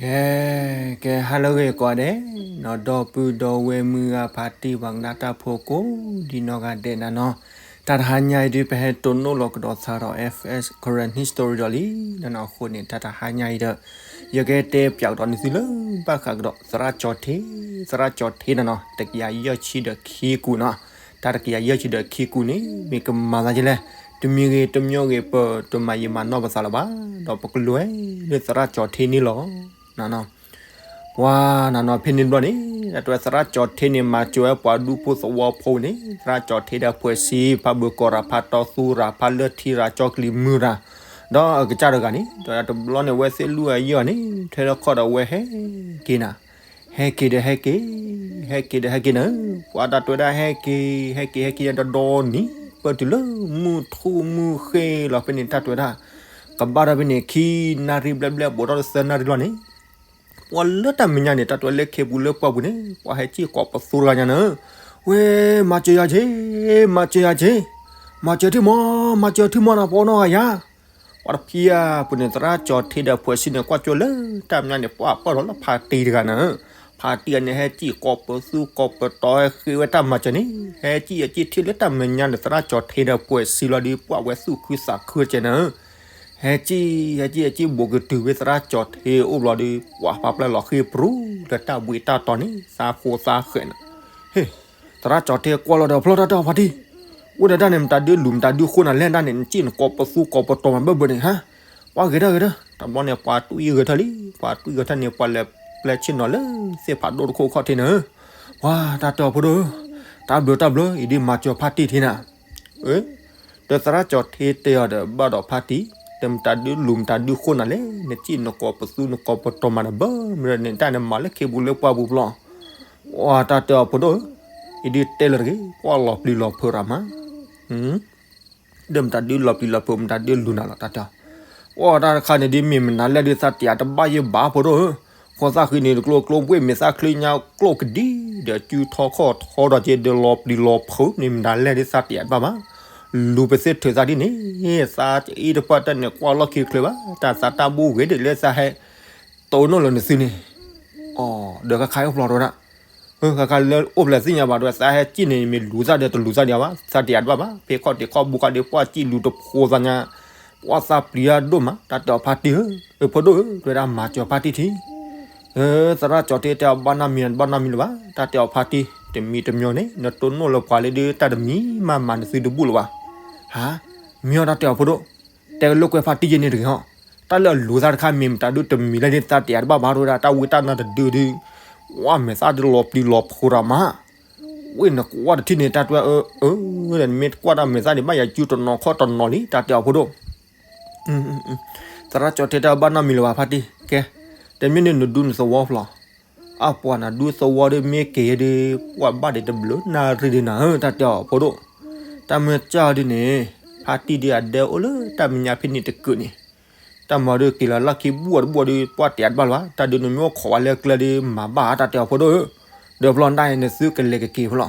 ကဲ ကဲ ဟါလၢအဂ့ၤကိးဂၤဒဲး နီၢ်ဒီပုၢ်ဒီဝဲၢ်မုၢ်ဂၤဖါတံၢ်ပှၤကနၣ်တၢ်ဖိကိးဒံနီၢ်ဂၤဒဲးနၤနီၤ, တၢ်တဟါညါအံၤဒုးပဟဲတိၢ်နီၣ်လီၤကဒီးသးဒီး F S Karen History ဒီးလံနၤနီၤ, အဃိန့ၣ် တၢ်တဟါညါအံၤဒီး ယကတဲပၠးကဒီးနသုလၢဘၣ်ဃးကဒီးသရၣ်ကၠီၤထ့, သရၣ်ကၠီၤထ့နၤနီၤ တကယၤယဲၢ်ဆံဒီးခံကူာ်နီၤ, တၢ်တကယၤယဲၢ်ဆံဒီးခံကူာ်န့ၣ် မ့ၢ်ကမၤသးဒ်လဲၣ်, တမံၤဂ့ၤတမံၤဂ့ၤ ပတမၤယံာ်မၤနီၢ်ပသးလၢၤဘၣ်, ဒီးပကလဲၤလၢသရၣ်ကၠီၤထ့န့ၣ်လီၤ. နၤနီၤ ပှၤနၤနီၤ ဖဲန့ၣ်တဘျီန့ၣ် တၢ်တဲဝဲသရၣ်ကၠီၤထ့န့ၣ် မၤစၢၤဝဲပှၤဒူဖိသဝီဖိန့ၣ် သရၣ်ကၠီၤထ့ဒီးဖှဲးဆံ ဖးဘၢၣ်ကီၢ်ရၤ ဖးတီသူရၤ ဖးလၢထံရၤ ကၠီကလံၤမုၢ်ရၤ, ဒီးအကစၢ်တဂၤန့ၣ် ဒီးတဘျီန့ၣ် အဝဲသ့ၣ်လုၢ်အယီၢ်န့ၣ် ထွဲထီၣ်ခီၣ်ဒီးအဝဲဟဲက့ၤနၤ, ဟဲက့ၤဒီးဟဲက့ၤ, ဟဲက့ၤဒီးဟဲက့ၤနၤ, ပှၤတၢ်တဲဝဲဒၣ်ဟဲက့ၤ ဟဲက့ၤ ဟဲက့ၤဒီးဒီနံၤ ပၢၢ်တုၤလၢမုၢ်ထူၣ်မုၢ်ဃ့လီၤ ဖဲန့ၣ်တၢ်တဲဝဲဒၣ် ကဘၣ်ဒီးဖဲန့ၣ် ခံနၣ်ရံၣ်ဘျဲၣ်ဘျဲၣ် ဘူးထီၣ်တသၢနၣ်ရံၣ်လီၤန့ၣ် ပှၤလၢတၢ်မဲာ်ညါန့ၣ် တၢ်တဲဝဲလၢခ့ပူၤလၢပှၢ်ပူၤန့ၣ် ပှၤဟဲစံၣ်ကိးပသူတဂၤညါန့ၣ်, ဝဲ မၤစၢၤယၤက့ၤ, မၤစၢၤယၤက့ၤ, မၤစၢၤထံၣ်မီၤ, မၤစၢၤထံၣ်မီၤနၤ ပှၤနီၢ်ဂၤယၤ, ပှၤတဖံးဧါ, ပူၤန့ၣ် သရၣ်ကၠီၤထ့ဒီးဖှဲးဆံန့ၣ် ကွၢ်ကၠိလၢတၢ်မဲာ်ညါန့ၣ် ပှၤပၢၢ်ထီၣ်လၢဖါတံၢ်တဂၤန့ၣ်, ဖါတံၢ်အန့ၣ် ဟဲစံၣ်ကိးပသူကိးပတီၤ ဟဲဃ့ဝဲတၢ်မၤစၢၤန့ၣ် ဟဲစံၣ်အစံၣ်ထံၣ်လၢတၢ်မဲာ်ညါန့ၣ် သရၣ်ကၠီၤထ့ဒီးဖှဲးဆံလီၤဒီး ပှၤဝဲသူၣ်ခုသးခုကဲန့ၣ် ဟဲစံၣ် ဟဲစံၣ် ဟဲစံၣ်ဘိးကတုၤဝဲသရၣ်ကၠီၤထ့အိၣ်ဘျီဒီး ပှၤပာ်ပျဲလီၤဃ့ပရူၤလၢတၢ်ဘှံးတၢ်တီၤန့ၣ် သးဃိသးဃဲးန့ၣ်, ဟ့ၣ်, သရၣ်ကၠီၤထ့ကွၢ်လီၤဒီးဖျီတၢ်တဲအီၤဖါတံၢ်, အိၣ်ဒီးတၢ်န့ၣ် မတၤဒုးလူၤ မတၤဒုးဃိနၤလဲၣ် တၢ်န့ၣ် နစံၣ်နကိးပသူကိးပတီၤမးဘၢၣ်ဘၢၣ်န့ၣ် ဟါ, ပှၤဂဲၤထၢၣ်ဂဲၤထၢၣ်, တဘျီန့ၣ် ပှၤတွံၣ်ဂဲၤထၢၣ်လံ, ပှၤတွံၣ်ဂဲၤထၢၣ်န့ၣ် ပှၤလဲၤပျဲဆ့ၣ်နီၤလၢသ့ၣ်ဖးဒိၣ်တခိၣ်ခီၣ်ထံးန့ၣ်, ပှၤတၢ်တဲအီၤဖိဒိၣ်ဧၢ, တၢ်ဘျုးတၢ်ဘျုး အံၤဒ်မၤစၢၤဖါတံၢ်ထံနၤ ဒီးသရၣ်ကၠီၤထ့တဲအီၤဒီး ဘၣ်ဒီးဖါတံၢ်, တမတၤဒုးလူၤ မတၤဒုးဃိနၤလဲၣ်, နစံၣ်နကိးပသူနကိးပတီၤမးန့ၣ် ဘၢမ့ၢ်ဒီးန့ၣ် တၢ်န့ၣ်မၤလၢခ့ပူၤလၢပှၢ်ပူၤဘျီ, အတၢ်တဲအီၤဖိဒိၣ်ဧၢ, အံၤဒ်တဲလၢတဂ့ၤ, ပှၤလီၤပျံၤလီၤဖုးရၤမး, ဒီးမတၤဒုးလီၤပျံၤလီၤဖုး မတၤဒုးလူၤနၤလီၤ တၢ်တဲအီၤ, အိၣ်တၢ်တခါန့ၣ်ဒ်မ့ၢ်မနုၤလဲၣ်ဒ်သးတယးတဘၣ်ယဲၢ်ဘၣ်ဖိဒိၣ်ဧၢ, ဃိသၣ်ဃံန့ၣ် တကျိကျိဘှ့ၣ်မ့ၢ်သၣ်ချ့ညါကျိၣ်ကဒံ, ဒီးစုထီခီၣ်ထီဒီးက့ၤဒီးလီၤပျံၤလီၤဖုးန့ၣ် မနုၤလဲၣ်ဒ်သးတယးတဘၣ်ဘၣ်, လူၤပသ့ထုးသးဒ်န့ၣ်, သးအ့ၣ်တပှၢ်တၢ်န့ၣ် ကွၢ်လီၢ်ခံချုးဘၣ်, တၢ်သးတၢ်ဘူၣ်ဂ့ၤဒ်လၢသးဟဲ တိၢ်နီၣ်လၢနသုန့ၣ်, အီၤ ဒီးခါခါအိၣ်ဖျိးတဲဝဲဒၣ်, ခါခါလၢအိၣ်ဖျဲၣ်သ့ၣ်ညါဘၣ်တဲဝဲ သးဟဲစံၣ်န့ၣ် မ့ၢ်လူၤသးဒီးတလူၤသးဒံးဘၣ်, သးတယးတဘၣ်ဘၣ်, ဖဲခီၣ်ထံးခီၣ်ဘိခါဒီး ပှၤစံၣ်လူၤတဖိသးညါ, ပှၤသးပျံၤတၢ်ဒိၣ်မး, တၢ်တဲအီၤဖါတံၢ်ဧၢ, ဖိဒိၣ်ဧၢ, တဲဝဲဒၣ်မၤစၢၤဖါတံၢ်ထံ သရၣ်ကၠီၤထ့တဲအီၤဘၣ်နီတမံၤ ဘၣ်နီတမံၤလၢၤဘၣ်, တၢ်တဲအီၤဖါတံၢ် တမံၤတမံၤန့ၣ် နတိၢ်နီၣ်လၢပှၤလၢဒုးတၢ်တမံၤမးမၤနသုတဘူၣ်လၢၤဘၣ်, ဟါ, မ့ၢ်အီၤတၢ်တဲအီၤဖိဒိၣ်, တဲကလိာ်ကွဲဖါတံၢ်ယဲန့ၣ်တဂ့ၤဟီ, တၢ်လၢအလူၤသးတခါမ့ၢ်မတၤဒုးတမံၤလၢဒ်သး တယးတဘၣ်ဘၣ်တဲဝဲဒၣ် တၢ်ဝံတၢ်နါတဒုဒုး, ဝဲမဲာ်သၣ်ဒုးလီၤပျံၤလီၤဖုးရၤမး ဝဲနကွၢ်တထံၣ်န့ၣ် တၢ်တဲဝဲ အၢ အၢ ဒီးနမ့ၢ်ကွၢ်တၢ်မဲာ်သၣ်န့ၣ် ဘၣ်ယၤစုတနီၤခီၣ်တနီၤလံ တၢ်တဲအီၤဖိဒိၣ်, သရၣ်ကၠီၤထ့တဲဘၣ်နီတမံၤလၢၤဘၣ်ဖါတံၢ်, ကဲ, တမ့ၢ်န့ၣ်နဒုးနသဝီဖျိး, အပှၤနဒုးသဝီဒီးမ့ၢ်က့ၤဒီး ပှၤဘၣ်ဒံးတဘျုးနၣ်ရံၣ်ဒုးနၤဧၢ တၢ်တဲအီၤဖိဒိၣ်, တၢ်မ့ၢ်ကၢ်ဒုးန့ၣ်, ဖါတံၢ်ဒုးအဒဲအိၣ်လၢတၢ်မဲာ်ညါဖဲန့ၣ်တကုာ်န့ၣ် တၢ်မၤဒုးက့ၤလီၤလၢခံဘူၣ်တဘူၣ်ဒီး ပှၤတဲတဘၣ်လၢၤဘၣ်, တၢ်ဒုးနမ့ၢ်အိၣ်ခိးဝဲလၢကျဲဒုးမၤဘၣ်ဧါ တၢ်တဲအီၤဖိဒိၣ်ဧၢ, ဒီးဖျီနတၢ်အံၤနသုကလဲၤကက့ၤဖျိး,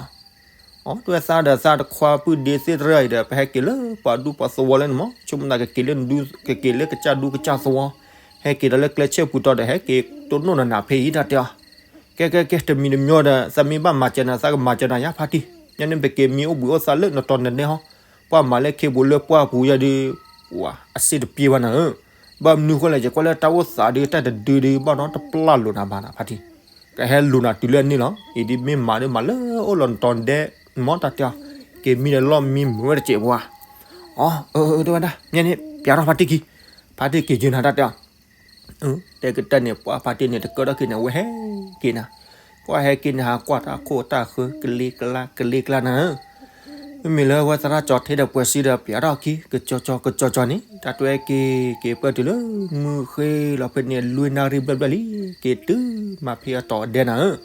အီ တဲဝဲသးဒီးသးတခွါပုၢ်ဒ့သ့ၣ်တရၢအံၤဒီး ပဟဲက့ၤလၢပှၤဒူပှၤသဝီလၢန့ၣ်မး, ဆိကမိၣ်သးကက့ၤလၢနဒူ ကက့ၤလၢကစၢ်ဒူကစၢ်သဝီ, ဟဲက့ၤဒီးလၢကျဲဆဲပူၤတီၤဒီး ဟဲက့ၤတိၢ်နီၣ်နၤနၤဖဲအံၤ တၢ်တဲအီၤ, ကဲကဲကဲ တမံၤတမံၤဒီး သးမ့ၢ်ဘၣ်မၤစၢၤနၤ သးကမၤစၢၤနၤယါဖါတံၢ်, ညါန့ၣ်ပက့ၤမံအိၣ်ဘှံးအိၣ်သါလၢနတီၤနဒဲဟီ, ပှၤမၤလၢခ့ပူၤလၢပှၢ်ပူၤယၤဒုး, ပှၤအစ့တပျ့ၤဘၣ်နၤဧၢ, ဘၣ်မနုၤဃိလဲၣ် ယကွၢ်လၢတၢ်အိၣ်သးဒုးတၢ်တဒုဒုး ဘၣ်ဒီးတပျၢ်လိာ်နၤဘၣ်နၤဖါတံၢ်, ကဟဲလူၤနၤတုၤလၢန့ၣ်လီၤ, အံၤဒ်မ့ၢ်မၤဒုးမၤလၢအိၣ်လီၤနတီၤနဒဲ, မ်တၢ်တဲအီၤ, က့ၤမံဒီးလီၢ်မံမုာ်ဝဲတစဲးပှၤ, အီ အၢ အၢ တဲဝဲဒၣ် မ့ၢ်န့ၣ် ပျးထီၣ်ဖါတံၢ်ခံ, ဖါတံၢ်က့ၤကၢနၤတၢ်တဲအီၤ တဲကတၢၢ်န့ၣ် ပှၤဖါတံၢ်န့ၣ် တကၢထီၣ်က့ၤန့ၣ် အဝဲဟဲက့ၤနၤ, ကွၢ်ဟဲက့ၤန့ၣ် ဟးကွၢ်တၢ်ခိၣ်တၢ်ဃၢ ကလ့ကလါ ကလ့ကလါနၤဧၢ, မ့မ့ၢ်လၢအဝဲသရၣ်ကၠီၤထ့ဒီးပှဲၤစံဒီး ပျးထီၣ်ခံ ကကၠီကၠီ ကကၠီကၠီန့ၣ် တၢ်တဲဝဲက့ၤ က့ၤပၢၢ်တုၤလၢ မုၢ်ဃ့လီၤဖဲန့ၣ် လွံၢ်နၣ်ရံၣ်ဘျဲၣ်ဘျဲၣ်လံ, က့ၤတုၤမးဖဲအတီၤအဒဲနၤဧၢ,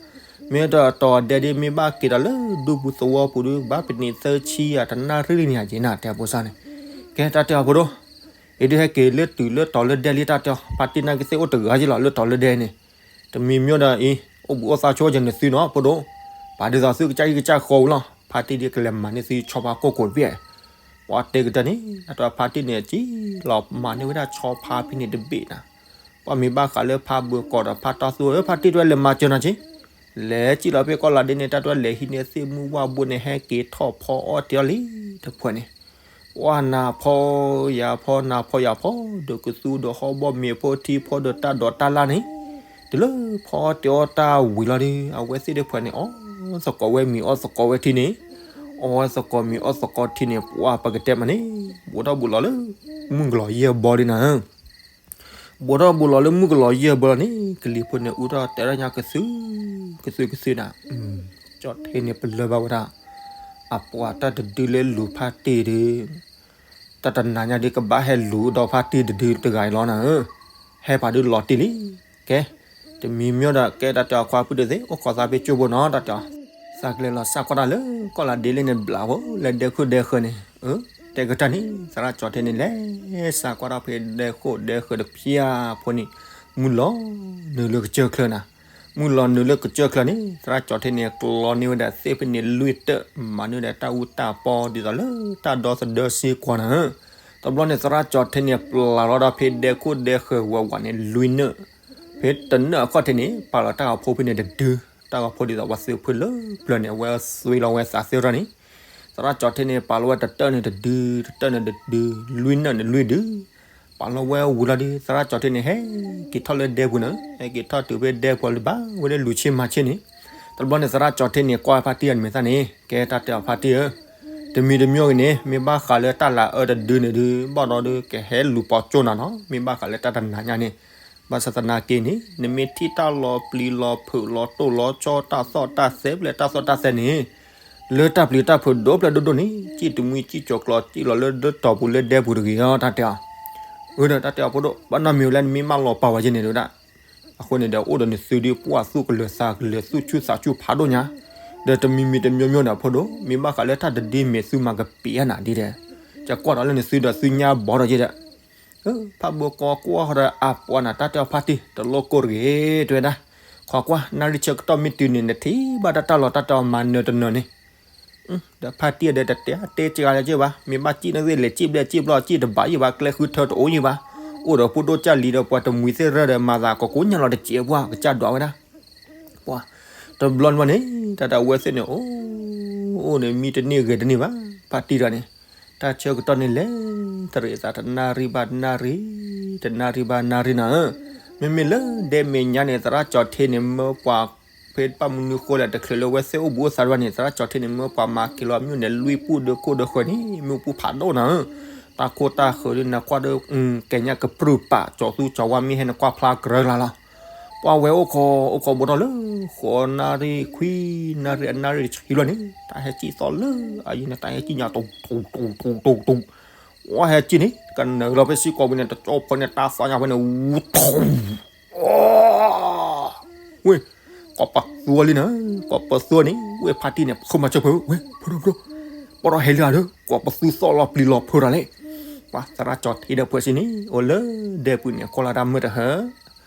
မ့ၢ်တၢ်အတီၤအဒဲဒ်မ့ၢ်ဘၣ်က့ၤဒီးလၢဒူပူၤသဝီပူၤဒုး ဘၣ်ပနံးသၢဆံယၤ တနၣ်ရံၣ်လံန့ၣ် ယနၤတဲအဖိစၢ်န့ၣ်, ကဲ တၢ်တဲအီၤဖိဒိၣ် အံၤဒုးဟဲက့ၤလၢတုၤလၢတီၤလၢဒဲလံ တၢ်တဲအီၤ ဖါတံၢ်နာ်က့သ့ၣ်အိၣ်တဂၤက့လီၤ လၢတီၤလၢဒဲန့ၣ်, တမံၤမ့ၢ်ဒီးအံၤ အိၣ်ဘှံးအိၣ်သါဆိကဲန့ၣ်သုနီၤ ဖိဒိၣ်, ပာ်ဒုးသးသုကစၢ်ဟံၣ်ကစၢ်ဃီဝံၤလီၤ, ဖါတံၢ်ဒ်ကလဲၤမၤန့ၢ်သုဆီဖါကိၢ်ကိၢ်တဘ့ၣ်, ပှၤတဲကတၢၢ်န့ၣ် တၢ်တဲအီၤဖါတံၢ်န့ၣ် ကံလီၤမၤန့ၢ်ဝဲဒၣ်ဆီဖါဖဲန့ၣ်တဘ့ၣ်နၤ, ပှၤမ့ၢ်ဘၣ်ဃးလၢဖါဘၢကီးဒီးဖါတီသူဧၢ ဖါတံၢ်တဝဲလဲၤမၤစၢၤနၤက့, လဲၤစံၣ်လီၤဖဲကီၢ်လၤဒ့န့ၣ် တၢ်တဝဲလဲၤဟံးန့ၢ်သ့ၣ်မုၢ်ဝၣ်ဘိန့ၣ် ဟဲက့ၤထီၣ်ဖီအီၣ်တ့ၢ်အီၤလံတဖၣ်န့ၣ်, ပှၤနၢ်ဖီယၤဖီ နၢ်ဖီယၤဖီ ဒီးကသူဒီးဟီၣ်ဘီၣ်မ့ၤဖိထံဖီဒီးတၢ်ဒိးတၢ်လၢ်န့ၣ်, တုၤလၢဖီအီၣ်တ့ၢ်အီၣ်တၢ်ဝံၤလီၤဒီး အဝဲသ့ၣ်တဖၣ်န့ၣ် အီၣ်သကိးဝဲမ့ၤအီၣ်သကိးဝဲထံန့ၣ်, အီၣ်ဝဲသကိးမ့ၤအီၣ်သကိးထံန့ၣ် ပှၤပကတဲမးန့ၣ် ဘူးထီၣ်ဘူးလီၤလၢ မုၢ်ကလီၤယဲၢ်ဘီဒ်နၤဧၢ ဘူးထီၣ်ဘူးလီၤလၢမုၢ်ကလီၤယဲၢ်ဘီလီၤန့ၣ် ကလံၤဖိန့ၣ် အူထီၣ်တဲထီၣ်ညါကသု, ကသုကသုဒၣ်, ကၠီၣ်ထဲန့ၣ် ပလၢၢ်ဘၣ်ဝဲဒၣ်, အပှၤတၢ်တဒုလၢလူၤဖါတံၢ်ဒု, တၢ်တနၤညါဒုးကဘၣ်ဟဲလူၤဒီးဖါတံၢ်တဒုတဂၤအံၤလီၤနၤဧၢ, ဟဲဖးဒုလီၤတံၢ်လံ, ကဲ, တမံၤမံၤဒီး ကဲတၢ်တဲအီၤခွါပုၢ်ဒုးသ့ၣ် အိၣ်ခိးသးဖဲကၠိဘိနီၤ တၢ်တဲအီၤ, သးကလဲၤလီၤစးကွၢ်တၢ်လၢကီၢ်လၤဒ့လံန့ၣ်ဘျးဖိ လၢဒဲခိၣ်ဒဲဃၢၤန့ၣ်, တဲကတၢၢ်န့ၣ် သရၣ်ကၠီၣ်ထဲန့ၣ် လဲၤစးကွၢ်တၢ်ဖဲဒဲခိၣ်ဒဲဃၢၤတဖျၢၣ်ဖိန့ၣ်, မုၢ်လီၤနုာ်လၢကစၢၢ်ချၢနၤ, မုၢ်လီၤနုာ်လၢကစၢၢ်ချၢန့ၣ် သရၣ်ကၠီၣ်ထဲန့ၣ် ကျီန့ၢ်ဝဲဒၣ်သ့ၣ်ဖဲန့ၣ်လွံၢ်တၢၣ် မၤန့ၢ်ဝဲဒၣ်တၢ်အူတၢ်ပီ ဒ်သိးလၢတၢ်ဒီသဒၢစ့ၢ်ကီးနၤဧၢ, တဘျီန့ၣ် သရၣ်ကၠီၣ်ထဲန့ၣ် ပျၢ်လီၤဒီးဖဲဒဲခိၣ်ဒဲဃၢၤဝးဝးန့ၣ် လွံၢ်နၢၣ်, ဖဲတနၢၣ်အခီၣ်ထံးန့ၣ် ပာ်လီၤတၢ်ဂီၤဖိဖဲန့ၣ်တဒု, တၢ်ဂီၤဖိဒ်သိးပှၤသုးဖိလၢပျၢၤန့ၣ် အဝဲသွံလီၤဝဲသးသ့ၣ်ထီၣ်န့ၣ်, သရၣ်ကၠီၣ်ထဲန့ၣ် ပာ်လီၤဝဲတတၢၣ်န့ၣ်တဒု, တတၢၣ်န့ၣ်တဒု, လွံၢ်နၢၣ်န့ၣ်လွံၢ်ဒု, ပာ်လီၤဝဲဝံၤလီၤဒီး သရၣ်ကၠီၣ်ထဲန့ၣ် ဟဲက့ၤထီၣ်လၢဒဲပူၤန့ၣ်, ဟဲက့ၤထီၣ်တုၤဖဲဒဲပူၤလၢၤဘၣ်ဝဲလၢလူၤဆ့မၤဆ့န့ၣ်, တဘျီန့ၣ် သရၣ်ကၠီၣ်ထဲန့ၣ် ကွၢ်ဖါတံၢ်အမဲာ်သၣ်န့ၣ် ကဲတၢ်တဲအီၤဖါတံၢ်ဧၢ, တမံၤတမံၤဂ့ၤန့ၣ် မ့ၢ်ဘၣ်ဃးလၢတၢ်လၤအၢတဒုန့ၣ်ဒုး ဘၣ်ဒီးဒုးကဟဲလူၤပိာ်ကၠိနၤနီၤ မ့ၢ်ဘၣ်ဃးလၢတၢ်တနၤညါန့ၣ်, ဘၣ်ဆၣ်သနာ်က့န့ၣ် နမ့ၢ်ထံၣ်တၢ်လီၤပျံၤလီၤဖုးလီၤတိၢ်လီၤကၠီတၢ်သီၣ်တၢ်သဲဖဲလဲၣ်တၢ်သီၣ်တၢ်သဲန့ၣ်, လၢတၢ်ပျံၤတၢ်ဖုးဒိၣ်ဖျၢၣ်ဒိၣ်ဒိၣ်န့ၣ် စံၣ်တမှံစံၣ်ကၠီၤကျီၤစံၣ်လီၤလၢဒၢတီၤပူၤလၢဒဲပူၤတဂ့ၤအီၤ တၢ်တဲအီၤ, အၢဒီးတၢ်တဲအီၤဖိဒိၣ် ဘၣ်နီတမံၤဝဲလၢနမ့ၢ်မၢလီၤပာ်ဝဲက့န့ၣ်ဒုးဒၣ် အဃိန့ၣ်ဒီး အိၣ်ဒီးနသုဒုးပှၢ်သူၣ်ကလၢၤသးကလၢၤ သူၣ်ဆူၣ်သးဆူၣ်ဖးဒိၣ်ညါ, ဒီးတမံၤမံၤတမံၤမံၤဒီးဖိဒိၣ် မ့ၢ်ဘၣ်ဃးလၢတၢ်တဒုမ့ၢ်သုမၤကပ့ၤအနၤဒ်ဒီး, ကကွၢ်ဒီးလၢနသုဒီးသုညါဘီဒီးယဲဒီး, ဖးဘိကီကွၢ်ဃီဒီးအပှၤနၤတၢ်တဲအီၤဖါတံၢ် တလိၣ်ကိၢ်တဂ့ၤ တဲဝဲဒၣ်, ခိးကွၢ် နၣ်ရံၣ်ဆၢကတီၢ်မ့ၢ်တုၤန့ၣ် နထံၣ်ဘၣ်တၢ်တၢ်လီၤတၢ်တဲအီၤမၤနၢၤတနၢၤန့ၣ် ဒီးဖါတံၢ်ဒီးတတဲတဲစှၤလၢၤက့ဘၣ်, မ့ၢ်ဘၣ်စံၣ်န့ၣ်သ့ၣ်လဲၤစံၣ်ဘျဲၣ်စံၣ်ဘျီစံၣ်တဘၣ်ယံၣ်ဘၣ် ကျဲဃုထၢတအိၣ်ယံၣ်ဘၣ်, အိၣ်ဒီးဖိဒိၣ်ကၢ်လံၤဒီးပှၤတမှံၤသ့ၣ်ရၢဒီးမၤသးကိးကိးညါလီၤတစဲးပှၢ် ကစၢ်ဒွးဝဲဒၣ်, ပှၤ, တဘျီန့ၣ်ဘၣ်န့ၣ် တၢ်တၢ်ဝဲသ့ၣ်န့ၣ် အိၣ်, အိၣ်န့ၣ်မံတန့ၢ်ဂဲၤတန့ၢ်ဘၣ်, ဖါတံၢ်ဒီးန့ၣ်, တၢ်ဆၢကတီၢ်န့ၣ်လဲၤ, တရံးသးတနၣ်ရံၣ်ဘၣ်နၣ်ရံၣ်, တနၣ်ရံၣ်ဘၣ်နၣ်ရံၣ်နၤဧၢ, မ့မ့ၢ်လၢဒဲမဲာ်ညါန့ၣ် သရၣ်ကၠီၣ်ထဲန့ၣ် မၢပှၤ ဖဲဘၣ်မနုၤဃိလဲၣ် တချုးလၢဝဲသ့ၣ်အိၣ်ဘူးအိၣ်သးတဘၣ်န့ၣ် သရၣ်ကၠီၣ်ထဲန့ၣ် မၢပှၤမၤက့ၤလီၤမ့ၣ်အူန့ၣ် လွံၢ်ပူၢ်ဒၢခိၣ်ဒၢဃၢၤန့ၣ် မ့ၣ်အူပူၤဖးဒိၣ်နၤဧၢ, တၢ်ခိၣ်တၢ်ဃၢၤဒုးနကွၢ်ဒီး ကဲညါကပြုၢ်ပာ် ကၠီၤသူကၠီၤဝါမ့ၢ်ဟဲနကွၢ်ဖျါကြၢးလၢ်လီၤ, ပှၤဝဲအိၣ်ခိး အိၣ်ခိးဘူးထီၣ်လၢ ဃိးနၣ်ရံၣ်ခွံနၣ်ရံၣ်အနၣ်ရံၣ်တဆံလီၤန့ၣ် တၢ်ဟဲစံၣ်သီၣ်လၢ အယံၤန့ၣ် တၢ်ဟဲစံၣ်ညါ တူတူတူတူတူ ဝဲဟဲစံၣ်န့ၣ် ကနၢၤလီၤဖဲစံၣ်ကိးပူၤန့ၣ် တကၠီဖီန့ၣ် တၢ်သီၣ်ညါဖဲန့ၣ် ဝူထူ ဝ့ၢ်, ကိးပသူလံနၤ, ကိးပသူန့ၣ် ဝ့ၢ်ဖါတံၢ်န့ၣ် ဖိမၤစၢၤဖုး ဝ့ၢ် ဖိဒိၣ်ဖိဒိၣ်, ပီၣ်ထီၣ်ဟဲလံဧါဒီး ကိးပသူသီၣ်လီၤပျံၤလီၤဖုးတၢ်လဲၣ်, ပှၤသရၣ်ကၠီၣ်ထဲဒီးဖုးစံၣ်န့ၣ် အိၣ်လၢဒဲပူၤန့ၣ် ကွၢ်လီၤတၢ်မုာ်တဟၢ,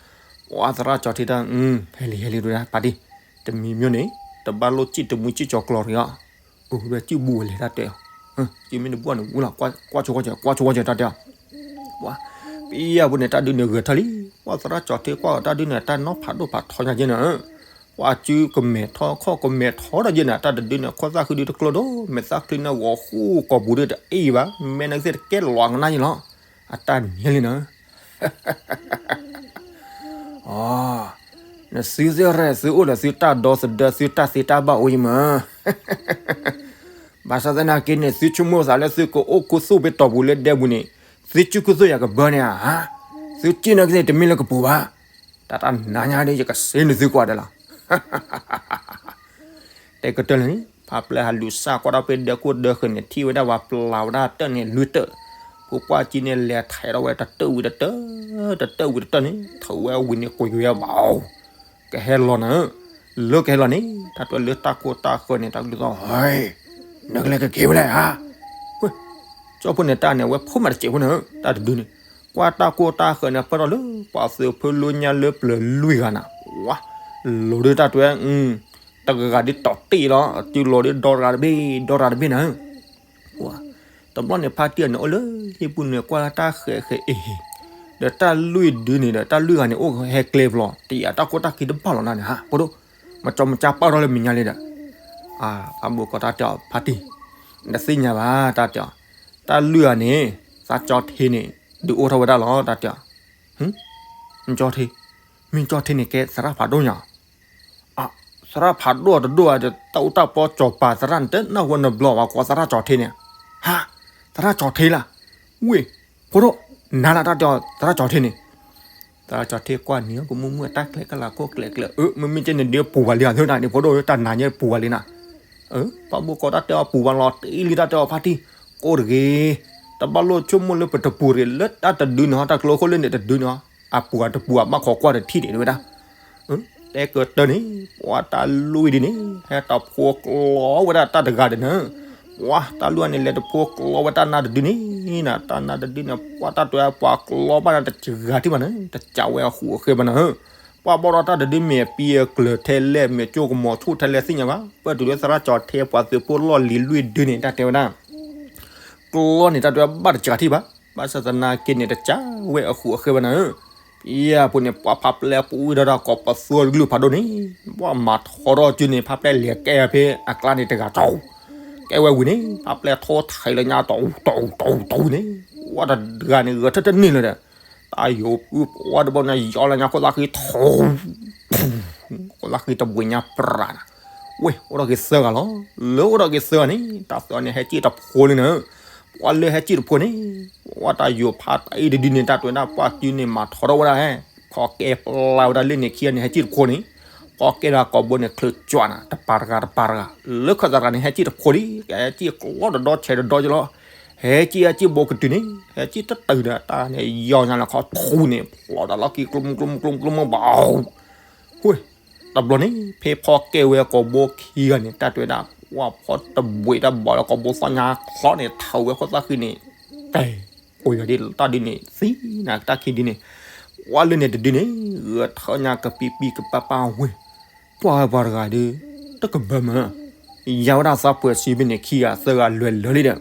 ပှၤသရၣ်ကၠီၣ်ထဲဒီး ဟဲလံဟဲလံဒၣ်ဖါတံၢ်, တမံၤမံၤန့ၣ် တဘၣ်လိၣ်စံၣ်တမှံစံၣ်ကၠီၤကျီၤတဂ့ၤအီၤ အိၣ်ဝဲစံၣ်ဘူးဝဲလဲၤတၢ်တဲအီၤ, စံၣ်မ့ၢ်တဘူးန့ၣ်ဝံၤလီၤ ကွၢ်ဆိကွၢ်စၢၤ ကွၢ်ဆိကွၢ်စၢၤတၢ်တဲအီၤ, ပှၤ, ပယီၤဖိန့ၣ် တၢ်ဒုးန့ၣ်ဂဲၤထၢၣ်လံ, ပှၤသရၣ်ကၠီၣ်ထဲကွၢ်အီၤတၢ်ဒုးန့ၣ် တၢ်နီၢ်ဖးဒိၣ်ဖးထီညါက့နၤ, ပှၤစုကမဲာ်ထီ ခီၣ်ကမဲာ်ထီဒီးက့နၤ တၢ်တဒုးန့ၣ် ခိၣ်သၣ်ဃုဒုတကျိၤဒိၣ် မဲာ်သၣ်ချံန့ၣ်ဂီၤဃူကိာ်ပူၤဒုတအ့ၣ်ဘၣ် မဲာ်နကသ့ၣ်တကဲလီၤကနၣ်ယ့လီၤ, အတၢ်နံၤလံနၤ အ, နသုသ့ၣ်ရဲၣ်သုအိၣ်ဒီးသုတၢ်ဒီသဒၢသုတၢ်သ့တၢ်ဘၣ်အိၣ်ယံၤမး, ဘၣ်ဆၣ်သနာ်က့န့ၣ် သုဆိကမိၣ်သးလၢသုကအိၣ်ခူသူၣ်ဖဲတီၢ်ပူၤလၢဒဲပူၤန့ၣ်, သုစုခူသူၣ်ယၤကဘၢန့ၣ်ဧါ, သုစံၣ်နီၣ်ကသ့ၣ်တမ့ၢ်လၢကပူၤဘၣ်, တၢ်တၢ်နါညါဒီး ယကစ့နသုကွၢ်ဒီးလီၤ တဲကတၢၢ်လၢန့ၣ် ဖးပျဲၢ်ဟးလူၤစၢ်ကွၢ်ဒီးဖဲဒၢခိၣ်ဒၢဃၢၤန့ၣ် ထံၣ်ဝဲဒၣ်ပှၤပျၢ်ဝဲဒၣ်တၢၢ်န့ၣ်လွံၢ်တၢၢ်, ဖိပှၢ်ကံန့ၣ် လဲၤထဲးထီၣ်ဝဲတတၢၢ်ဝံၤတတၢၢ်, တတၢၢ်ဝံၤတတၢၢ်န့ၣ် ထုးဝဲဝံၤန့ၣ် ကွံာ်က့ၤဝဲဘၣ်, ကဟဲလီၤနၤ, လၢကဟဲလီၤန့ၣ် တၢ်တွဲလၢတၢ်ခိၣ်တၢ်ဃၢၤန့ၣ် တၢ်ကလုၢ်သီၣ်, နကလဲၤကက့ၤဝဲလဲၣ်ဧါ, ကၠီဖိန့ၣ်တၢ်န့ၣ် အဝဲဖိမးတစဲးဖိန့ၣ် တၢ်တဒုန့ၣ်, ကွၢ်တၢ်ခိၣ်တၢ်ဃၢၤန့ၣ် ပၢၢ်ထီၣ်လၢ ပှၤသုးဖိလၢညါလၢပျၢၤလွံၢ်ဂၤနၤ, ဝါ, လိၤဒုတၢ်တွဲ တဂၤဂၤဒ်တီၤတ့ၢ်လီၤ တုၤလီၤဒ်ဒီတဂၤတဘ့ၣ် ဒီတဂၤတဘ့ၣ်နၤ, ဝါ, တဘျီန့ၣ်ဖါတံၢ်အန့ၣ်အိၣ်လၢဟံၣ်ပူၤန့ၣ် ကွၢ်တၢ်ဃဲးဃဲးအ့ၣ်ဟ့ၣ်, ဒီးတၢ်လွံၢ်ဒုန့ၣ်ဒီး တၢ်လွံၢ်ဂၤန့ၣ် အိၣ်ဟဲကျဲဖျီ တယာ်တၢ်ခိၣ်တၢ်ခံတဘၣ်လီၤနၤန့ၣ် ဟး ဖိဒိၣ်, မၤကၠီမၤကၠါပာ်ထီၣ်လၢမဲာ်ညါလံဒီး, ဖးဘိကိးတၢ်တဲအီၤ ဖါတံၢ်, နတသ့ၣ်ညါဘၣ် တၢ်တဲအီၤ, တၢ်လွံၢ်ဂၤန့ၣ် သရၣ်ကၠီထ့န့ၣ် ဒုးအိၣ်ထီၣ်ဝဲဒၣ်လီၤ တၢ်တဲအီၤ, မ့ၢ်ကၠီထ့, မ့ၢ်ကၠီထ့န့ၣ် ကဲသရၣ်ဖးဒိၣ်ညါ သရၣ်ဖးဒိၣ်တဒိၣ်ဧါဒီး တၢ်အူတၢ်ပီကၠီၤပၤသရၣ်န့ၣ် တနၢ်ဟူနဘျီဘၣ် ကိးသရၣ်ကၠီထ့န့ၣ်, ဟး, သရၣ်ကၠီထ့လၢ်, ဝ့ၢ်, ဖိဒိၣ်, နၤလၢတၢ်တဲအီၤ သရၣ်ကၠီထ့န့ၣ်, သရၣ်ကၠီထ့ကွၢ်နံၤ ကမူၣ်မုၢ်အတၢ်ကျဲၤကလၤခိၣ်ကျဲၤကျဲၤ အၢ မ့မ့ၢ်ကဲန့ၣ်ဒုးပူၤဝဲလံဧါ သၢနၤန့ၣ် ဖိဒိၣ် တၢ်နၤညါပူၤဝဲလံနၤ, ပှၤဘိကိးတၢ်တဲအီၤပူၤဝဲလီၤတ့ၢ်လံ တၢ်တဲအီၤဖါတံၢ်, ကိးတဂ့ၤ, တဘၣ်လိၣ်ဆိကမိၣ်လၢပတပူၤရ့ၣ်လၢတၢ်တဒုန့ၣ်ဟီ တၢ်ကျိခိၣ်လၢန့ၣ်တဒုန့ၣ်ဟီ, အပူၤအတပူၤအဘၣ်ခိးကွၢ်တထံၣ်န့ၣ်ဝဲဒၣ် တဲကတၢၢ်န့ၣ်, ပှၤတၢ်လွံၢ်ဒုန့ၣ် ဟဲတဖိကျီဝဲဒၣ်တၢ်တဂၤဒီးနၤ, ပှၤတၢ်လွံၢ်န့ၣ် လဲၤတဖိကျီဝဲတၢ်နါတဒုန့ၣ်နၤ, တၢ်နါတဒုန့ၣ် ပှၤတၢ်တွဲ ပှၤကျီဘၣ်နၤတစှၤထံၣ်ဘၣ်နၤ, တစးဝဲအဃူအဃဲဘၣ်နၤဧၢ, ပှၤဘီၣ်ဒီးတၢ်တဒုမ့ၢ်အပံအကျၢၤထဲလဲၣ် မ့ၢ်ကၠိကမီၤဆူၣ်ထဲလဲၣ်သ့ၣ်ညါဘၣ်, ပၢၢ်တုၤလၢသရၣ်ကၠီထ့ပှၤသုးဖိလီၢ်လံၤလွံၢ်ဒုန့ၣ် တၢ်တဲဝဲဒၣ် ကျီန့ၣ် တၢ်တွဲဘၣ်တစှၤထံၣ်ဘၣ်, ဘၣ်ဆၣ်သနာ်က့န့ၣ် တစးဝဲအဃူအဃဲဘၣ်နၤဧၢ, ယဖိန့ၣ် ပှၤဖးပျဲၢ်ပူၤဝံၤဒီး ကိးပသူအကလုၢ်ဖးဒိၣ်န့ၣ်, ပှၤမၤထီထီၣ်စုန့ၣ် ဖးပျဲၢ်လဲၤကဲဖဲအကျါန့ၣ်တဂၤတီ, ကဲဝဲဝံၤန့ၣ် ဖးပျဲၢ်ထိထံးလၢညါတီ တီ တီ တီန့ၣ်, ပှၤတဂၤန့ၣ် ဂဲၤထၢၣ်တန့ၢ်လၢၤဒီး တၢ်ယိၤပုၢ်ပှၤတဘီန့ၣ် ယီၤလၢညါခိၣ်သၣ်ဃံထီ ခိၣ်သၣ်ဃံတဘှံးညါပြးနၤ, ဝ့ၢ် အိၣ်ထီၣ်က့ၤသၢဂၤလီၤ, လၢအိၣ်ထီၣ်က့ၤသၢဂၤန့ၣ် တၢ်သၢဂၤန့ၣ် ဟဲစံၣ်တဖိလံနၤ, ပှၤလၢဟဲစံၣ်တဖိန့ၣ်, ပှၤတၢ်ယိၤဖးတအံၤတဒုန့ၣ် တၢ်တွဲဒၣ်ပှၤစုန့ၣ် မၤထီထီၣ်ဝဲဒၣ်ဟဲ, ဖီကဲပျါဝဲဒၣ်လၢန့ၣ်ခံဂၤန့ၣ် ဟဲစံၣ်တဖိန့ၣ်, ဖီကဲဒီးကိာ်ဘိန့ၣ် ချၢးကွၢ်နၤ တပၤတဂၤတပၤတဂၤ, လၢခၢၣ်သးတဂၤန့ၣ် ဟဲစံၣ်တဖိလံ, ဟဲစံၣ်ကျီတဒီဆဲးတဒီကလီၤ ဟဲစံၣ်ဟဲစံၣ်ဘိကတုၤန့ၣ် ဟဲစံၣ်တတုၤဒီး တၢ်န့ၣ် ယီၤညါလၢခီထူန့ၣ် ဖျိးတၢ်လီၢ်ခံ ကျိမုကျိမုကျိမုကျိမုဘၣ်, ဝ့ၢ်, တဘျီန့ၣ် ဖဲဖီကဲဝဲကိာ်ဘိခံဂၤန့ၣ် တၢ်တွဲဒၣ် ပှၤဖီတဘှံးတဘီလၢကိာ်ဘိသီၣ်ညါချီန့ၣ် ထၢဝဲခိၣ်သၣ်ဃံန့ၣ်, တဲ, အိၣ်ယၤဒ်တၢ်ဒုန့ၣ် သံနၤတၢ်ခံဒုန့ၣ်, ပှၤလၢန့ၣ်တဒုန့ၣ် ဂဲၤထၢၣ်ညါကပံးပံးကပၤပၤဝ့ၢ်, ပှၤဝဲပှၤတဂၤဒု တကဘၢမၢ ယၤဝဲဒၣ်သးပှဲၤစံးဘ့ၣ်န့ၣ် ခံဂၤသၢဂၤလွဲၤလၢာ်လံဒီး,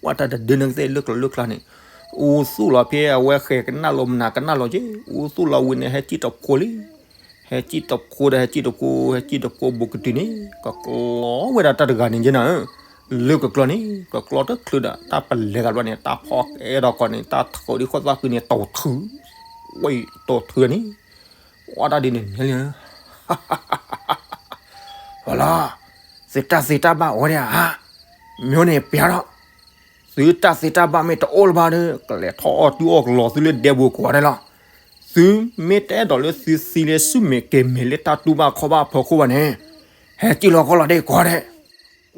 ပှၤတၢ်တဒုန့ၣ်ကသ့ၣ်လၢကျိၤလၢကျါန့ၣ်, အူသူၣ်လီၤဖဲအဝဲဃဲၤကနၣ်လီၤမနုၤကနၣ်လီၤက့, အူသူၣ်လီၤဝံၤန့ၣ် ဟဲစံၣ်တဖိလံ, ဟဲစံၣ်တဖိဒီး ဟဲစံၣ်တဖိ ဟဲစံၣ်တဖိဘူးကတုၤန့ၣ် ကကျီဝဲဒၣ်တၢ်တဂၤန့ၣ်က့နၤဧၢ, လၢကကျီန့ၣ် ကကျီတချုးဒီး တၢ်ပလဲၤသးဘျီန့ၣ် တၢ်ဖီကဲဒီးကီးန့ၣ် တၢ်ထုးဒံးခိၣ်သၣ်ဃံန့ၣ် တိၤထုး, ဝဲတိၤထုးန့ၣ် ပှၤတၢ်ဒ်န့ၣ် မ့ၢ်လံ ဝဲလီၤ, သုတၢ်သ့တၢ်ဘၣ်အိၣ်ဝဲဒၣ်ဧါ, မ့ၢ်န့ၣ်ပျးထီၣ်, သုတၢ်သ့တၢ်ဘၣ်မ့ၢ်တအိၣ်လၢၤဘၣ်ဒီး ကလဲၤထီၣ်အီၣ်တူၢ်အီၣ်ကလီၤသုလၢဒဲပူၤကိးဂၤဒဲးလီၤ, သုမ့ၢ်တအဲၣ်ဒိးလၢသုသံလၢဆူမဲာ်ကဲၤမဲာ်လၢတၢ်တူၢ်ဘၣ်ခီၣ်ဘၣ်ဖီခိၣ်ဘၣ်န့ၣ်, ဟဲစံၣ်လီၤကီၢ်လီၤဒဲးကိးဂၤဒဲး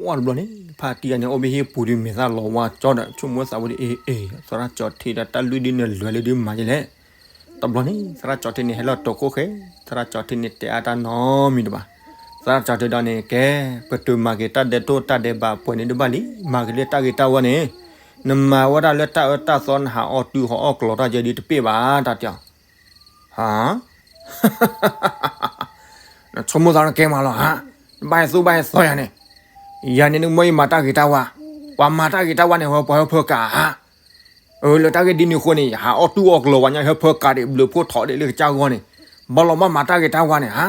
ပှၤတဘျီန့ၣ် ဖါတံၢ်ဂၤန့ၣ် အိၣ်ဘ့ၣ်ဟ့ၣ်ပူၤဒုးမဲာ်သၣ်လီၤဝါကၠီဒီး ဆိကမိၣ်သးဝဲဒ်အ့ၣ်အ့ၣ် သရၣ်ကၠီထံဒီးတၢ်လွံၢ်ဒုန့ၣ်လွဲၤလၢဒုးမၤယဲလဲၣ်, တဘျီန့ၣ် သရၣ်ကၠီထံန့ၣ် ဟဲလီၤတိၤခိၣ်ဃဲ, သရၣ်ကၠီထံန့ၣ်တဲအါတၢ်နီတမံၤဒံးဘၣ်, သရၣ်ကၠီထံဒီးန့ၣ် ကဲ, ပတုၤမၤက့ၤတၢ်ဒဲးတိၢ်တၢ်ဒဲးဘးပှဲၤန့ၣ်ဒုးဘၣ်လံ, မၤက့ၤလၢတၢ်ဂ့ၤတၢ်ဝါန့ၣ်, နမၤဝဲဒၣ်လၢတၢ်အၢတၢ်သီ နဟးအီၣ်တူၢ်ဟးအီၣ်ကလီၤတၢ်ယဲဒုးတပ့ၢ်ဘၣ် တၢ်တဲအီၤ ဟါ, နဆိကမိၣ်သးနကဲမးလီၤဧါ, နဘၣ်ဟဲသူဘၣ်ဟဲသီယၤန့ၣ်, ယၤန့ၣ်နကမၢယမၤတၢ်ဂ့ၤတၢ်ဝါ, ပှၤမၤတၢ်ဂ့ၤတၢ်ဝါန့ၣ် ဟဲပှၤဟၢဖၢကၤဧါ, အၢ လၢတၢ်ဂ့ၢ်ဒ်န့ၣ်အဃိန့ၣ် ယဟးအီၣ်တူၢ်အီၣ်ကလီၤဝဲညါ ဟၢဖၢကၤဒံး ဘျုးဖှိၣ်ထီၣ်ဒံးလၢကစၢ်ဂီၢ်န့ၣ်, ဘၣ်လီၤဘၣ်မၤတၢ်ဂ့ၤတၢ်ဝါန့ၣ်ဧါ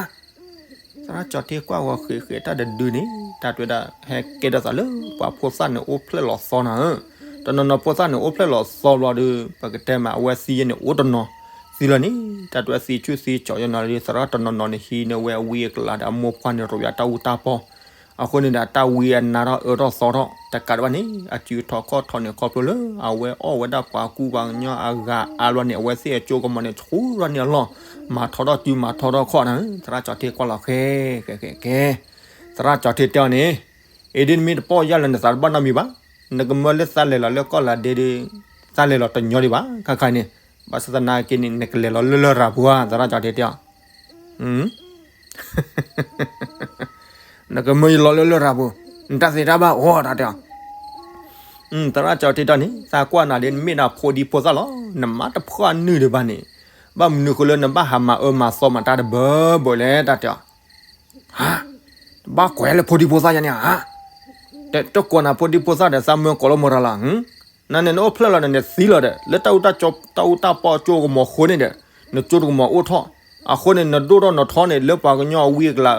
သရၣ်ကၠီထံကွၢ်ဂီၤဃ့းဃ့းတၢ်တဒုန့ၣ် တၢ်တဲဝဲဒၣ် ဟဲကဲထီၣ်သးလၢပှၤဖိသၣ်န့ၣ်အိၣ်ဖျဲၣ်လီၤသီနၤဧၢ, တနီၤနီၤဖိသၣ်န့ၣ်အိၣ်ဖျဲၣ်လီၤသီဘျီဒီး ပကတဲမးအဝဲသံယဲန့ၣ်အိၣ်တနီၤ, သံလီၤန့ၣ် တၢ်တဲဝဲသံဆူၣ်သံကၠီၤယဲနီၤဒီး သရၣ်တနီၤနီၤန့ၣ်ဟံးန့ၢ်ဝဲအဝံအကလၤဒီးအမိၢ်ပှၢ်န့ၣ် ရူးယါတၢ်အူတၢ်ပီ အဃိန့ၣ်ဒီး တၢ်ဝံအနါထီၣ်အၢထီၣ်သီထီၣ် တကးဒံးဘၣ်န့ၣ် အစုထီၣ်ခီၣ်ထီၣ်န့ၣ် ခီဖျိလၢအဝဲအီၣ်ဝဲဒၣ်ပှၤကူပှၤကညီအဂၤအါဘျီန့ၣ် အဝဲသ့ၣ်အကၠိကမီၤန့ၣ် ဆူၣ်ထီၣ်န့ၢ်အလီၢ်, မၤထီၣ်ထီၣ်စုမၤထီၣ်ထီၣ်ခီၣ်နၤဧၢ, သရၣ်ကၠီထံကွၢ်လီၤဃဲ ကဲ ကဲ ကဲ သရၣ်ကၠီထံတဲအီၤန့ၣ်, အ့ဒ်နမ့ၢ်တပီၢ်ယၢ်လၢနသးတဘၣ်နီတမံၤဘၣ်, နကမၢလၢသးလဲၤလီၤလၢကီၢ်လၤဒ့ဒီး သးလဲၤလီၤတညီဒံးဘၣ် ခါခါန့ၣ်, ဘၣ်ဆၣ်သနာ်က့န့ၣ် နကလဲၤလီၤလၢလရာ်ပူၤဧါ သရၣ်ကၠီထံတဲအီၤ နကမၢယလီၤလၢလရာ်ပူၤ, နတၢ်သ့တၢ်ဘၣ်အိၣ် တၢ်တဲအီၤ, သရၣ်ကၠီထံတဲအီၤန့ၣ် သးကွၢ်နၤဒ်နမ့ၢ်ဒၣ်ဖိဒံဖိသၣ်လီၤ, နမါတဖှၣ်နုာ်ဒံးဘၣ်န့ၣ်, ဘၣ်မနုၤဃိလၢနဘၣ်ဟးမၤအၢမၤသီမၤတၢ်တဘၢဘၢလဲၣ် တၢ်တဲအီၤ, ဟါ, တဘၣ်ကွဲးလၢဖိဒံဖိသၣ်ယါန့ၣ်ဧါ, တကိးနၤဖိဒံဖိသၣ်ဒီးသးမၢကိးလီၤမရၤလီၤ, နန့ၣ် နအိၣ်ဖျဲၣ်လီၤဒီး နသံလီၤဒီး လၢတၢ်အူတၢ်ပီအကၠိကမီၤအဃိန့ၣ်ဒီး နကၠိတကမီၤအိၣ်ထီၣ်, အဃိန့ၣ် နဒိၣ်ထီၣ်နထီန့ၣ် လၢပှၤကညီအဝံအကလၤ,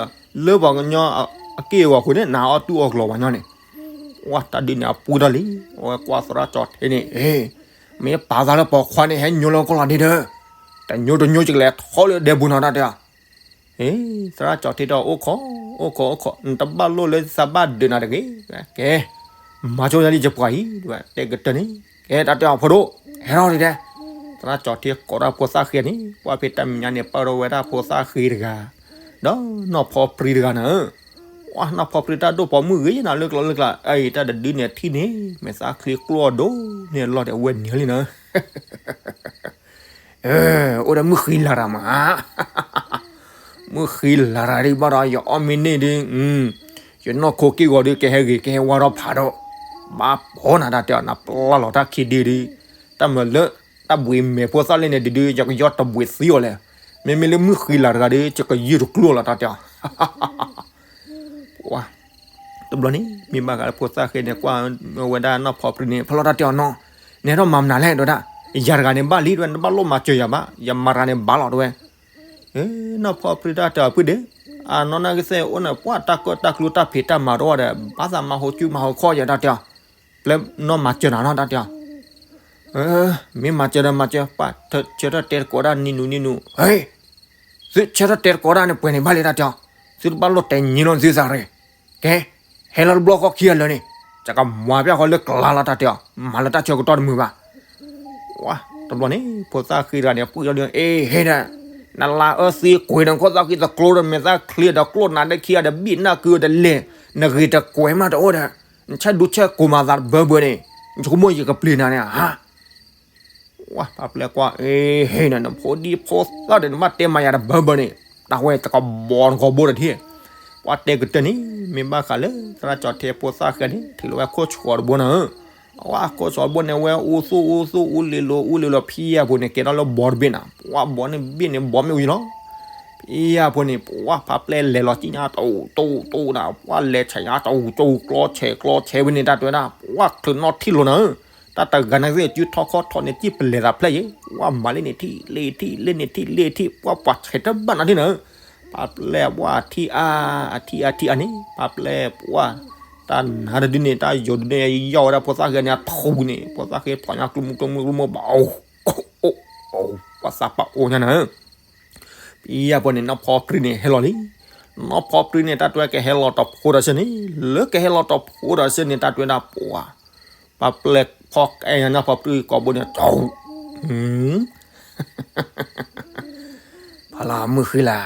လၢပှၤကညီအက့ၢ်အဂီၤအဃိန့ၣ် နအီၣ်တူၢ်အီၣ်ကျီၤပှၤညီန့ၣ်, ဝဲတၢ်ဒုးန့ၣ်အပူၤထီၣ်လံ, အဝဲကွၢ်သရၣ်ကၠီၤထံန့ၣ်, မ့ၢ်ပာ်သးလၢပိာ်ခွါန့ၣ် ဟဲညိလီၤကီၢ်လီၤဒ့ဒီး, တညိတညိကလဲၤထီၣ်လၢဒဲပူၤနီၤတၢ်တဲအီၤ သရၣ်ကၠီၤထံတဲအီၤ အိၣ်ခိး, အိၣ်ခိး, အိၣ်ခိး, နတဘၣ်လိၣ်လၢသးဘၣ်ဒုးနၤတဂ့ၤ, ကဲ, မၤဆိညါလံယပှၤအံၤ, တဲကတၢၢ်န့ၣ်, ကဲတၢ်တဲအီၤဖိဒိၣ်, ဟဲထီၣ်ဒံးတဲ, သရၣ်ကၠီၤထံကိးတၢ်ဖိသၣ်ဃ့န့ၣ် ပှၢ်ဖဲတၢ်မဲာ်ညါန့ၣ် ပၢၢ်ထီၣ်ဝဲဒၣ်ဖိသၣ်ဃ့တဂၤ, ဒီးနီၢ်ဖီပြံတဂၤနၤ ဝဲနီၢ်ဖီပြံတၢ်ဒိၣ်ဖိမုၣ်ဂ့ၤနၤလၢကျီလၢကျါ, အအံၤတၢ်တဒုန့ၣ်ထံၣ်န့ၣ် မဲာ်သၣ်ချ့ကျိၣ်အဒိၣ်န့ၣ်လီၤဒီးအဝဲနံၤလံနၤ အိၣ်ဒီးမုၢ်ဃံလၤရၤမး, မုၢ်ဃံလၤရၤဒ်ဘၣ်ဒီး ယအီၣ်မ့ၢ်န့ၢ်ဒ်, ယနီၢ်ခိက့ၢ်ဂီၤဒ်ကဟဲဂ့ၤကဟဲဝါထီၣ်ဖးဒီး, ဘၣ်ဖီနၤတၢ်တဲအီၤ နပျၢ်လီၤတၢ်ခံဒုဒ်, တၢ်မၤလၢ, တၢ်ဘှံးမဲာ်ဖိသၣ်လဲၣ်န့ၣ်ဒုဒု ယကယီတဘှံးသံအီၤလဲၣ်, မ့မ့ၢ်လၢမုၢ်ဃံလၤတဂၤဒု ယကယုၢ်တကျိၣ်လီၤတၢ်တဲအီၤ ပှၤ, တဘျီန့ၣ် မ့ၢ်ဘၣ်ဃးလၢဖိသၣ်ဃ့န့ၣ် ကွၢ်ဝဲဒၣ်နီၢ်ဖီပြံန့ၣ် ဖီလီၤတၢ်တဲအီၤနီၤ, နဟဲထီၣ်မၤမနုၤလဲၣ်တဲဝဲဒၣ်, ယၤတဂၤန့ၣ်ဘၣ်လံတဲဝဲ နတဘၣ်လိၣ်မၤစၢၤယၤဘၣ်, ယမၤတဂၤန့ၣ်ဘၣ်လီၤတဲဝဲ, နီၢ်ဖီပြံတၢ်တဲအီၤဖုဒ့, အနီၢ်နၢ်ကစဲၢ်အိၣ်န့ၣ် ပှၤတၢ်ကၢၣ်တၢ်ကျူတၢ်ဖံးတၢ်မၤတအိၣ်ဒီး ဘၣ်သးမၤဟိကၠူမၤဟိခီၣ်ယၤတၢ်တဲအီၤ, ပျဲနီၢ်မၤစၢၤနၤနီၤတၢ်တဲအီၤ မ့ၢ်မၤစၢၤဒီးမၤစၢၤ, ပှၤဆၢထၢၣ်တဲတကိးဒၣ်နံၤနူနံၤနူ, ဟဲ, သုဆၢထၢၣ်တဲတကိးဒၣ်န့ၣ်ပှဲၤန့ၣ်ဘၣ်လံတၢ်တဲအီၤ, သုတဘၣ်လိၣ်တဲညံလီၤသုသးရ့ၣ်, ကဲ, ဟဲလီၤတဘျီဃီခံဂၤလၢာ်န့ၣ်, ယကမၤပျဲဃီလၢကလါလီၤတၢ်တဲအီၤ, မၤလၢတၢ်ဆၢကတီၢ်တမုာ်ဘၣ် ဝါ, တဘျီန့ၣ် ဖိသၣ်ဃ့တဂၤန့ၣ် ပှံၢ်ထီၣ်ဒု အ့ဟ့ဒီး, နလါအၢသံကွံာ်ဒီး ခိၣ်သၣ်ဃံသကျိဒီး မဲာ်သၣ်ချ့ဒီး ကျိၣ်နးဒၢခံဂၤဒီး ဘံၣ်နၢ်ကုဒီးလဲၣ်, နဂ့ၤတကွဲးမးတအိၣ်ဒီး, နဆဲးဒူဆဲးကိးမၤသးတဘၢဘၢန့ၣ်, နဆိကမိၣ်ယကပျံၤနၤန့ၣ်ဧါ ဝါ, ပှၤပျဲကွၢ်, အ့ဟ့န့ၣ် နဖိဒံဖိသၣ်ဒီး နဘၣ်တဲမၤယၤတဘၢဘၢန့ၣ်, တၢ်ဝဲတကဘီနကီၢ်ဘိတထံၣ်, ပှၤတဲကတၢၢ်န့ၣ် မ့ၢ်ဘၣ်ဃးလၢ သရၣ်ကၠီၤထံဖိသၣ်ဃဲန့ၣ် ထုးလီၤဝဲခိၣ်ဆှီတဘိနၤဧၢ, အဝဲခိၣ်ဆှီတဘိန့ၣ် ဝဲအူသူၣ်အူသူၣ်အူလံၤလိၤအူလံၤလိၤ ဖံယၢ်ဖိန့ၣ် ကဲထီၣ်လၢဘီတဘ့ၣ်နၤ, ပှၤဘီန့ၣ်ဘ့ၣ်န့ၣ် ဘီမ့ၢ်ဝံၤလီၤ ဖံယၢ်ဖိန့ၣ် ပှၤဖးပျဲလဲၤလီၤစံၣ်ညါတအူတအူတအူနၤ, ပှၤလဲၤဆဲးညါတအူတအူ ကျီဆဲးကျီဆဲးဝဲန့ၣ် တၢ်တဲဝဲဒၣ် ပှၤချုးနီၣ်ထံၣ်လိာ်နၤဧၢ, တၢ်တဂၤန့ၣ်သ့ၣ် စုထီၣ်ခီၣ်ထီၣ်န့ၣ် စံၣ်ပလဲၤသးဖျဲၣ်ယဲ, ပှၤမၤလၢန့ၣ်ထံၣ်လၢထံၣ်လၢန့ၣ်ထံၣ်လၢထံၣ် ပှၤပှၤဆဲးတဘၣ်နၤထံၣ်နၤဧၢ, ဖးပျဲပှၤထံၣ်အါ, အထံၣ်အါထံၣ်အါန့ၣ် ဖးပျဲပှၤ, တၢ်နါတဒုန့ၣ် တၢ်ယိၤဒုန့ၣ် ယီၢ်ဝဲဒၣ်ဖိသၣ်ဃဲန့ၣ် အထူန့ၣ် ဖိသၣ်ဃဲဖီၣ်ညါကျိမုၢ်ကျိမုၢ်ကျိမုၢ်ဘၣ်အိၣ်, အိၣ်, ပှၤသးပှၢ်အိၣ်ညါနၤဧၢ ဖံယၢ်ဖိန့ၣ် နီၢ်ဖီပြံန့ၣ် ဟဲလီၤလံ, နီၢ်ဖီပြံန့ၣ် တၢ်တဲဝဲကဟဲလီၤတဖိဒီးစ့ၢ်န့ၣ်, လၢကဟဲလီၤတဖိဒီးစ့ၢ်န့ၣ် တၢ်တဲဝဲဒၣ်ပှၤ, ပှၤပျဲဖီအဲၣ်ညါနီၢ်ဖီပြံကိာ်ဘိန့ၣ် တၢ်, ဖးလီၤမုၢ်ဃံလၤ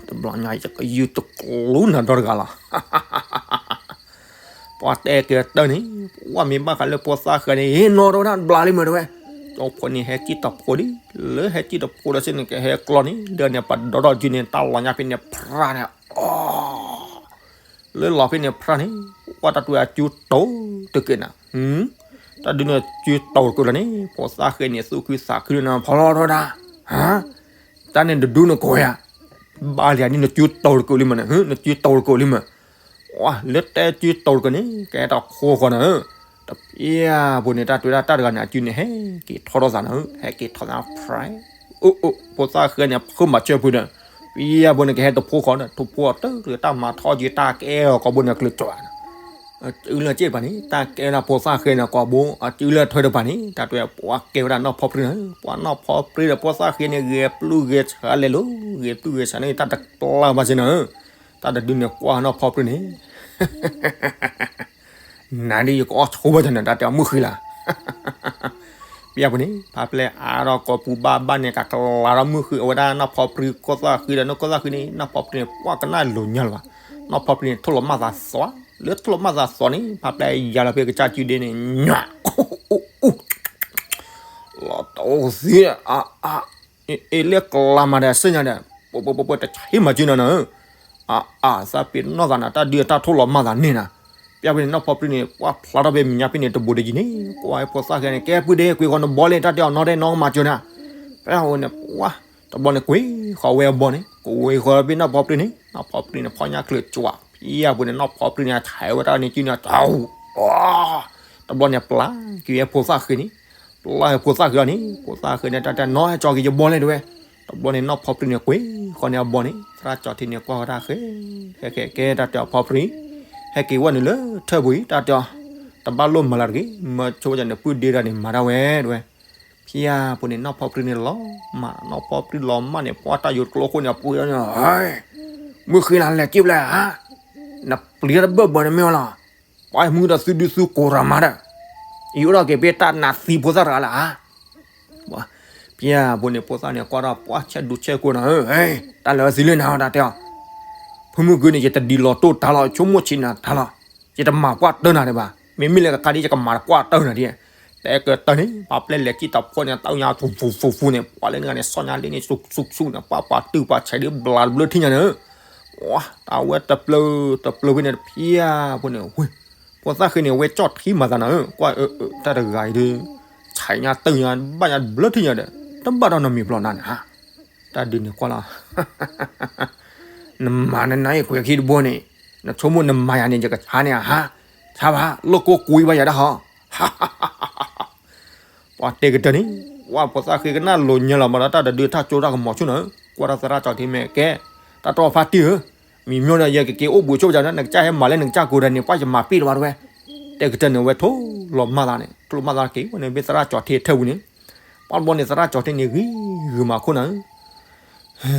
တဘျီညါ ယကယူၢ်တကျူနၤဒီတဂၤလီၤ. ပှၤတဲက့ၤတၢ်န့ၣ်, ပှၤမ့ၢ်ဘၣ်ဃးလၢဖိသၣ်ဃဲန့ၣ် ဟ့ၣ်နီၤတဝဲဒၣ်ဘျါလံမ့ၢ်တဝဲ, ကၠီဖိန့ၣ်ဟဲကံၣ်တဖိလံ, လၢဟဲကံၣ်တဖိဒီးစ့ၢ်န့ၣ် ကဟဲကျီန့ၣ် ဒီးန့ၣ် ပှၤဒီထီၣ်စုန့ၣ် တၢ်လီၤညါဖဲန့ၣ်ဖျါန့ၣ်, အီ လၢလီၤဖဲန့ၣ်ဖျါန့ၣ်, ပှၤတၢ်တဲအစုတီၤတက့ၢ်နၤ, တၢ်ဒုးန့ၣ်စုတီၤတက့ၢ်လီၤန့ၣ် ဖိသၣ်ဃဲန့ၣ် သူၣ်ခုသးခုန့ၣ် ဖီလီၤထီၣ်ဒၣ်, တၢ်န့ၣ်တဒုန့ၣ်ကိးယၤ, ဘၣ်လံနစုတီၤတက့ၢ်လံမ့ၢ်န့ၣ်, နစုတီၤတက့ၢ်လံမ့ၢ်, လၢတဲစုတီၤတက့ၢ်န့ၣ် ကဟဲတဖိဃီနၤဧၢ, တပျၢ်ဖိန့ၣ် တၢ်တဲဝဲဒၣ်တၢ်တဂၤန့ၣ် အစုန့ၣ် ဟဲက့ၤထီၣ်ထီၣ်သးနၤဧၢ, ဟဲက့ၤထီၣ်သးဖျါ အိၣ်အိၣ် ဖိသၣ်ဃဲန့ၣ် ဖုမၤစၢၤဖုဒီး, ပျၢ်ဖိန့ၣ် ကဟဲတဖိဃီဒီး တဖိဃီတကျ့ၤတၢ်မၤထီၣ်က့ၤတၢ်ကဲအီၤကိာ်ဘိန့ၣ် ကျ့ၤကၠီၤ, အစုလၢက့ၢ်တပၤန့ၣ် တၢ်ကဲဒၣ်ဖိသၣ်ဃဲန့ၣ်ကိာ်ဘိ အစုလၢထွဲတပၤန့ၣ် တၢ်တဲပှၤကဲဝဲဒၣ်နီၢ်ဖီပြံန့ၣ်, ပှၤနီၢ်ဖီပြံဒီးဖိသၣ်ဃဲန့ၣ် ဂဲၤပျုၢ်ဂဲၤဆှးလဲၤလိၤ ဂဲၤပျုၢ်ဂဲၤဆှးန့ၣ် တၢ်တကျါဘၣ်စ့ၢ်နၤဧၢ, တၢ်တဒုန့ၣ်ကွၢ်နီၢ်ဖီပြံန့ၣ် နၤဒ်ယကအီၣ်ဆိဘၣ်တနၤ တၢ်တဲအီၤမုၢ်ဃံလၤ ပျၢ်ဖိန့ၣ် ဖးပျဲအါထီၣ်ကိာ်ပူၤဘၣ်ဘၣ်န့ၣ် ကကလၤထီၣ်မုၢ်ဃံ အဝဲဒၣ်နီၢ်ဖီပြံခိၣ်သၣ်ဃံဒီး နီၢ်ခိၣ်သၣ်ဃံန့ၣ် နီၢ်ဖီပြံန့ၣ် ပှၤကနၣ်လိၤညါလၢၤဘၣ်, နီၢ်ဖီပြံန့ၣ် ထိၣ်လီၤမၢ်သးသီ, လၢထိၣ်လီၤမၢ်သးသီန့ၣ် ဖးပျဲယၤလီၤဖဲကစၢ်စုဒ့န့ၣ် ညွၣ် လီၤတိၢ်သံ အါအါ အ့လၢကလၤမၤဒီးစ့ၢ်ညါဒီး ပှဲၤပှဲၤပှဲၤပှဲၤ တဆံးမၤစုနၤနၤဧၢ, အါအါ သးပ့ၤနီၢ်သးနၤ တၢ်ဒုးတၢ်ထိၣ်လီၤမၢ်သးန့ၣ်နၤ, ပျၢ်ဖိန့ၣ် နီၢ်ဖီပြံန့ၣ် ပှၤဖျါထီၣ်ဖဲမဲာ်ညါဖဲန့ၣ် တဘူးတယံၤန့ၣ် ကွၢ်ဖိသၣ်ဃဲန့ၣ် ကဲပုၢ်ဒ့ ကွံာ်ဃီနဘီလဲၣ် တၢ်တဲအီၤနီၢ်ဒဲး နီၢ်ကမၤစၢၤနၤ, ပျၢ်ဖိန့ၣ် ပှၤ တဘျီန့ၣ် ကွံာ်ဃီဝဲအဘီန့ၣ် ကွံာ်ဃီဖဲနီၢ်ဖီပြံန့ၣ် နီၢ်ဖီပြံန့ၣ် ဖီၣ်ညါကျၢၤကွၢ် ပျၢ်ဖိန့ၣ် နီၢ်ဖီပြံန့ၣ် ဆဲးဝဲတၢ်န့ၣ် စုန့ၣ် တၢ် အီ တဘျီန့ၣ် ပျၢ်က့ၤဝဲဖိသၣ်ဃ့န့ၣ်, ပျၢ်ဝဲဖိသၣ်ဃ့အီၤန့ၣ် ဖိသၣ်ဃ့န့ၣ် တၢ်တဲနီၢ်ဟဲကၠီက့ၤယဘီလဲၣ်တဲဝဲ. တဘျီန့ၣ် နီၢ်ဖီပြံန့ၣ် ကွံာ်ဃီန့ၣ်အဘီန့ၣ် သရၣ်ကၠီထံန့ၣ် ကွၢ်ဃီတၢ်ဃ့, ဟဲက့ၤကဲတၢ်တဲအီၤဖီပြံ, ဟဲက့ၤဝဲနုာ်လၢထၢၣ်ပူၤအံၤ တၢ်တဲအီၤ, တဘၣ်လိၣ်မၤလၢၤတဂ့ၤ, မၢဆိဝဲန့ၣ် ပုၢ်ဒ့တၢ်န့ၣ် မၤတၢ်ဝဲတဲဝဲ. ဖဲအပူၤန့ၣ် နီၢ်ဖီပြံန့ၣ်လီၤမၢ်, နီၢ်ဖီပြံလီၤမၢ်န့ၣ် ပှၢ်တၢ်ယိၤကျိခိၣ်န့ၣ် အပူၤန့ၣ်, မုၢ်ဃ့လၢလဲၤက့ၤပျဲဧါ, နပျံၤတၢ်တဘၢၣ်ဘၢန့ၣ်မ့ၢ်လီၤ, ပှၢ်မုၢ်ဒီးသုဒုသုကိးရၤမၤဒီး, ယအိၣ်ဒီးက့ၤပ့ၢ်တၢ်နးသံဖိသၣ်တဂၤလၢဧါ. ဖဲအပူၤန့ၣ် ဖိသၣ်န့ၣ် ကွၢ်ဒီးပှၢ်ဆဲးဒူဆဲးကိးနီၤ, တၢ်လၢသံလၢနၤ တၢ်တဲအီၤ, ဖုမုၢ်ကုန့ၣ် ယတဒ်လီၤတိၢ်တၢ်လီၤ, ဆိကမိၣ်ဆံးနၤတၢ်လီၤ, ယတမၤပှၢ်တၢၢ်နၤဒံးဘၣ်, မ့မ့ၢ်လၢကခါဒ်ယကမၤတပှၢ်တၢၢ်နၤဒံး, တဲကတၢၢ်န့ၣ် ပှၢ်ပျဲလဲၤကံၣ်တၢ်ဖိန့ၣ် တၢ်ညါ ဖူဖူဖူဖူန့ၣ် ပှၢ်လၢနဂၤန့ၣ် စီၣ်ညါလ့န့ၣ် ဆူၣ်ဆူၣ်ဆူၣ်န့ၣ် ပှၢ်ပှၤတုၢ်ပှၤဆဲးဒ်ဘျးတဘျၢထံၣ်ညါန့ၣ်, ဝါ တၢ်ဝဲတပျၢၤတပျၢၤဖဲန့ၣ် ဖဲအပူၤန့ၣ် ဝ့ၢ် ဖိသၣ်ဃ့န့ၣ် အဝဲကၠီၣ်ထံမၤသးနီၤ, ကွၢ်အၢ တၢ်တဂၤအံၤဒီး ဆဲးညါတၢ်ညါ ဘၣ်ညါတဘျၢထံၣ်ညါဒီး တဘၣ်ဒီးနီတမံၤဘျီနၤန့ၣ်ဧါ, တၢ်ဒုးန့ၣ်ကွၢ်လီၤ နမၤနနၤအံၤကွဲးခံတဘိန့ၣ်, နဆိကမိၣ်နမၤယၤန့ၣ် ယကဆါန့ၣ်ဧါ, ဆါဘၣ် လိၣ်ကိၢ်ကွံဘၣ်ယၤဒၣ်ဟီ, ပှၤတဲကတၢၢ်န့ၣ်, ဝါ ဖိသၣ်ဃ့ကနၣ်လိၤညါလီၤမးဒီး တၢ်တဒုးတၢ်ကၠိတၢ်ကမီၤဆူၣ်နီၤ, ကွၢ်တၢ်သရၣ်ကၠီထံမဲာ်ကဲ, တၢ်တြီဖးတံၢ်ဧၢ, မံၤမျိၣ်ဒီး ယကက့ၤအိၣ်ဘူးဆိၣ်ပူၤဒီး နကစၢ်ဟဲမၤလၢနကစၢ်ကိးဒီးန့ၣ် ပှၢ်ယမၤပ့ၢ်လီၤဘၣ်တဲဝဲ, တဲကတၢၢ်န့ၣ် ဝဲထိၣ်လီၤမၢ်သးန့ၣ် ထိၣ်လီၤမၢ်သးက့ၤဝဲန့ၣ် ဘၣ်သရၣ်ကၠီထံထၢၣ်ပူၤန့ၣ်, ပှၢ်တဘျီန့ၣ် သရၣ်ကၠီထံန့ၣ် ဂံၢ်ဂုာ်မးခိၣ်နၤဧၢ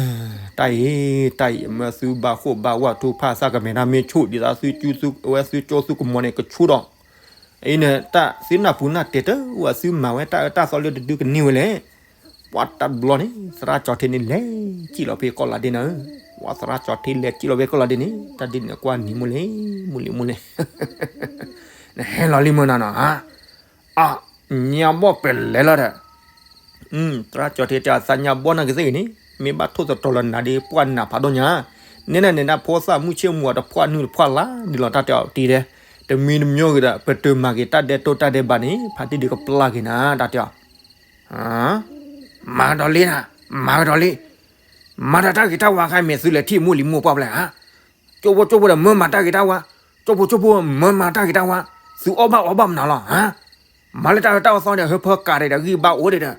တၢ်အံၤ တၢ်အံၤ မၢသုဘၣ်ဃိၣ်ဘၣ်ဝၣ်ထူဖၣ်သၣ်ကမဲာ်တၢ်မ့ၢ်ဆူၣ် ဒ်သိးသုကၠူသုဝဲသုကၠိသုကမီၤန့ၣ် ကဆူၣ်ဒီး, အံၤန့ၣ် တၢ်သုနၢ်ပူၤနၢ်တဲာ်တၢ်ဝဲ သုမၤဝဲတၢ်အၢတၢ်သီလၢတဒုကန့ၢ်ဝဲလဲၣ်. ပှၢ်တဘျီန့ၣ် သရၣ်ကၠီထံန့ၣ် လဲၤကံၣ်လီၤဖဲကီၢ်လးဒ့နၤဧၢ, ပှၢ်သရၣ်ကၠီထံလဲၤကံၣ်လီၤဖဲကီၢ်လးဒ့န့ၣ် တၢ်ဒ်န့ၣ်ကွၢ်နံၤမူလ့မူလ့မူလ့ နဟဲလီၤလံမၢ်နၤနီၤဧါ, အ ညါဘီၣ်ပဲၤလဲၤလီၤဒီး သရၣ်ကၠီထံတဲအသးညါဘီၣ်နာ်က့ၤသ့ၣ်ဂ့ၤန့ၣ် မ့ၢ်ဘၣ်ထိၣ်သတြီၤလၢနၤဒ်ပှၢ်နးဖးဒိၣ်ညါ, နဲဒၣ်နဲဒၣ်ဖိသၣ်မုၢ်ဆ့ၣ်မူၤအတဖှၣ်နုၢ်တဖှၣ်လါဒ်လီၤတၢ်တဲအီၤတံၤဒဲး, တမံၤတမံၤဂ့ၤဒီး ပတမၤက့ၤတၢ်ဒဲးတိၢ်တၢ်ဒဲးဘးန့ၣ် ဖါတံၢ်ဒုးကပျၢ်က့ၤနၤ တၢ်တဲအီၤ, မၤကဒီးလံနၤ, မၤကဒီးလံ, မၤဒီးတၢ်ဂ့ၤတၢ်ဝါခါမ့ၢ်သုလဲၤထံၣ်မိၢ်လံၤမိၢ်ပှၢ်ဖျဲၣ်ဧါ, ကၠိဖိကၠိဖိဒီးမၢမၤတၢ်ဂ့ၤတၢ်ဝါ, ကၠိဖိကၠိဖိမၢမၤတၢ်ဂ့ၤတၢ်ဝါ, သုအီၣ်ဘၣ်အီဘၣ်မနုၤလီၤဧါ မၤလၢတၢ်အၢတၢ်သီန့ၣ် ဟၢဖၢကးဒဲးဒီးဂံၢ်ဘါအိၣ်ဒဲးဒီး,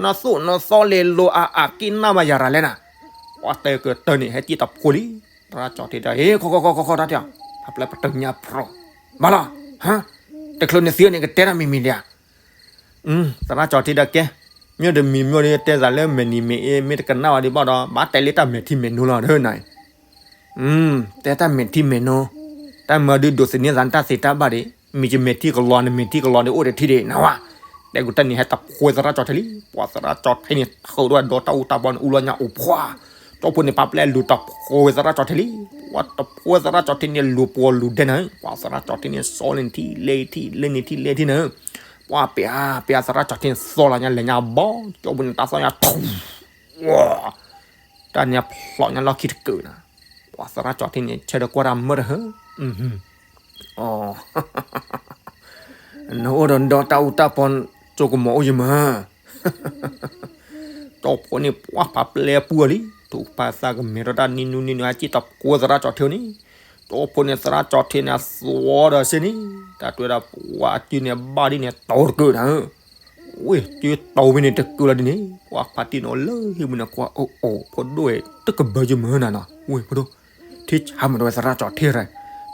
နသိၣ်နသီလဲၤလိၤအါအါက့ၤနၢ်ဘၣ်ယၤရၤလဲၣ်နၤ, ပှၢ်တဲကတၢၢ်န့ၣ် ဟဲက့ၤတဖိလံ, သရၣ်ကၠီထံတဲ ဟ့ၣ်ခီခီခီခီခီတၢ်တဲအီၤ, ဖးပျဲၢ်ပတုာ်ညါပြီ, ဘၣ်လီၤ, ဟါ, တချုးနသံန့ၣ် ကတဲတၢ်မံၤမံၤဒံးဧါ သရၣ်ကၠီထံတဲကဲ, မ့ၢ်တမံၤမ့ၢ်ဒီး တဲသးလၢမဲာ်နံၤမဲာ်အ့ မ့ၢ်တကနၣ်ဝဲဒံးဘၣ်ဒီး ဘၣ်တဲလၢတၢ်မဲာ်ထံမဲာ်နိလီၤ ဒ်နၤအံၤ တဲတၢ်မဲာ်ထံမဲာ်နိ, တၢ်မၤဒုးဒိးသန့ၤသး တၢ်သ့တၢ်ဘၣ်ဒံး, မ့ၢ်ယမဲာ်ထံကလီၤ နမဲာ်ထံကလီၤဒီး အိၣ်တထံၣ်ဒံး နဝဲ, တဲကတၢၢ်န့ၣ် ဟဲတဖိသရၣ်ကၠီထံလံ, ပှၤသရၣ်ကၠီထံန့ၣ် ထုးဒီးဒီးတၢ်အူတၢ်ပီန့ၣ် အူလီၤညါအိၣ်ဖှၣ်, ကၠိဖိန့ၣ် ဖးပျဲၢ်လူၤတဖိဝဲသရၣ်ကၠီထံလံ, ပှၤတဖိသရၣ်ကၠီထံန့ၣ် လူၤပှီၤလူၤဒဲးနၤ, ပှၤသရၣ်ကၠီထံန့ၣ် စီၤလၢနထံၣ်လဲၤထံၣ်လဲၤနထံၣ်လဲၤထံၣ်နၤ, ပှၤပျဲၢ်ပျဲၢ်သရၣ်ကၠီထံန့ၣ် သီလီၤညါလဲၤညါဘီ, ကၠိဖိန့ၣ် တၢ်သီညါထူ တၢ်န့ၣ်ဖျိးညါလီၢ်ခံတကုာ်နၤ, ပှၤသရၣ်ကၠီထံန့ၣ် ဆၢဒီးကွၢ်တၢ်မၢတဟၢ, အီ, နအိၣ်ဒီးဒီတၢ်အူတၢ်ပီ, ကၠိကမီၤအိၣ်ယမၢ, ကၠိဖိန့ၣ် ပှၤဖးပျဲၢ်ပူၤလံ, ထူးဖးသးကမဲာ်ဒီးတၢ်နံၤနူနံၤနူ ဟဲက့ၤတဖိသရၣ်ကၠီထံန့ၣ်, ကၠိဖိန့ၣ် သရၣ်ကၠီထံန့ၣ် အသီဒီးစ့န့ၣ်, တၢ်တွဲဒီးပှၤအစုန့ၣ် ဘၣ်ဒ်န့ၣ် တီၤတကုာ်နၤ ဝ့ၢ် ကၠိတီၤဝဲန့ၣ်တကုာ်လီၤဒ်န့ၣ်, ပှၤဖးတံၢ်န့ၣ်လၢဟံၣ်ပူၤန့ၣ် ကွၢ်အီၣ်အီၣ် ဖိဒိၣ်ဧၢ တကဘၢယမၢနၤနီၤ, ဝ့ၢ် ဖိဒိၣ်, ထံဆါမၤဒီးဝဲသရၣ်ကၠီထံရၢ,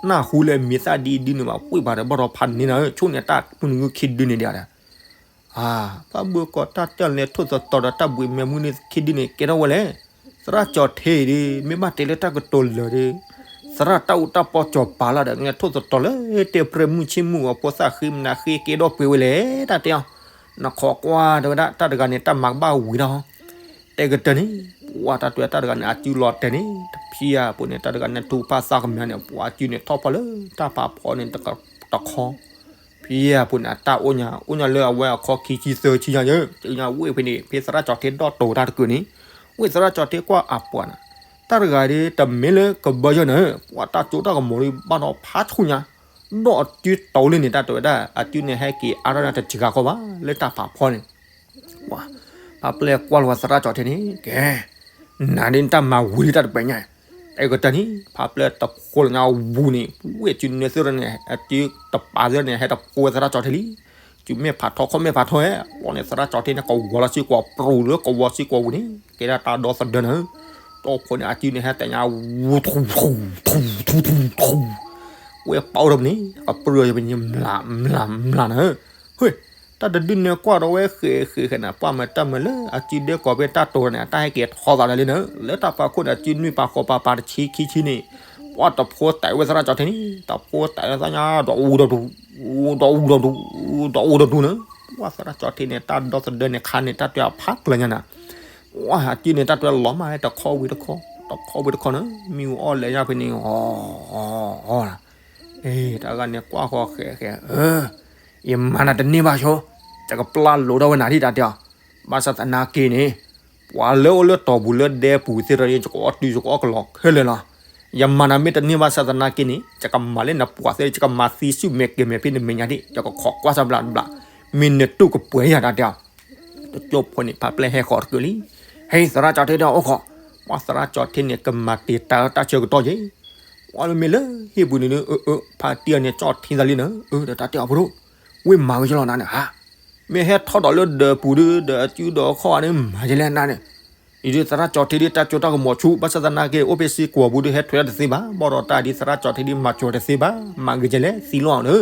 နၢ်ဟူလၢမံၤသၣ်ဒ်အံၤဒ်န့ၣ်ဘၣ် ဝ့ၢ်ပှၤဒီးဘၣ်ဒီးဖးန့ၢ်နၤဧၢ, ဆိၣ်န့ၢ်တၢ်မုၢ်နုာ်ခံဒုန့ၣ်ဒံးဧါ အါ, ဘၣ်ဘၣ်ကိးတၢ်တဲာ်လဲၤထိၣ်သတြီၤဒီးတၢ်ဘှံးမဲာ်မုၢ်န့ၣ်ခံဒုန့ၣ် ကဲထီၣ်ဝဲလဲၣ်, သရၣ်ကၠီထံအံၤဒီး မ့ၢ်ဘၣ်တဲလၢတၢ်ကတိၤလၢာ်ဒီး သရၣ်တၢ်အူတၢ်ပီကၠီၤပၤလီၤဒီး နထိၣ်သတြီၤလၢတဲပြဲမုၢ်ဆ့ၣ်မုၢ်ဂီၤ ဖိသၣ်ဃ့မနုၤဃ့ကဲဒီးပှဲၤဝဲလဲၣ် တၢ်တဲအီၤ, နခိးကွၢ်တဲဝဲဒၣ် တၢ်တဂၤန့ၣ် တၢ်မၤကဘၣ်ဝံၤဒီး တဲကတၢၢ်န့ၣ် ပှၤတၢ်တွဲတၢ်တဂၤန့ၣ် အစုလီၤတဲာ်န့ၣ် တဖံးဧါပူၤန့ၣ် တၢ်တဂၤန့ၣ် ထူးဖးသးကမဲာ်န့ၣ် ပှၤအစုန့ၣ်ထီၣ်ဖီလၢတၢ်ဖးဖီန့ၣ် တခီ, ဖံးဧါပူၤန့ၣ် အတၢ်အိၣ်ညါ အိၣ်ညါလၢအဝဲအခီခံဆံသၢဆံညါယဲၢ် တညါဝ့ၢ်ဖဲန့ၣ် ဖဲသရၣ်ကၠီထံဒီၣ်တိၤတၢ်တကုာ်န့ၣ် ဝ့ၢ်သရၣ်ကၠီထံကွၢ်အပှၤန့ၣ် တၢ်တဂၤဒီး တမ့ၢ်လၢကဘၢယဲၢ်န့ၣ် ပှၤတၢ်ကၠိတၢ်ကမီၤဒီးဘၣ်ဒီးဖးဆူၣ်ညါ ဒီးအစုတီၤလံန့ၣ် တၢ်တဲဝဲဒၣ် အစုန့ၣ်ဟဲက့ၤအါထီၣ်န့ၣ်တစှၤဃီဘၣ် လၢတၢ်ဖးဖီန့ၣ် ပှၤ ပှၤပျဲၢ်ကွၢ်လီၤဝဲသရၣ်ကၠီထံန့ၣ် ကဲ နၤဒ်နတၢ်မၤဝံၤလံတၢ်တပှဲၤညါ, အဲကတၢၢ်န့ၣ် ဖးပျဲၢ်တဖိလၢညါဝူၤန့ၣ် ဝဲၢ်စုနွဲၣ်သ့ၣ်န့ၣ် အစုတပာ်သ့ၣ်န့ၣ် ဟဲတဖိဝဲသရၣ်ကၠီထ့လံ. စုမဲာ်ဖးထီ ခီၣ်မဲာ်ဖးထီဟဲ လီၤန့ၣ် သရၣ်ကၠီထ့န့ၣ် ကဝီၤလီၤစ့ၢ်ကီးပြူၤလၢကဝီၤစ့ၢ်ကီးဝူၤန့ၣ် ကဲဒၣ်တၢ်ဒီသဒၢနၤဧၢ. တီၢ်ဖိန့ၣ် အစုန့ၣ် ဟဲတဲညါဝူၤထူထူထူထူထူထူ ဝဲပာ်အိၣ်ဒီးပန့ၣ် အပြူၤယပန့ၣ် မျးမျးမျးနၤဧၢ. ဟ့ၣ် တၢ်တဒုန့ၣ်ကွၢ်ဒီးဝဲဃဲးဃဲးဃဲးန့ၣ် ပှၢ်မၤတၢ်မၤလၢအစုဒဲကီးဖဲတၢ်တိၤန့ၣ် အတၢ်ဟဲက့ၤထီသးလၢလံနၤဧၢ. လၢတၢ်ဖးခိၣ်န့ၣ် အစုနွံပာ်ဃိးပာ်ပာ်တဆံခံဆံန့ၣ် ပှၢ်တဖိတဲာ်ဝဲသရၣ်ကၠီထ့န့ၣ် တဖိတဲာ်လၢသးညါ ဒီးအူဒီးဒူ ဒီးအူဒီးဒူ ဒီးအူဒီးဒူနၤဧၢ. ပှၢ်သရၣ်ကၠီထ့န့ၣ် တၢ်ဒီသဒၢန့ၣ်ခါန့ၣ် တၢ်တဲအဖးကျၢၤညါနၤ ပှၢ်အစုန့ၣ် တၢ်တဲလီၤမၢ်တခီဝံၤတခီ တခီဝံၤတခီနၤဧၢ. မ့ၣ်အူအီၣ်လဲၤညါဖဲန့ၣ် အီ အီ တၢ်ဂၤန့ၣ် ကွၢ်ဃီဃဲးဃဲး အၢ ယမၤနၤတန့ၢ်ဘၣ်ဆိ ယကပျၢ်လိာ်ထီၣ်ဝဲနၤဒံးတၢ်တဲအီၤ. ဘၣ်ဆၣ်သနာ်က့န့ၣ် ပှၤလၢအိၣ်လၢတီၤပူၤလၢဒဲပူၤသ့ၣ်တဖၣ် ယကအိၣ်တုၤယကအိၣ်ကလီခဲလၢာ်လီၤ. ယမၤနၤမ့ၢ်တန့ၢ်ဘၣ်ဆၣ်သနာ်က့န့ၣ် ယကမၤလၢနပှၤသ့ၣ် ယကမၤသံဆူၣ်မဲာ်ကဲၤမဲာ်ဖဲနမဲာ်ညါဒံး ယကခိးကွၢ်စၢ်ဘျးဘျး မ့ၢ်နတူၢ်ကပှဲၤယၤတၢ်တဲအီၤ. တကၠိဖိန့ၣ် ဖးပျဲၢ်ဟဲဃီၤတကၢၢ်လံ. ဟဲ သရၣ်ကၠီထ့ဒီးအိၣ်ဃီၤ ပှၢ်သရၣ်ကၠီထ့န့ၣ် ကမၤတ့ၢ်တၢ်တၢ်ဆၢကတီၢ်ယဲ ပှၢ်လၢမ့ၢ်လၢဟံၣ်ပူၤန့ၣ် အၢ အၢ ဖါတံၢ်အန့ၣ် ကၠီၣ်ထံသးလံနၤဧၢ. ဒီးတၢ်တဲအီၤဖိဒိၣ် ဝ့ၢ်မၤဝဲယလီၤနၤန့ၣ် ဟါ မ့ၢ်ဟဲထီၣ်ဒီးလၢဒဲပူၤဒီး ဒဲအစုဒီးခီၣ်ဂၤန့ၣ် မၤယလဲၣ်နၤန့ၣ် အံၤဒ်သရၣ်ကၠီထ့ဒ်တၢ်ကၠိတၢ်ကမီၤဆူၣ် ဘၣ်ဆၣ်သနာ်က့ အိၣ်ဖဲစ့ၢ်ကီးပူၤဒီး ဟဲထွဲတသ့ဘၣ် ဘၣ်ဒီးတၢ်ဒ်သရၣ်ကၠီထ့ဒ်မၤကၠီတသ့ဘၣ် မၤဂ့ၤယလဲၣ်သံလီၤနၤဧၢ.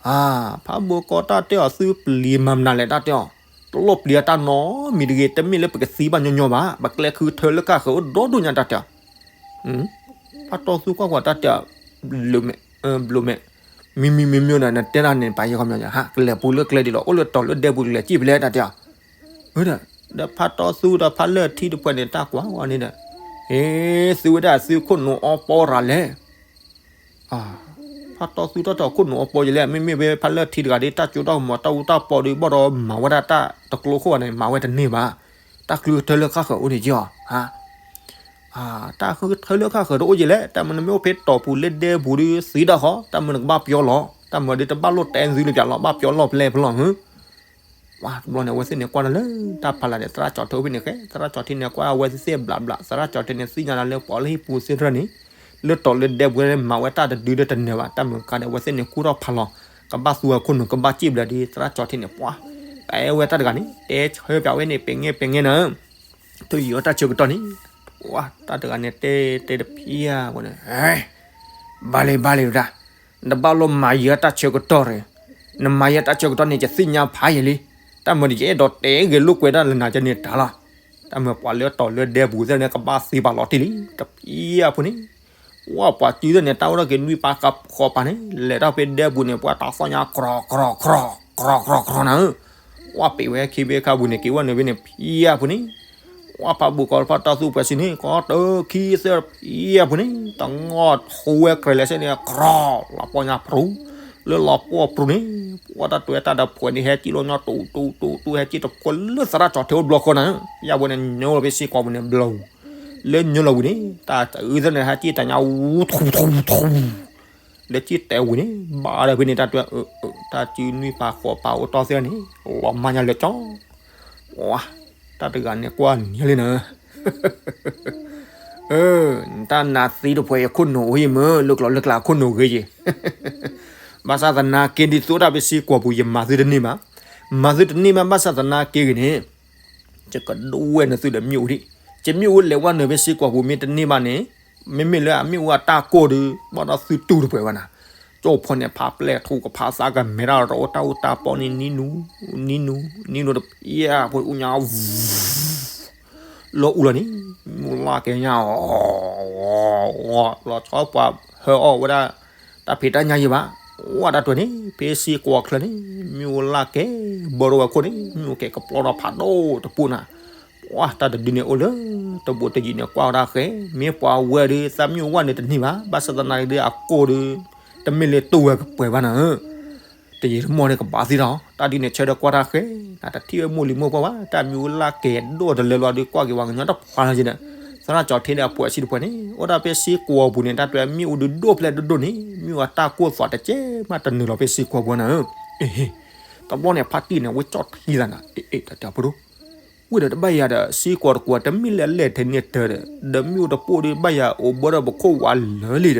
အါ ဖးဘိကီတၢ်တဲအီၤသုပျံၤမၤမနုၤလဲၣ်တၢ်တဲအီၤ တလိၣ်ပျံၤအတၢ်နီတမံၤတဂ့ၤ တမ့ၢ်လၢပကသံဘၣ်ညီညီဘၣ် ပကျဲဃုထၢလၢခၣ်ဃၢၤအိၣ်ဒီဒိၣ်ညါတၢ်တဲအီၤ ဖးတီသူကွၢ်ကွၢ်တၢ်တဲအီၤ ဘျုးမဲာ် ဘျုးမဲာ် မံမံမံမံဒီး နတဲတၢ်န့ၣ် ပာ်ယဲခီပညီ ဟး ကလဲၤပူၤလၢကျဲဒ်လီၤ အိၣ်လၢတီၤလၢဒဲပူၤကလဲၤစံၣ်ဖဲလဲၣ်တၢ်တဲအီၤ ဒီးဖးတီသူဒီးဖးလၢၢ်ထံတဖၣ်န့ၣ် တၢ်ကွၢ်ဝဲန့ၣ်ဒီး ဟ့ သုဝဲဒၣ်သုခိၣ်နူာ်အီပီရၤလဲၣ် ဖးတီသူတၢ်တီခိၣ်နူာ်အီပီယလဲၣ် မ့မ့ၢ်ဖဲဖးလၢၢ်ထံတဂၤဒီး တၢ်ကၠိတၢ်ကမီၤတၢ်အူတၢ်ပီဒီး ဘၣ်ဒီးမၤဝဲဒၣ်တၢ်တကျိခိၣ်ဘၣ်န့ၣ် မၤဝဲတန့ၢ်ဘၣ် တၢ်ဃုထၢလၢခၣ်ဃၢၤအိၣ်န့ၣ်ကီး တၢ်ဃုထၢလၢခၣ်ဃၢၤတအိၣ်ကလဲၣ် တၢ်မနုၤမ့ၢ်အိၣ်ဖဲတီၤပူၤလၢဒဲပူၤဒီး သံတၢ်ဃီ တၢ်မနုၤကဘၣ်ပျီလီၤ တၢ်မနုၤဒီးတဘၣ်လိၣ်တဲသုလၢပျၢ်လီၤ ဘၣ်ပျီလီၢ်ပျဲဖဲလီၤ ပှၢ်တဘျီန့ၣ် အဝဲသ့ၣ်န့ၣ်ကွၢ်လၢတၢ်ဖးလၢ်န့ၣ် သရၣ်ကၠီထ့အိၣ်ဖဲန့ၣ်ဃဲ သရၣ်ကၠီထ့န့ၣ်ကွၢ်အဝဲသ့ၣ်သ့ၣ်ဘျးဘျး သရၣ်ကၠီထ့န့ၣ် သ့ၣ်ညါလၢပှၤလၢဟံၣ်ပူၤသ့ၣ်တဖၣ်န့ၣ် လၢတီၤလၢဒဲပူၤန့ၣ် မၤဝဲတၢ်တဒုဒီးတနၢၤဘၣ် တၢ်မုၢ်ကါဒီး အဝဲသ့ၣ်န့ၣ် ကူၣ်ထီၣ်ဖးလီၤ ကဘၣ်သူအခိၣ်နူာ် ကဘၣ်စံၣ်ဘျဲးဒီး သရၣ်ကၠီထ့န့ၣ် ပှၢ် တဲဝဲတၢ်တဂၤန့ၣ် တဲဆၢပၠးဝဲန့ၣ် ပဲၤငဲပဲၤငဲနၤ ထုးယံၤအီၣ်တၢ်ဆၢကတီၢ်န့ၣ် ပှၢ် တၢ်တဂၤန့ၣ် တဲတဲတဖံးဧါန့ၣ် ဘၣ်လံဘၣ်လံဝဲဒၣ် နဘၣ်လိၣ်မၤယံၤတၢ်ဆၢကတီၢ်ရ့ၣ် နမၤယံၤတၢ်ဆၢကတီၢ်န့ၣ် ယသ့ၣ်ညါဖးယံၤလံ တၢ်မၤဒီးယအဲၣ်ဒိးတဲဂ့ၤလိာ်ကွဲဒၣ်လၢနၤကန့ၣ်တၢ်လီၤ တၢ်မၤပှၤလၢတီၤလၢဒဲပူၤသ့ၣ်န့ၣ် ကဘၣ်သ့ပာ်လီၤတံၢ်လံ တဖံးဧါဖိန့ၣ် ပှၢ်ပှၤစုသ့ၣ်န့ၣ် တၢ်အိၣ်ထီၣ်က့ၤနွံပာ်ဃိးပာ်န့ၣ် လဲၤထီၣ်ဖဲဒဲပူၤန့ၣ် ပှၢ်တၢ်သီၣ်ညါ ကြီၤကြီၤကြီၤကြီၤကြီၤနၤဧၢ ပှၢ်ပ့ၤဝဲခံဘ့ၣ်ခါပူၤန့ၣ် က့ၤဝဲနုာ်ဖဲန့ၣ် ဖံးဧါဖိန့ၣ် ပှၢ်ဖးဘိကီဖးတီသူပှဲၤစံးန့ၣ် ကီတၢ်ခံသၢဖံးဧါဖိန့ၣ် တငီၢ်ဟူဝဲကြဲးလဲၤဆ့န့ၣ် ကြီၤ လီၤပှီၢ်ညါပြူၤ လၢလီၤပှီၢ်ပြူၤန့ၣ် ပှၢ်တၢ်တွဲတၢ်ဒီးဖှဲးန့ၣ် ဟဲကံၣ်လီၤညီတူတူတူတူ ဟဲကံၣ်တဖိလၢသရၣ်ကၠီထ့အိၣ်ဘျီဃီနၤဧၢ ယဲၢ်ဝဲန့ၣ် ညိလီၤဖဲစ့ၢ်ကီးပူၤန့ၣ် ဘျီ လၢညိလီၤဝံၤန့ၣ် တၢ်အုၣ်သ့ၣ်န့ၣ် ဟဲကံၣ်တၢ်ညါဝူထူထူထူ လၢကံၣ်တဲဝံၤန့ၣ် ဘၣ်ဒီးဖဲန့ၣ် တၢ်တွဲ တၢ်စုနွံပာ်ဃိးပာ်အိၣ်တီၢ်သ့ၣ်န့ၣ် လီၤမၢ်ညါလၢကၠီ ပှၢ် တၢ်တဂၤန့ၣ်ကွၢ်န့ၢ်လံနၤ တၢ်နးသံတဖှဲးအခိၣ်နူာ်အိၣ်ယံၤမ့ၢ် လၢကျိၤလၢကျါအခိၣ်နူာ်ဂ့ၤယံၤ ဘၣ်ဆၣ်သနာ်က့ဒ်သိးတၢ်ဖဲစ့ၢ်ကီးပူၤ ယမၤသုတန့ၢ်ဘၣ် မၤသုတန့ၢ်ဘၣ် ဘၣ်ဆၣ်သနာ်က့ဂ့ၤန့ၣ် ယကဒိဝဲနသုဒီးမ့ၣ်အူဒံး ယမ့ၣ်အူလဲၤဝဲနုာ်ဖဲစ့ၢ်ကီးပူၤ မ့ၢ်တန့ၢ်ဘၣ်န့ၣ် မ့မ့ၢ်လၢအမ့ၣ်အူအတၢ်ကိၢ်ဒီး ဘၣ်ဒီးသုတူၢ်တပှဲၤဘၣ်နၤ ကၠိဖိန့ၣ် ဖးပျဲၢ်ထူကဖးသးကမဲာ်တၢ်ဒီးအိၣ်တၢ်အူတၢ်ပီန့ၣ် နံၤနူၤ နံၤနူၤ နံၤနူၤတဖံးဧါ ဖိအူညါ လီၤအူလီၤန့ၣ် မ့ၣ်အူလၢ်ကဲညါ လီၤဆီပှၤဟၢအီၣ်ဝဲဒၣ် တၢ်ဖံးတၢ်ညၣ်ယံၤဘၣ် ဝဲတၢ်တွဲန့ၣ် ဖဲစ့ၢ်ကီးချၢန့ၣ် မ့ၣ်အူလၢ်ကဲ ဘၢထီၣ်ဝဲခိၣ်န့ၣ် မ့ၣ်အူကဲကပျီဒီးဖးဒိၣ်တပူၤနၤ ပှၢ်တၢ်တဒုန့ၣ်အိၣ်လၢ တဘိးတယံၤန့ၣ် ကွၢ်ဝဲဒၣ်ဃဲ မ့ၢ်ပှၤဝဲဒီး သးမ့ၣ်အူဝဲန့ၣ်တန့ၢ်ဘၣ် ဘၣ်ဆၣ်သနာ်က့ဒီးအကိၢ်ဒီး တမ့ၢ်လၢတူၢ်ဝဲကပှဲၤဘၣ်နၤဧၢ တယံာ်တမီၢ်န့ၣ်ကဘၣ်သံဒီး တၢ်ဒုန့ၣ်ဆၢဒီးကွၢ်တၢ်ဃဲ နတထံၣ်ဝဲမိၢ်လံၤမိၢ်ပှၢ်ဘၣ် တၢ်မ့ၣ်အူလၢ်ကဲဒိၣ်တလၢလီၤဒီး ကွၢ်က့ၤပှၤကညီတဖၣ်လီၤက့ၤဒီး သရၣ်ကၠီထ့ဒီးအပှဲၤစံတပှဲၤန့ၣ် အိၣ်ဒၣ်ဖဲစ့ၢ်ကီးပူၤန့ၣ် တၢ်တွဲမ့ၣ်အူဒုးဒိၣ်ဖျဲၣ်ဒိၣ်ဒိၣ်န့ၣ် မ့ၣ်အူအတၢ်ကိၢ်သွးတကဲမးတနုာ်လီၤဖဲစ့ၢ်ကီးပူၤနၤဧၢ တဘျီန့ၣ် ဖါတံၢ်န့ၣ် ဝဲကၠီၣ်ထံသးနၤ အ့ အ့ တၢ်တဲအဖိဒိၣ် ဝံၤဒီးတဘၣ်ယၤဒီး စံကွီၤတကွီၤ တမ့ၢ်လၢအလဲၢ်ထဲန့ၣ်တၢ်ဒီး ဒီးမ့ၣ်အူတပိၢ်ဒီး ဘၣ်ယၤအိၣ်ဘၣ်ဒီးပခိၣ်ဝါလၢာ်လံဒီး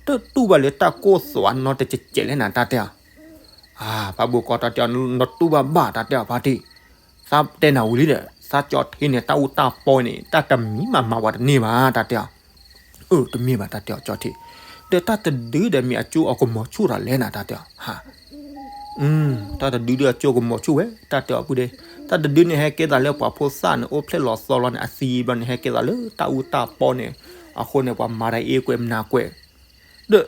တတူၢ်ဘၣ်လၢတၢ်ကိၢ်သွးနီတစဲးစဲးလဲၣ်နၤ တၢ်တဲအီၤ. အၢ ဖးဘိကီတၢ်တဲအီၤ နတူၢ်ဘၣ်ဘၣ် တၢ်တဲအီၤ ဖါတံၢ်, သးတဲနၤဝံၤလံဒီး သးကၠီထံန့ၣ် တၢ်အူတၢ်ပီန့ၣ် တၢ်တမံၤမးမၤပှၤတန့ၢ်ဘၣ် တၢ်တဲအီၤ. အၢ တမ့ၢ်ဘၣ် တၢ်တဲအီၤ ကၠီထံ, ဒီးတၢ်တဒုဒီးမ့ၢ်အကၠိအကမီၤဆူၣ်တၢ်လဲၣ်နၤ တၢ်တဲအီၤ. တၢ်တဒုဒီးအကၠိကမီၤဆူၣ်ဝဲ တၢ်တဲအီၤ ပုၢ်ဒ့, တၢ်တဒုန့ၣ်ဟဲကဲသးလၢပှၤဖိသၣ်န့ၣ် အိၣ်ဖျဲၣ်လီၤသီလီၤန့ၣ် အသံဘျီန့ၣ် ဟဲကဲသးလၢတၢ်အူတၢ်ပီန့ၣ်, အဃိန့ၣ် ပှၤမၤတၢ်အ့ၣ်ကွဲးမနၤကွဲး, ဒီး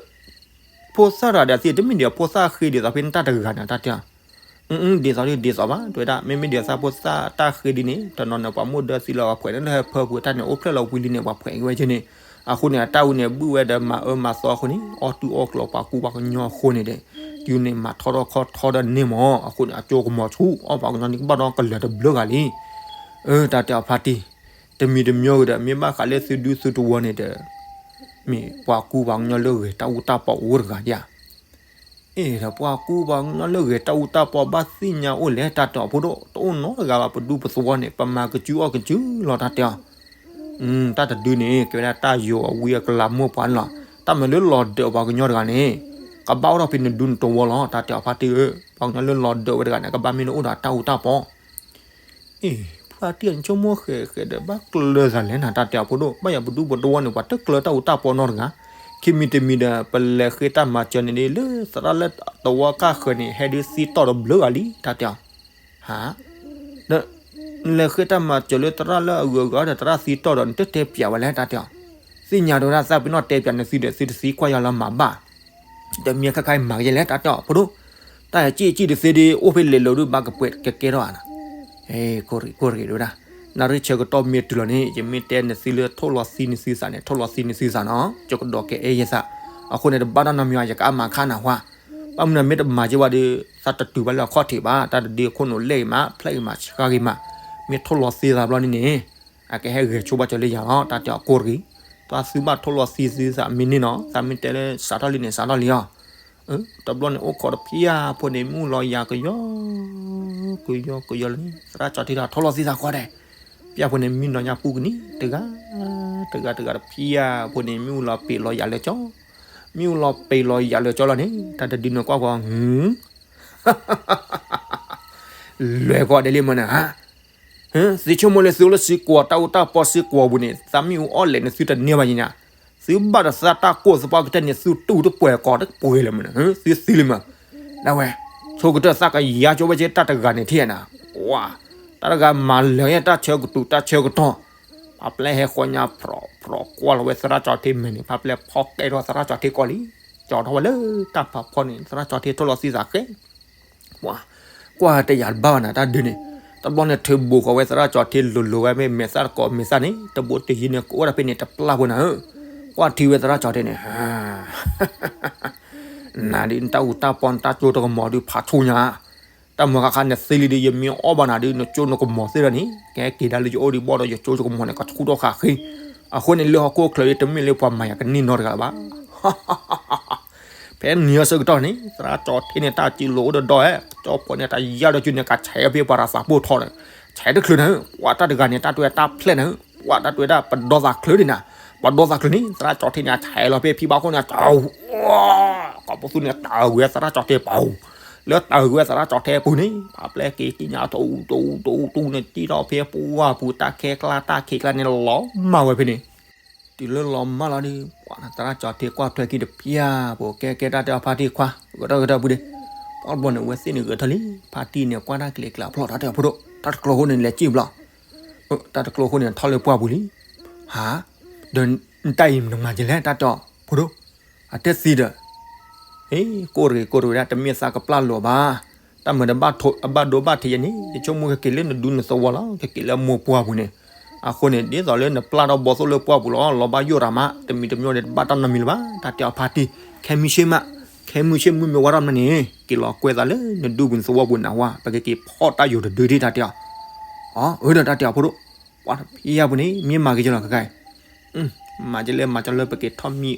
ဖိသၣ်တဂၤဒီးအသံ တမ့ၢ်ဒံး ဖိသၣ်ဃ့ဒ်သိးဖဲန့ၣ်တၢ်တဂၤန့ၣ် တၢ်တဲအီၤ. ဒ်သိးဒ်သိးဘၣ် တဲဝဲဒၣ် မ့မ့ၢ်ဒ်သိးဖိသၣ်တၢ်ဃ့ဒ်န့ၣ် တနီၤန့ၣ် ပှၤမိၢ်ဒၢသံလီၤ ပှၤဖှဲးန့ၣ်လၢဟၢဖၢပူၤ တၢ်န့ၣ် အိၣ်ဖျဲၣ်လီၤဝံၤလံန့ၣ် ပှၤဖှဲးက့ၤဝဲက့ၤန့ၣ်, အဃိန့ၣ် အတၢ်အူန့ၣ် ဘုၣ်ဝဲဒီးမၤအၢမၤသီအဃိန့ၣ် အီၣ်တူၢ်အီၣ်ကျီၤ ပှၤကူပှၤကညီအဃိန့ၣ်ဒီး တုၤန့ၣ်မၤထီထီၣ်ခီထီဒီးန့ၢ်မး အဃိန့ၣ် အကၠိကမီၤဆူၣ် အီၣ်ပှၤကညီန့ၣ်ကဘၣ်ဒီကလၢၤတဘျုးဂၤလံ. အၢ တၢ်တဲအီၤ ဖါတံၢ်, တမံၤတမံၤဂ့ၤဒီး မ့ၢ်ဘၣ်ဃးလၢသုဒူသုတဝီန့ၣ်ဒီး မ့ၢ်ပှၤကူပှၤကညီလၢဂဲၤတၢ်အူတၢ်ပီအိၣ်တဂၤဒံးဧါ. အ့ၣ် ဒီးပှၤကူပှၤကညီလၢဂဲၤတၢ်အူတၢ်ပီဘၣ်သ့ၣ်ညါအိၣ်လဲၣ် တၢ်တဲအီၤ ဖိဒိၣ်, တအိၣ်နီတဂၤဘၣ် ပဒူပသဝီန့ၣ် ပမၤကစုအီၣ်ကစုလီၤ တၢ်တဲအီၤ. တၢ်တဒုန့ၣ် ကဲဝဲဒၣ်တၢ်ယိၤအဝံအကလၤမိၢ်ပှၢ်န့ၣ်လီၤ. တၢ်မၤလၢလီၤဒၢးပှၤကညီတဂၤန့ၣ် ကဘၣ်အိၣ်ထီၣ်ဖဲနဒူနတဝီလီၤ တၢ်တဲအီၤ ဖါတံၢ်ဧၢ, ပှၤကညီလၢလီၤဒၢးဝဲတဂၤန့ၣ် ကဘၣ်မ့ၢ်နအိၣ်ဒီးတၢ်အူတၢ်ပီ အ့ၣ် ဖါတံၢ် နဆိကမိၣ်ဃဲးဃဲးဒီး ဘၣ်ကျၢၤသးလဲၣ်နၤ တၢ်တဲအီၤ ဖိဒိၣ်, ဘၣ်ယၤပဒူပတဝီန့ၣ် ပှၤတကျၢၤတၢ်အူတၢ်ပီနီတဂၤ, ခံမံၤတမံၤဒီး ပလဲၤဃ့တၢ်မၤစၢၤန့ၣ်ဒ် လၢသရၣ်လၢတဝီကၢ်ဃၢၤန့ၣ် ဟဲဒုးသံတီၢ်တဘျုးဂၤလံ တၢ်တဲအီၤ. ဟါ, ဒီး နလဲၤဃ့တၢ်မၤစၢၤလၢသရၣ်လၢအဂုၤအဂၤဒီး သရၣ်သံတီၢ်ဒီး နတတဲပၠးဝဲလဲၣ် တၢ်တဲအီၤ. သ့ၣ်ညါတဲဝဲဒၣ် သးပ့ၤနီၣ်တဲပၠးနသုဒီး သုတသံကွၢ်ယၤလၢမၤဘၣ် ဒီးမ့ၢ်ခဲခါအံၤမၤကယဲၢ်လဲၣ် တၢ်တဲအီၤ ဖိဒိၣ်, တၢ်ယကံၣ်ကံၣ်တသ့ဒ် အိၣ်ဖဲလဲၤလၢာ်ဒုး ဘၣ်ကပှဲၤကကဲထီၣ်ဧါနီၤ, ကိၢ်ရ့ၣ်ကိၢ်ရ့ၣ်တဲဝဲဒၣ်, နၣ်ရံၣ်ဆၢကတီၢ်မ့ၢ်တုၤလီၤန့ၣ် ယမ့ၢ်တဲနသုလၢထိၣ်လီၤသံနသုသးန့ၣ် ထိၣ်လီၤသံနသုသးနီၤ ယကဒီးကအဲၣ်ယဲသး, အဃိန့ၣ် တဘၣ်တၢ်နီတမံၤ ယကအါမးခါနၢ်ဟူဧါ, ဘၣ်မနုၤမ့ၢ်တမၤက့ၤဝဲဒီး သးတတုၤဘၣ်လၢအခီၣ်ထံးဘၣ်, တၢ်တဒုအခိၣ်နူာ်လဲၣ်ဂ့ၤမး ဖျဲၣ်ဂ့ၤမး ဆှါဂ့ၤမး, မ့ၢ်ထိၣ်လီၤသံသးဘျီန့ၣ်န့ၣ် အကဟဲဂဲၤဆိဘၣ်ကၠီၤလၢယၤလီၤ တၢ်တဲအီၤ ကိၢ်တဂ့ၤ, သးသုဘၣ်ထိၣ်လီၤသံသုသးမ့ၢ်န့ၢ်နီၤ သးမ့ၢ်တဲလၢစးထီၣ်လံန့ၣ် စးထီၣ်လံလီၤ. တဘျီန့ၣ်အိၣ်ခိးတဖျၢၣ်ဖိန့ၣ် မ့ၣ်အူလီၤယၤကယီ ကယီကယီလၢန့ၣ် သရၣ်ကၠီၤထံဒီး ထိၣ်လီၤသံသးဃီဒဲး, ဖျၢၣ်ဖိန့ၣ် မံနီၤညါပူကနံၤ တဂၤ တဂၤတဂၤတဖျၢၣ်ဖိန့ၣ် မ့ၣ်အူလီၤပ့ၤလီၤယၤလၢကၠီ မ့ၣ်အူလီၤပ့ၤလီၤယၤလၢကၠီလီၤန့ၣ် တၢ်တဒုန့ၣ်ကွၢ်ကွၢ် လွဲၢ်ကီၢ်ဒဲးလံမ့ၢ်န့ၣ်ဧါ, သုဆိကမိၣ်လၢသုအိၣ်လၢစ့ၢ်ကီး တၢ်အူတၢ်ပီစ့ၢ်ကီးပူၤန့ၣ် သးမ့ၣ်အူအီၣ်လဲၣ်န့ၣ် သုတန့ၢ်ဘၣ်ယံၤညါ, သုဘၣ်ဒီးသးတၢ်ကိၢ်သပှၢ်ကတၢၢ်န့ၣ် သုတူၢ်တပှဲၤကီးတပှဲၤလၢၤမ့ၢ်န့ၣ် သုသံလံမ့ၢ်, ဒ်ဝဲ ဆိကတၢၢ်သးကယါကၠိဝဲက့တၢ်တဂၤန့ၣ်ထံၣ်နၤ, ဝါ, တၢ်တဂၤမၤလၢာ်ယဲတၢ်ဆၢကတူာ်တၢ်ဆၢကတီၢ်, ဖါပျဲၢ်ဟဲဃီညါ ဖြီးဖြီးကွၢ်လီၤဝဲသရၣ်ကၠီၤထံမဲာ်န့ၣ် ဖါပျဲၢ်ဖီၣ်ကဲထီၣ်သရၣ်ကၠီၤထံကီၢ်လံ, ကၠီၤထီၣ်ဝဲလၢတၢ်ဖးဖီန့ၣ် သရၣ်ကၠီၤထံထိၣ်လီၤသံသးဃဲ ကွၢ်တယာ်တဘၣ်ဘၣ်နၤ တၢ်ဒုန့ၣ်, တဘျီန့ၣ် ထုးဘူးဃီၤဝဲသရၣ်ကၠီၤထံလိၤလိၤဝဲ မ့ၢ်မဲာ်သၣ်တကိးမဲာ်သၣ်န့ၣ် တဘိတယံၤန့ၣ် ကအိၣ်ဒၣ်ဖဲန့ၣ်တပျၢ်ဖိနၤဧၢ, ကွၢ်ထံဝဲသရၣ်ကၠီၤထံန့ၣ်, နၤဒုး နတၢ်အူတၢ်ပီ နတၢ်ကၠိတကမီၤဒုး ဖးဆူညါ, တၢ်မၤခါခါန့ၣ်သ့လံဒုး ယမ့ၢ်အီၣ်ဘၣ်နၤဒုး နကၠိနကမီၤသ့လီၤန့ၣ် ကဟဲက့ၤဒၣ်လၢယအိၣ်ဒံးဘၣ်ဒီး ယကၠိယကမီၤန့ၣ် ကဆူၣ်ထီၣ်ဃာ်ဃ့, အဃိန့ၣ် လၢဟီၣ်ခိၣ်ချၢအံၤ တမ့ၢ်လၢပှၤမၤယၤကန့ၢ်နီတဂၤလၢၤဘၣ် ဖဲန့ၣ်အဆၢကတီၢ်န့ၣ် သရၣ်ကၠီၤထံန့ၣ် တၢ်စုလိၤအိၣ်ဒီးဒီးဧဲ, ကၠီဖီန့ၣ် တၢ်ယါဒီးစုန့ၣ် ကဆဲးဖဲပှၤရၤသးပိၢ်ထီန့ၣ်, ဆဲးတချုးန့ၣ်, ကွၢ်တၢ်တဂၤန့ၣ် တၢ်တွဲတၢ်ဖျဲၣ်န့ၣ်, ကွၢ်တၢ်တွဲဒၣ်ပဒီသးချုးဒံးနၤ, ပဒီသးချုးန့ၣ် သရၣ်ကၠီၤထံန့ၣ် ဆဲးလီၤဖဲဖံဘၣ်ခိၣ်န့ၣ်, ကီၢ်ပသူန့ၣ် တၢ်ဂ့ၤသရၣ်ကၠီၤထံပူၤ, လၢတၢ်ဂ့ၤဝဲသရၣ်ကၠီၤထံပူၤန့ၣ် ဖါပျဲၢ်က့ၤကံၣ်ညါတအူတအူတအူတအူန့ၣ် တံၢ်ထီၣ်ဖဲပှၢ်ပူၤ တၢ်ခဲကျါတၢ်ခံးကျါန့ၣ် လီၤမၢ်ဝဲဖဲန့ၣ် တုၤလၢလီၤမၢ်လီၤဒီး ပှၤသရၣ်ကၠီၤထံကွၢ်ထွဲခံတဖျၢၣ်ဖိ ကဲကဲတၢ်တဲအီၤဖါတံၢ်ခွါ ဂဲၤထီၣ်ဂဲၤထီၣ်ပူၤဒီး ပှၤဘျီန့ၣ် အဝဲသ့ၣ်န့ၣ်ဂဲၤထီၣ်လံ ဖါတံၢ်န့ၣ် ကွၢ်တၢ်ကျဲၤကျါဖျီၣ်တၢ်တဲအီၤဖိဒိၣ် တၢ်တကျိၤအဃိန့ၣ် လဲၤစံၣ်ဘျီ တၢ်တကျိၤအဃိန့ၣ် ထီၣ်လၢပှၢ်ပူၤလံ ဟါ ဒီးနတၢ်အံၤနမၤကလဲၣ် တၢ်တဲအီၤ ဖိဒိၣ် အတဲသံဒီး ဟ့ ကိၢ်တဂ့ၤ ကိၢ်တဂ့ၤဒၣ် တမ့ၢ်သးကပျၢ်လိာ်ဘၣ် တၢ်မၤဒီးဘၣ်ဒိဘၣ်ထံးယဲန့ၣ် ယဆိကမိၣ်ကက့ၤလၢနဒူနသဝီလီၤ ကက့ၤလၢမိၢ်ပှၢ်ပူၤန့ၣ် အဃိန့ၣ် ဒ်သိးလၢနပျၢ်ထီၣ်ဘီသိၣ်လၢပှၢ်ပူၤလီၤ လီၤဘၣ်ယိၣ်တၢ်မး တမံၤတမံၤန့ၣ် တဘၣ်တၢ်နီတမံၤလၢၤဘၣ် တၢ်တဲအီၤဖါတံၢ် ခဲမုၢ်ဆ့ၣ်မး ခဲမုၢ်ဆ့ၣ်မုၢ်မ့ၢ်ဝါထီၣ်မးန့ၣ် က့ၤလီၤကွဲသးလၢနဒူပူၤနသဝီပူၤနၢ်ဟူဧါ ပကက့ၤဖီၣ်တၢ်ယိာ်တဒုဒ်တၢ်တဲအီၤ အၢ ဒီးတၢ်တဲအီၤဖိဒိၣ် ပှၤတဖျၢၣ်ပူၤန့ၣ် မ့ၢ်မၤက့ၤကလီၤခဲခါအံၤ မၤကလဲၣ်မၤကလဲၣ် ပက့ၤထီၣ်မံ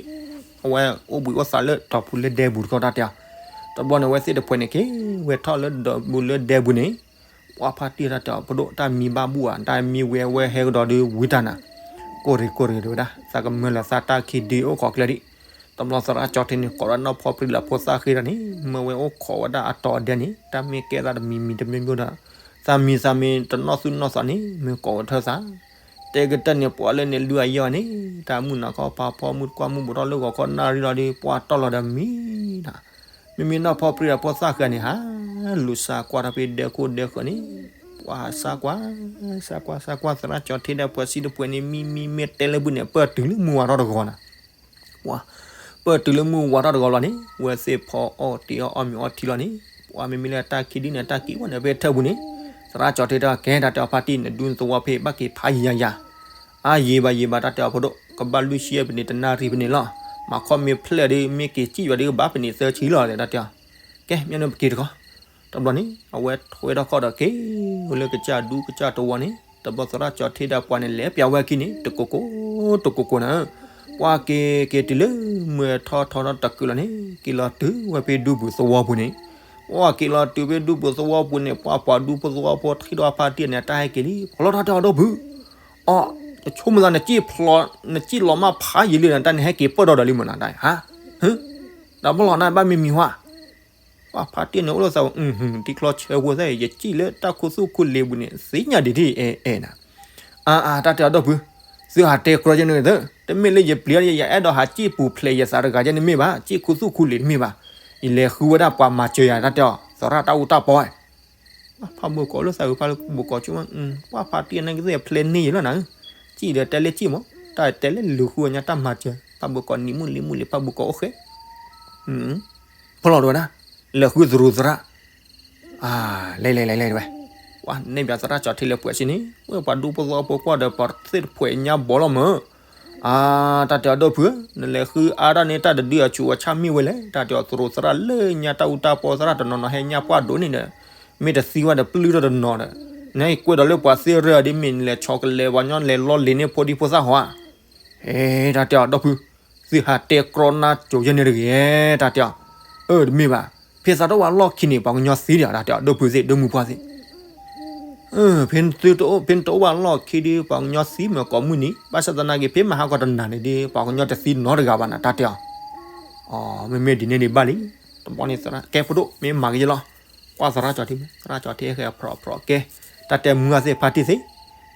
အဝဲအိၣ်ဘှံးအိၣ်သါလၢတီၤပူၤလၢဒဲပူၤတခီတၢ်တဲအီၤ တဘျီန့ၣ် အဝဲသ့ၣ်တဖှဲးန့ၣ်က့ၤဝဲထီၣ်လၢတီၤပူၤလၢဒဲပူၤန့ၣ် ပှၤဖါတံၢ်တၢ်တဲအီၤ ဖိဒိၣ် တၢ်မံဘၣ်ဘူၣ်ဧါ, တၢ်မံဝဲဝဲဟဲကဒီးဒုးဝံတၢ်နၤ, ကိၢ်ရ့ၣ်ကိၢ်ရ့ၣ်တဲဝဲဒၣ် သးကမၢလၢသးတၢ်ခံဒုအိၣ်ခိးကျဲဒံး, တဘျီသရၣ်ကၠီထ့န့ၣ် ကိးဒၣ်နီၢ်ဖီပြံလၢဖိသၣ်ဃ့ဒီးန့ၣ် မၢဝဲအိၣ်ခိးဝဲဒၣ်အတီၤအဒဲန့ၣ် တၢ်မ့ၢ်ကဲသးတမံၤမံၤတမံၤမံၤဒီး သးမံသးမ့ၢ်တနီၣ်သူၣ်နီၣ်သးန့ၣ် မ့ၢ်ကိးဝဲထၢၣ်သး တဲကတၢၢ်န့ၣ်ပှၤလၢန့ၣ်လွံၢ်အယဲၢ်န့ၣ် တၢ်မုၢ်နၤခီဖးဖီမုၢ်တကွၢ်မုၢ်ဘူးထီၣ်လၢဂီၤခီနၣ်ရံၣ်လီၤဒီး ပှၤတီၢ်လီၤဒီးမံနၤ, မ့မ့ၢ်နီၢ်ဖီပြံဒီးဖိသၣ်ဃဲန့ၣ် ဟး လူၤစၢ်ကွၢ်ထီၣ်ဖဲဒဲခိၣ်ဒဲဃၢၤန့ၣ်, ပှၤဟးစၢ်ကွၢ် စၢ်ကွၢ်စၢ်ကွၢ် သရၣ်ကၠီထ့ဒီးပှၤစံတပှဲၤန့ၣ် မံမံမ့ၢ်တဲလၢဘုန့ၣ် ပၢၢ်တုၤလၢမုၢ်ဝါထီၣ်တဂီၤနၤ ပှၤ ပၢၢ်တုၤလၢမုၢ်ဝါထီၣ်တဂီၤလီၤန့ၣ် ဝဲသ့ၣ်ဖီအီၣ်တ့ၤအီၣ်အီၣ်မ့ၤအီထံလီၤန့ၣ်, ပှၤမ့မ့ၢ်လၢတၢ်ခံဒုန့ၣ် တၢ်ကံးဝဲန့ၣ် ဖဲထၢၣ်ပူၤန့ၣ်, သရၣ်ကၠီထ့တၢ်ကဲတၢ်တဲအီၤဖါတံၢ်န့ၣ် ဒူသဝီဖဲဘၣ်က့ၤဖးယံာ်ယံာ်ယံာ်, အါယံာ်ဘၣ်ယံာ်ဘၣ်တၢ်တဲအီၤဖိဒိၣ် ကဘၣ်လွံၢ်ဆံယဲၢ်ပနံးတနၣ်ရံၣ်ဖဲန့ၣ်လီၤ, မၤခီမ့ၢ်ဖျဲၣ်ဒီး မ့ၢ်က့ၤစံၣ်ယွၤဒီးကဘၣ်ပနံးသၢဆံလီၤ တၢ်တဲအီၤ, ကဲ မ့ၢ်န့ၣ်ပက့ၤတခီ, တဘျီန့ၣ် အဝဲထွဲထီၣ်ခီၣ်ဒီးက့ၤ အိၣ်လၢကစၢ်ဒူကစၢ်တဝီန့ၣ်, တဘျီသရၣ်ကၠီထ့ဒီးပှၤန့ၣ် လဲၤပျးဝဲအခံန့ၣ် တကိးကိး တကိးကိးနၤ, ပှၤက့ၤက့ၤတုၤလၢမုၢ်ထီၣ်ထီထီၣ်တကုာ်လီၤန့ၣ် က့ၤလီၤတုၤဝဲဖဲဒူပူၤသဝီပူၤန့ၣ်, ပှၤက့ၤလီၤတုၤဖဲဒူပူၤသဝီပူၤန့ၣ် ပှၤပှၤဒူဖိသဝီဖိထံၣ်ဒီးဖါတံၢ်န့ၣ် တၢ်ဟဲက့ၤလံ ပှၤလီၤတၢ်တဲအီၤဒီပုၢ် အီ, တဆိကမိၣ်သး နစံၣ်ဖျိ နစံၣ်လီၤမၢ်ဖးယံာ်လံနၤ တၢ်န့ၣ်ဟဲက့ၤပၢၢ်ဒီးဒီးလံမးနၤ တၢ်ဟါ, တၢ်ဘၣ်လီၤနၤ ဘၣ်မံမံၤဟါ, ပှၤဖါတံၢ်န့ၣ်အိၣ်လၢသး တံၤချီဆၢဖိသၣ်အံၤ ယစံၣ်လၢတၢ်ခူသူၣ်ခူလ့ပူၤန့ၣ် သ့ၣ်ညါဒံးဒ်အဲၣ်အဲၣ်နၤ, အါအါ တၢ်တဲအီၤဒီပုၢ်, သုဟးတဲကြီယဲန့ၣ်သၢ, တမ့ၢ်လၢယပျံၤ ယအဲၣ်ဒိးဟးစံၣ်ပူၤဖျဲးယသးတဂၤယဲန့ၣ်မ့ၢ်ဘၣ်, စံၣ်ခူသူၣ်ခူလ့တမ့ၢ်ဘၣ်, ယလဲၤဃုဝဲဒၣ်ပှၤမၤစၢၤယၤ တၢ်တဲအီၤ သရၣ်တၢ်အူတၢ်ပီ ဖးဘိကိးလၢသးဂုၤဖးဘိကိးဆိ, ပှၤဖါတံၢ်အနၢ်ကသ့ၣ်ဖျဲးန့ၢ်ယလီၤနၤ, စံၣ်ဒီးတဲလၢစံၣ်မး, တၢ်တဲလၢလူၤဃုဝဲညါတၢ်မၤစၢၤ, ဖးဘိကိးနံၤမုၢ်လံမုၢ်လံ ဖးဘိကိးအိၣ်ဃဲ, ဖီလီၤတဝဲဒၣ်, လဲၤဃုသရူးသရၣ်, လဲၤလဲၤလဲၤလဲၤတဝဲ, ပှၤနဲၣ်ပၠးသရၣ်ကၠီထ့လၢပှဲၤစံန့ၣ်, ဝဲပှၤဒူဖိသဝီဖိကွၢ်ဒီးပှၤသ့ၣ်တဖှဲးညါဘီလီၤမး အါ, တၢ်တဲအီၤဒီပုၢ်ဧၢ, နလဲၤဃုအါဒၣ်န့ၣ် တၢ်တဒုအဆူးအဆၣ်မ့ၢ်ဝဲလဲၣ်, တၢ်တဲအီၤသရူးသရၣ်လၢညါတၢ်အူတၢ်ပီသရၣ်တနီၤနီၤဟဲညါပှၢ်ဒိၣ်န့ၣ်ဒီး, မ့ၢ်တသံဝဲဒီးပျုၢ်ထီၣ်တနီၤဒီး, နဟဲကွဲးဒီးလၢပှၤသ့ၣ်ရၢၢ်ဒ်မ့ၢ်နလဲၤဆီကလဲၤပှၤကညီ နလဲၤလီလ့ၤန့ၢ်ဖိဒံဖိသၣ်ဟီဧါ, ဟဲ, တၢ်တဲအီၤဒီပုၢ်, သုဟးတဲကြီနါစိၤယဲန့ၣ်တဂ့ၤ, တၢ်တဲအီၤ, အၢ တမ့ၢ်ဘၣ်, ဖဲသးတအိၣ်ဝဲလီၢ်ခံန့ၣ် ပှၤကညီသံဒီး တၢ်တဲအီၤ ဒီပုၢ်သ့ၣ် ဒီမုၢ်ပှၢ်သ့ၣ် ဖဲနတအိၣ်ဘၣ်လီၢ်ခံဒီး ပှၤကညီသံမ့ၢ်ကိးမုၢ်နံၤ, ဘၣ်ဆၣ်သနာ်က့ ဖဲမဟါကီတနၤန့ၣ်ဒီး ပှၤကညီတသံနီတဂၤဘၣ်နၤ တၢ်တဲအီၤ, အီ, မ့မ့ၢ်ဒ်န့ၣ်ဒံးဘၣ်လံ, တဘျီန့ၣ်သရၣ်ကဲဖိဒိၣ် မ့ၢ်မၤကယဲလီၤ, ကွၢ်သရၣ်ကၠီထ့, သရၣ်ကၠီထ့ဟဲဖျိးဖျိးကဲ, တၢ်တဲမုၢ်ဂၤသ့ၣ်ဖါတံၢ်သ့ၣ်,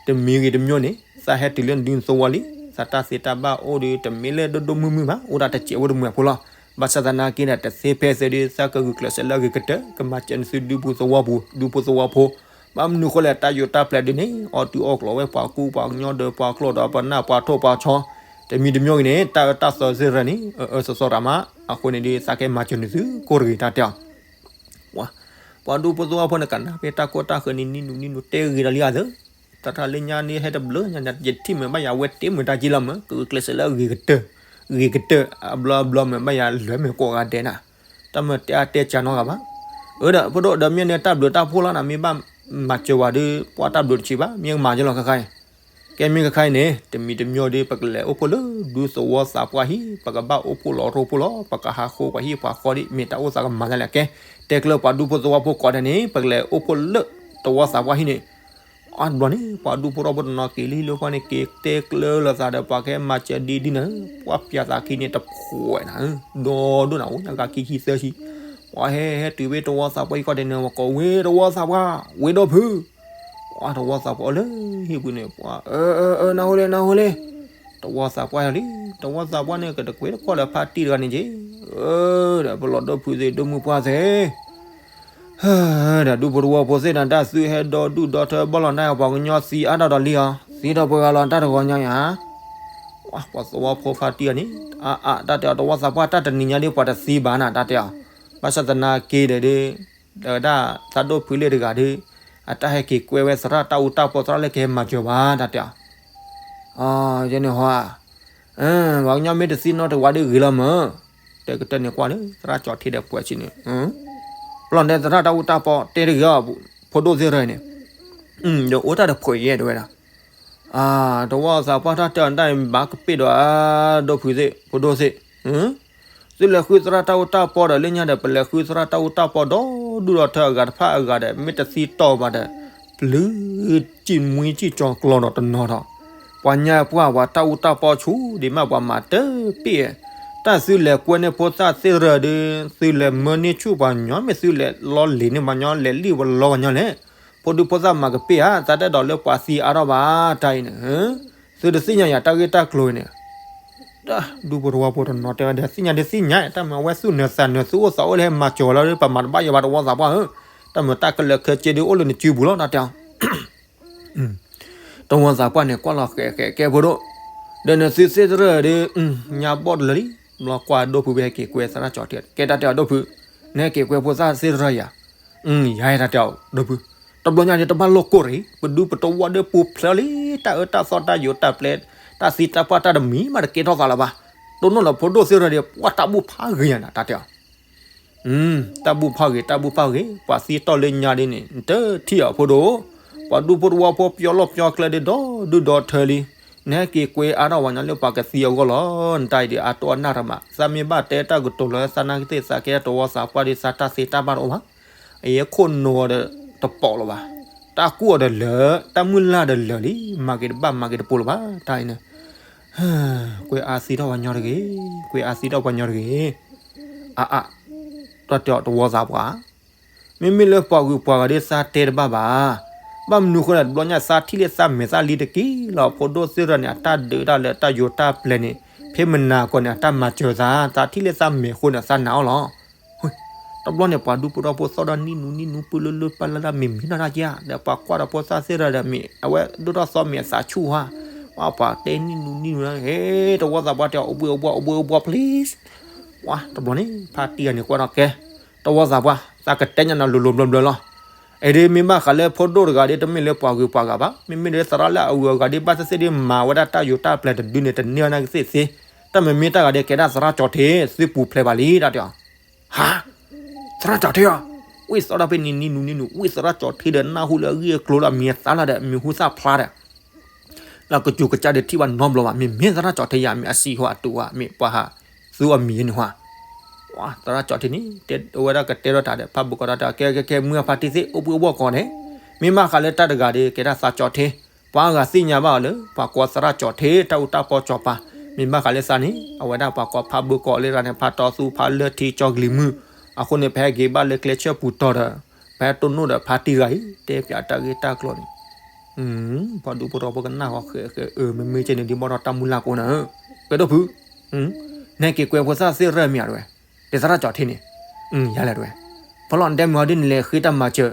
တမံၤဂ့ၤတမံၤန့ၣ် သးဟဲတုၤလၢနဒုသဝီလံ, သးတၢ်သ့တၢ်ဘၣ်အိၣ်ဒီး တမ့ၢ်လၢဒိၣ်ဒိၣ်မုၢ်မုၢ်ဘၣ်, အိၣ်ဒၣ်တစဲးဝဲတမှဲၤဖိလီၤ, ဘၣ်ဆၣ်သနာ်က့ဒီး တသ့ဖဲသ့ဒီး သးကဂုာ်ကျဲးစၢးလၢအဂ့ၤကတၢၢ် ကမၤစၢၤနသုဒူဖိသဝီပူၤ ဒူဖိသဝီဖိ ဘၣ်မနုၤဃိလဲၣ် တၢ်ယိးတၢ်ပျဲဒုန့ၣ် အီၣ်တုၤအီၣ်ကျိၤဝဲပှၤကူပှၤကညီဒီးပှၤကျိာ်ဒီးပနၢ်ပှၤထိၣ်ပှၤဆီ, တမံၤတမံၤဂ့ၤန့ၣ် တၢ်အၢတၢ်သီသ့ၣ်ရၢန့ၣ် အၢအၢသီသီတၢ်မး, အဃိန့ၣ်ဒီး သးကဲမၤစၢၤနသုကိးတဂ့ၤ တၢ်တဲအီၤ, ပှၤဒူဖိသဝီဖိန့ၣ် ကနၣ်ဖဲတၢ်ကိၢ်တၢ်ဃၢၤန့ၣ် နံၤနုၤနံၤနုၤတဲဂ့ၤဒီးလံအသၢ, တၢ်တၢ်လၢညါန့ၣ် ဟဲတဘျုးညါ ယထံၣ်မ့ၢ်ဘၣ်ယၤဝဲတ့ၢ်မုာ်တၢ်က့လီၤမး ကဂုာ်ကျဲးစၢးလၢအဂ့ၤကတၢၢ်, ဂ့ၤကတၢၢ် အဘျီအဘျီမ့ၢ်ဘၣ်ယၤလၢမ့ၢ်ကိးဂၤဒဲးနၤ, တၢ်မ့ၢ်တဲအါတဲကၢနီတဂၤဘၣ်, အၢဒီး ဖိဒိၣ်ဒီးမ့ၢ်န့ၣ်တၢ်ဘျုးတၢ်ဖှိၣ်လီၤနၤ မ့ၢ်ဘၣ်မၤစၢၤဝဲဒီး ပှၤတၢ်ဘျုးတဆံးဘၣ် မ့ၢ်ကမၤယလီၤခဲခါအံၤ ကဲမ့ၢ်ခဲခါအံၤန့ၣ် တမံၤတမံၤဒီး ပကလဲၤအိၣ်ဖှိၣ်လၢဒူသဝီသးပှၢ်ဟံၣ် ပကဘၣ်အိၣ်ဖှိၣ်လီၤရိဖှိၣ်လီၤ ပကဟးဃိပှၤဟံၣ်ပှၤဃီဒ်မ့ၢ်တၢ်အိၣ်သးကမၤဒ်လဲၣ်ကဲ, တဲကျၢၤပှၤဒူဖိသဝီဖိကိးဂၤဒဲးန့ၣ် ပကလဲၤအိၣ်ဖှိၣ်လၢသဝီသးပှၢ်ဟံၣ်န့ၣ်, အါတဘျီန့ၣ် ပှၤဒူဖိသဝီဖိတနီၤက့ၤလံလၢပှၢ်န့ၣ် က့ၤတဲကျၢၤလိာ်သးဒီးပှၤကဟဲမၤစၢၤဒ်ဒ်န့ၣ် ပှၤပျၢၤသးခံန့ၣ်တဖှဲးနၤ, ဒီဒိၣ်နၤ အိၣ်ညါဂၤခံဆံသၢဆံ, ပှၤဟဲဟဲတုၤဖဲသဝီသးပှၢ်ဟံၣ်ခီဒဲးန့ၣ် ပှၤကိးဝဲသဝီသးပှၢ် ဝဲဒီဖု ပှၤသဝီသးပှၢ်အီၤလၢဟံၣ်ပူၤန့ၣ် ပှၤ အၢ အၢ အၢ နၢ်ဟူလံ နၢ်ဟူလံ, သဝီသးပှၢ်လံ, သဝီသးပှၢ်န့ၣ် ကတကွဲးတခီၣ်လၢဖါတံၢ်တဂၤန့ၣ်က့, အၢ ဒီးပလီၢ်ဒိၣ်ဖုသ့ၣ် ဒိၣ်မုၢ်ပှၢ်သ့ၣ်, ဒီးဒူဖိသဝီဖိသ့ၣ်ဒီး တၢ်သုဟဲဒီဒူၣ်ဒီထၢဘီလီၤတၢ် ပှၤကညီသံအါထီၣ်ဒီးလံအီၤ သံဒီးပှၤဂၤလီၤတၢ်တဂီၤညါယါ, ပှၤသဝီဖိဖါတံၢ်အီၤန့ၣ် အါအါ တၢ်တဲအီၤ သဝီသးပှၢ်တၢ်တနံၤညါဒီး ပှၤတသံဘၣ်နၤ တၢ်တဲအီၤ, ဘၣ်ဆၣ်သနာ်က့ဒီး ဒီးဝဲဒၣ်သးဒိၣ်ဖုလ့ၣ်တဂၤဒီး အတၢ်ဟဲက့ၤကွဲဝဲသရၣ်တၢ်အူတၢ်ပီ သရၣ်လၢကဟဲမၤစၢၤဘၣ် တၢ်တဲအီၤ, ယဲန့ၣ်ဟီ, ပှၤကညီမ့ၢ်တသံနီတဝၤဒီးဂ့ၤလီၤမး, တဲကတၢၢ်န့ၣ်ကွၢ်လၢ သရၣ်ကၠီထံဒီးပှဲၤဆံန့ၣ်, ပလီၢ်ဒဲသရၣ်တၢ်အူတၢ်ပီတဲတဂ့ၤအီၤ, ဖိဒိၣ်သ့ၣ်ရၢန့ၣ်, ဒီးအိၣ်တၢ်တဖှဲးယဲၢ်တဝဲဒၣ် သဝီသးပှၢ်တၢ်တဲအီၤတၢ်ဘၣ်ကပ့ၢ်ဒီးအဒိၣ်ဖုသ့ၣ် ဖိဒိၣ်သ့ၣ်, သုလဲၤဃုသရၣ်တၢ်အူတၢ်ပီဒီးလၢညါဒီး ပလဲၤဃုသရၣ်တၢ်အူတၢ်ပီဒီဒူၣ်ဒီထၢအဂၤတဖၣ်အဂၤဒီး မ့ၢ်တသံတီၢ်ဘၣ်ဒီး ပျုၤစံၣ်မှံစံၣ်ကၠီၤကျီဒီးတနီၤဒီး, ပှၤညါပှၢ်ပှၤတၢ်အူတၢ်ပီဆူၣ်ဒံးမး ပှၤမၤတပ့ၢ်, တၢ်သုလဲၤကွဲန့ၢ်ဖိသၣ်သ့ၣ်ရၢၢ်ဒီး သုလဲၤမၢန့ၢ်ဆူၣ်ပှၤညီ မ့ၢ်သုလဲၤလီလ့ၤန့ၢ်ပှၤညီ လဲၤလံၣ်ဝဲလီပှၤညီလဲၣ်, ဖိဒူဖိသၣ်မၤကပ့ၢ်ဧါ, သးတအဲၣ်ဒိးလၢပှၤသံအါထီၣ်ဘၣ်, တၢ်အံၤန့ၣ် သုတသ့ၣ်ညါယၤတၢ်ဂ့ၢ်တၢ်ကျိၤအံၤန့ၣ်, ဒူဖိတဝီဖိတနီၤတဲဝဲဒီး သ့ၣ်ညါဒုးသ့ၣ်ညါ တၢ်မၤဝဲသူၣ်နၢၤသးနၢၤ သူၣ်အိၣ်သးအိၣ်လၢဟဲမၤစၢၤဝဲလီၤဒီး ပမၤတဘၣ်ယၤဘၣ်တဝီသးပှၢ်ဧၢ, တၢ်မၤတၢ်ကလၢာ်ခဲဆ့ဒုးအိၣ်လၢနစုပူၤလီၤ တၢ်တဲအီၤ တဝီသးပှၢ်န့ၣ် ကွၢ်လီၤဃဲးဃဲးကဲဖိဒိၣ်, ဒီးနသုသ့ၣ်တရၢၢ်ဒီး ညါဘီၣ်တလၢလံ, ဘျီကွၢ်ဒိၣ်ဖုဘၣ်ဟဲက့ၤကွဲသရၣ်ကၠီၤထံ ကဲတၢ်တဲအီၤဒိၣ်ဖု, နဟဲက့ၤကွဲဖိသၣ်သ့ၣ်တရၢၢ်ယၤ, ယၤတၢ်တဲအီၤဒိၣ်ဖု, တဘျီညါန့ၣ် တဘၣ်လိာ်ကိၢ်ရံၣ် ပဒူပတဝီဒီးပူၤဖျဲးလံ, တၢ်အၢတၢ်သီတၢ်ယိာ်တၢ်ပျဲၤ, တၢ်သံတၢ်ပှၢ်တၢ်တမံၤမးတကဲထီၣ်သးလၢၤဘၣ်, တိၢ်နီၣ်လီၤဖိဒိၣ်သ့ၣ်တရၢၢ်ဒီး ပှၤတၢ်ဘူၣ်ဖးဂ့ၤညါနၤ တၢ်တဲအီၤ တၢ်ဘူၣ်ဖးဂ့ၤ တၢ်ဘူၣ်ဖးဂ့ၤ ပှၤသံတီၢ်လၢညါဒ်န့ၣ် နတထံၣ်အီၤဖိဒိၣ်, ပှၤဒူဖိတဝီဖိပျီလီၢ်ပျီကျဲဒ်ဒီဒူၣ်ဒီထၢလံ, နဟဲက့ၤကွဲအါထီၣ်ပှၤညီလၢပှၤကသံအဂီၢ်လီၤ, နတၢ်အံၤဒ်အတိၢ်အနၢ်တမး, သးမ့ၢ်ဘၣ်တဲတၢ်ကတိၤလၢသးနၢ်ကသ့ၣ် သးကဲတဝီသးပှၢ်ဒီး သးတၢ်သ့တၢ်ဘၣ်တအိၣ်ဘၣ်, အယဲခိၣ်နူာ်အီၤဒီးတပိာ်လၢၤဘၣ်, တၢ်ကူၣ်အီၤဒီးလၢာ် တၢ်မုၢ်လၢ်ဒီးလၢာ်လံ, မၤက့ၤတဘၣ်မၤက့ၤတပိာ်လၢၤဘၣ်, တၢ်အံၤန့ၣ် ကွဲအါသံထီၣ်ပှၤညီတဂ့ၤ, ကွဲအါသံထီၣ်ပှၤညီတဂ့ၤ, အါအါ, တၢ်တဲအီၤတဝီသးပှၢ်, မ့မ့ၢ်လၢပှၤဂုၤပှၤဂၤဒ်သးတဲတဘၣ်ဘၣ်, ဘၣ်မနုၤဃိလဲၣ် တဘျီညါသးထံၣ်လၢသးမဲာ်သၣ်လံတက့ၢ်လီၤ, ဖိဒိၣ်သ့ၣ်တရၢၢ်န့ၣ် အတၢ်ဒုးတၢ်လၢတၢ်ယိာ်တၢ်ပျဲၤန့ၣ် ဖဲမနၤကီၢ်န့ၣ် အတၢ်မၤစၢၤသး, သးထံၣ်လၢသးမဲာ်အဃိန့ၣ် သးနာ်အီၤလီၤ. တဘျီန့ၣ် ပှၤဒူဖိထီၣ်ဖိသီၣ်ဒီးနံၣ်နူနံၣ်နူ ပုၢ်လၢလၢပၢ်လၢ်လၢ် မ့ၢ်မံနီၢ်တၢ်က့ဧါ, ဒီးပှၤကွၢ်ဒီးဖိသၣ်သ့ၣ်တရၢၢ်ဒီးမ့ၢ် အဝဲဒိၣ်ထီၣ်သီမ့ၢ်အသးဆူၣ်ဧါ, ပှၤပှၤတဲနံၣ်နူနံၣ်နူ, ဟ့ တဝီသးပှၢ်တဲအီၤ အိၣ်ဘှံးအိၣ်ဘှီၣ် အိၣ်ဘှံးအိၣ်ဘှီၣ် please, ပှၤတဘျီန့ၣ် ဖါတံၢ်ဂၤန့ၣ်ကွၢ်ထီၣ်ကဲ, တဝီသးပှၢ် သးကတဲညါနၤလိၤလိၤဘျီဘျီလီၤ. အံၤဒ်မ့ၢ်ဘၣ်ဃးလၢဖိဒိၣ်တဂၤဒီး တမ့ၢ်လၢပှၤဂုၤပှၤဂၤဘၣ်, မ့မ့ၢ်လၢသရၣ်လၢအဂုၤအဂၤဒီး ဘၣ်သ့ၣ်သ့ၣ်ဒီး မၤဝဲဒၣ်တၢ်ယိာ်တၢ်ပျဲၤတဒုန့ၣ် တန့ၢ်အနၢ်ကသ့ၣ်သ့, တၢ်မ့မ့ၢ်တၢ်ဂၤဒီး ကဲဒၣ်သရၣ်ကၠီၤထ့ သုပူၤဖျဲးဘၣ်လံ တၢ်တဲအီၤ. ဟါ, သရၣ်ကၠီၤထ့ဧါ, ဝံသရၣ်ဖဲန့ၣ်နံၣ်နူနံၣ်နူ, ဝံသရၣ်ကၠီၤထ့ဒီး နၢ်ဟူလၢအဂ့ၢ်အကျိၤလၢအမံၤအသၣ်လၢ်ဒီး မံၤဟူသၣ်ဖျါဒီး လၢကစူၤကစၢ်ဒီးထံၣ်ဘၣ်နီတဘျီဘၣ်, မ့မ့ၢ်သရၣ်ကၠီၤထ့ယၤ မ့ၢ်အစံးဟီအတူးဧါ, မ့ၢ်ပှၤဟးသူအမံၤန့ၣ်ဟီ, သရၣ်ကၠီၤထ့န့ၣ် တဲဝဲဒၣ်ကတဲထီၣ်တၢ်ဒီး ဖးဘိးကီးဒီး ကဲကဲကဲ မုၢ်အဖါတံၢ်သ့ၣ် အိၣ်ဘှံးအိၣ်ဘှီၣ်ကီးန့ၣ်, မ့ၢ်ဘၣ်ဃးလၢတၢ်တဂၤဒီး ကဲဒၣ်သးကၠီၤထ့, ပှၤအါဂၤသ့ၣ်ညါဘၣ်အီၤလၢ ပှၤကိးသရၣ်ကၠီၤထ့ တၢ်အူတၢ်ပီစီၤပၤ, မ့ၢ်ဘၣ်ဃးလၢသးန့ၣ် အဝဲဒၣ်ပှၤကိးဖးဘိးကီးလၢတဂၤန့ၣ် ဖးတီသူ ဖးလၢထံ ကၠီကလံၤမုၢ်, အဃိန့ၣ် ပဟဲက့ၤဘၣ်လၢကျဲဆၢပူၤတီၤဒီး ပဟဲတိၢ်နီၣ်ဒီးဖါတံၢ်ဂၤအံၤ တဲပၠးတၢ်ဂ့ၢ်တၢ်ကျိၤန့ၣ် ပှၤဒူဖိထီၣ်ဖိကနၣ်ဃီဃဲးဃဲး အၢ မ့မ့ၢ်ကဲန့ၣ် ဒ်ဘၣ်ဒီးတၢ်မုၢ်လၢ်ကိးနၤဧၢ, ကဲဒိၣ်ဖု, နဟဲက့ၤကွဲဖိသၣ်သ့ၣ်ရၢၢ်မ့ၢ်ဧါတဝဲ, ဒ်သရၣ်ကၠီၤထ့န့ၣ်, ယၤလဲၣ်တဝဲ, ဖီလီၤနတဲမ့ၢ်အီၤဒ်န့ၣ်လဲၤဃ့တၢ်မၤစၢၤ,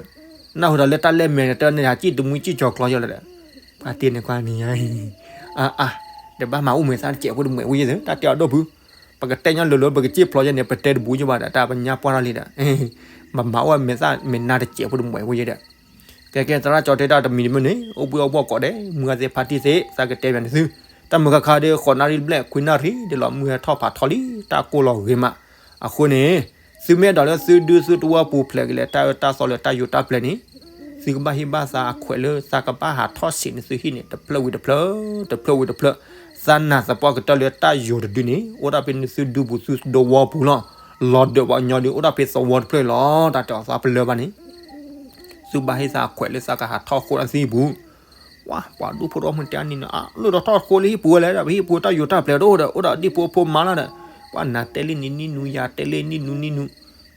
နၢ်ဟူဒီးလၢတၢ်လဲၢ်မဲာ်န့ၣ် တၢ်န့ၣ်ဟးကံၣ်တမှံကံၣ်ကၠီၤကျီယဲလီၤဒီး, ဖါတံၢ်န့ၣ်ကွၢ်န့ၣ် အါအါ, တဘၣ်မၤအိၣ်မဲာ်သၣ်တစဲးဖိတမှဲးဖိယဲၢ်သၢ တၢ်တဲအီၤဒိၣ်ဖု, ပကတဲညီလိၤလိၤ ပကစ့ၢ်ဖျိးယဲန့ၣ် ပတဲတဘူးယဲဘၣ်ဒီး တၢ်ပညါပှၢ်ထီၣ်လံဒီး, ပမၤအိၣ်မဲာ်သၣ်မဲာ်နါတစဲးဖိတမှဲးဖိယဲဒီး ကဲကဲ သရၣ်ကၠီၤထ့တၢ်တမံၤတမံၤန့ၣ် အိၣ်ဘှံးအိၣ်ဘှီၣ်ကိးဒဲး မုၢ်ဂၤသ့ၣ်ဖါတံၢ်သ့ၣ် သးကတဲပၠးန့ၣ်သု, တၢ်မုၢ်ခါခါဒီး ဃိးနၣ်ရံၣ်တဘျဲၣ် ခွံနၣ်ရံၣ် ဒ်လီၤမုၢ်ဟဲထီၣ်ဖးထီလံ တၢ်ကိၢ်လီၤဂ့ၤမး, အဃိန့ၣ် သုမ့ၢ်အဲၣ်ဒိးလၢသုဒူသုတဝီပူၤဖျဲးက့ၤလၢတၢ်အၢတၢ်သီလၢတၢ်ယိာ်တၢ်ပျဲၤန့ၣ်, သုကဘၣ်ဟ့ၣ်ဘၣ်သးအခွဲးလၢသးကဘၣ်ဟးထီၣ်ဆံးန့ၢ်သုဟံၣ်န့ၣ် တဖျၢၣ်ဝံၤတဖျၢၣ်, တဖျၢၣ်ဝံၤတဖျၢၣ်, သးနၢ်သပှၢ်ကတၢၢ်လၢတၢ်ယိာ်တဒုန့ၣ် အိၣ်ဒၣ်ဖဲန့ၣ်သုဒူပူၤသုဒဝီပူၤလီၤ, လီၤဒၢးပှၤကညီဒု အိၣ်ဒၣ်ဖဲသဝီတဖျၢၣ်လီၤ, တၢ်တဲအီၤသးပလၢၢ်ဘၣ်န့ၣ် သုဘၣ်ဟ့ၣ်သးအခွဲးလၢသးကဟးထီၣ်ဃိတၢ်သံပူၤ, ပှၤဒူဖိထီၣ်ဖိတဲန့ၣ် အလၢထီၣ်ဃိလၢဟံၣ်ပူၤဝဲလဲၣ်ဒီး ပဟံၣ်ပူၤတၢ်ယိာ်တၢ်ပျဲၤတအိၣ်ဒီး အိၣ်ဒီးဒ်ဖိဖိမါလီၤဒီး, ပှၤနၤတဲလံန့ၣ်နံၣ်နူ ယၤတဲလံနံၣ်နူနံၣ်နူ,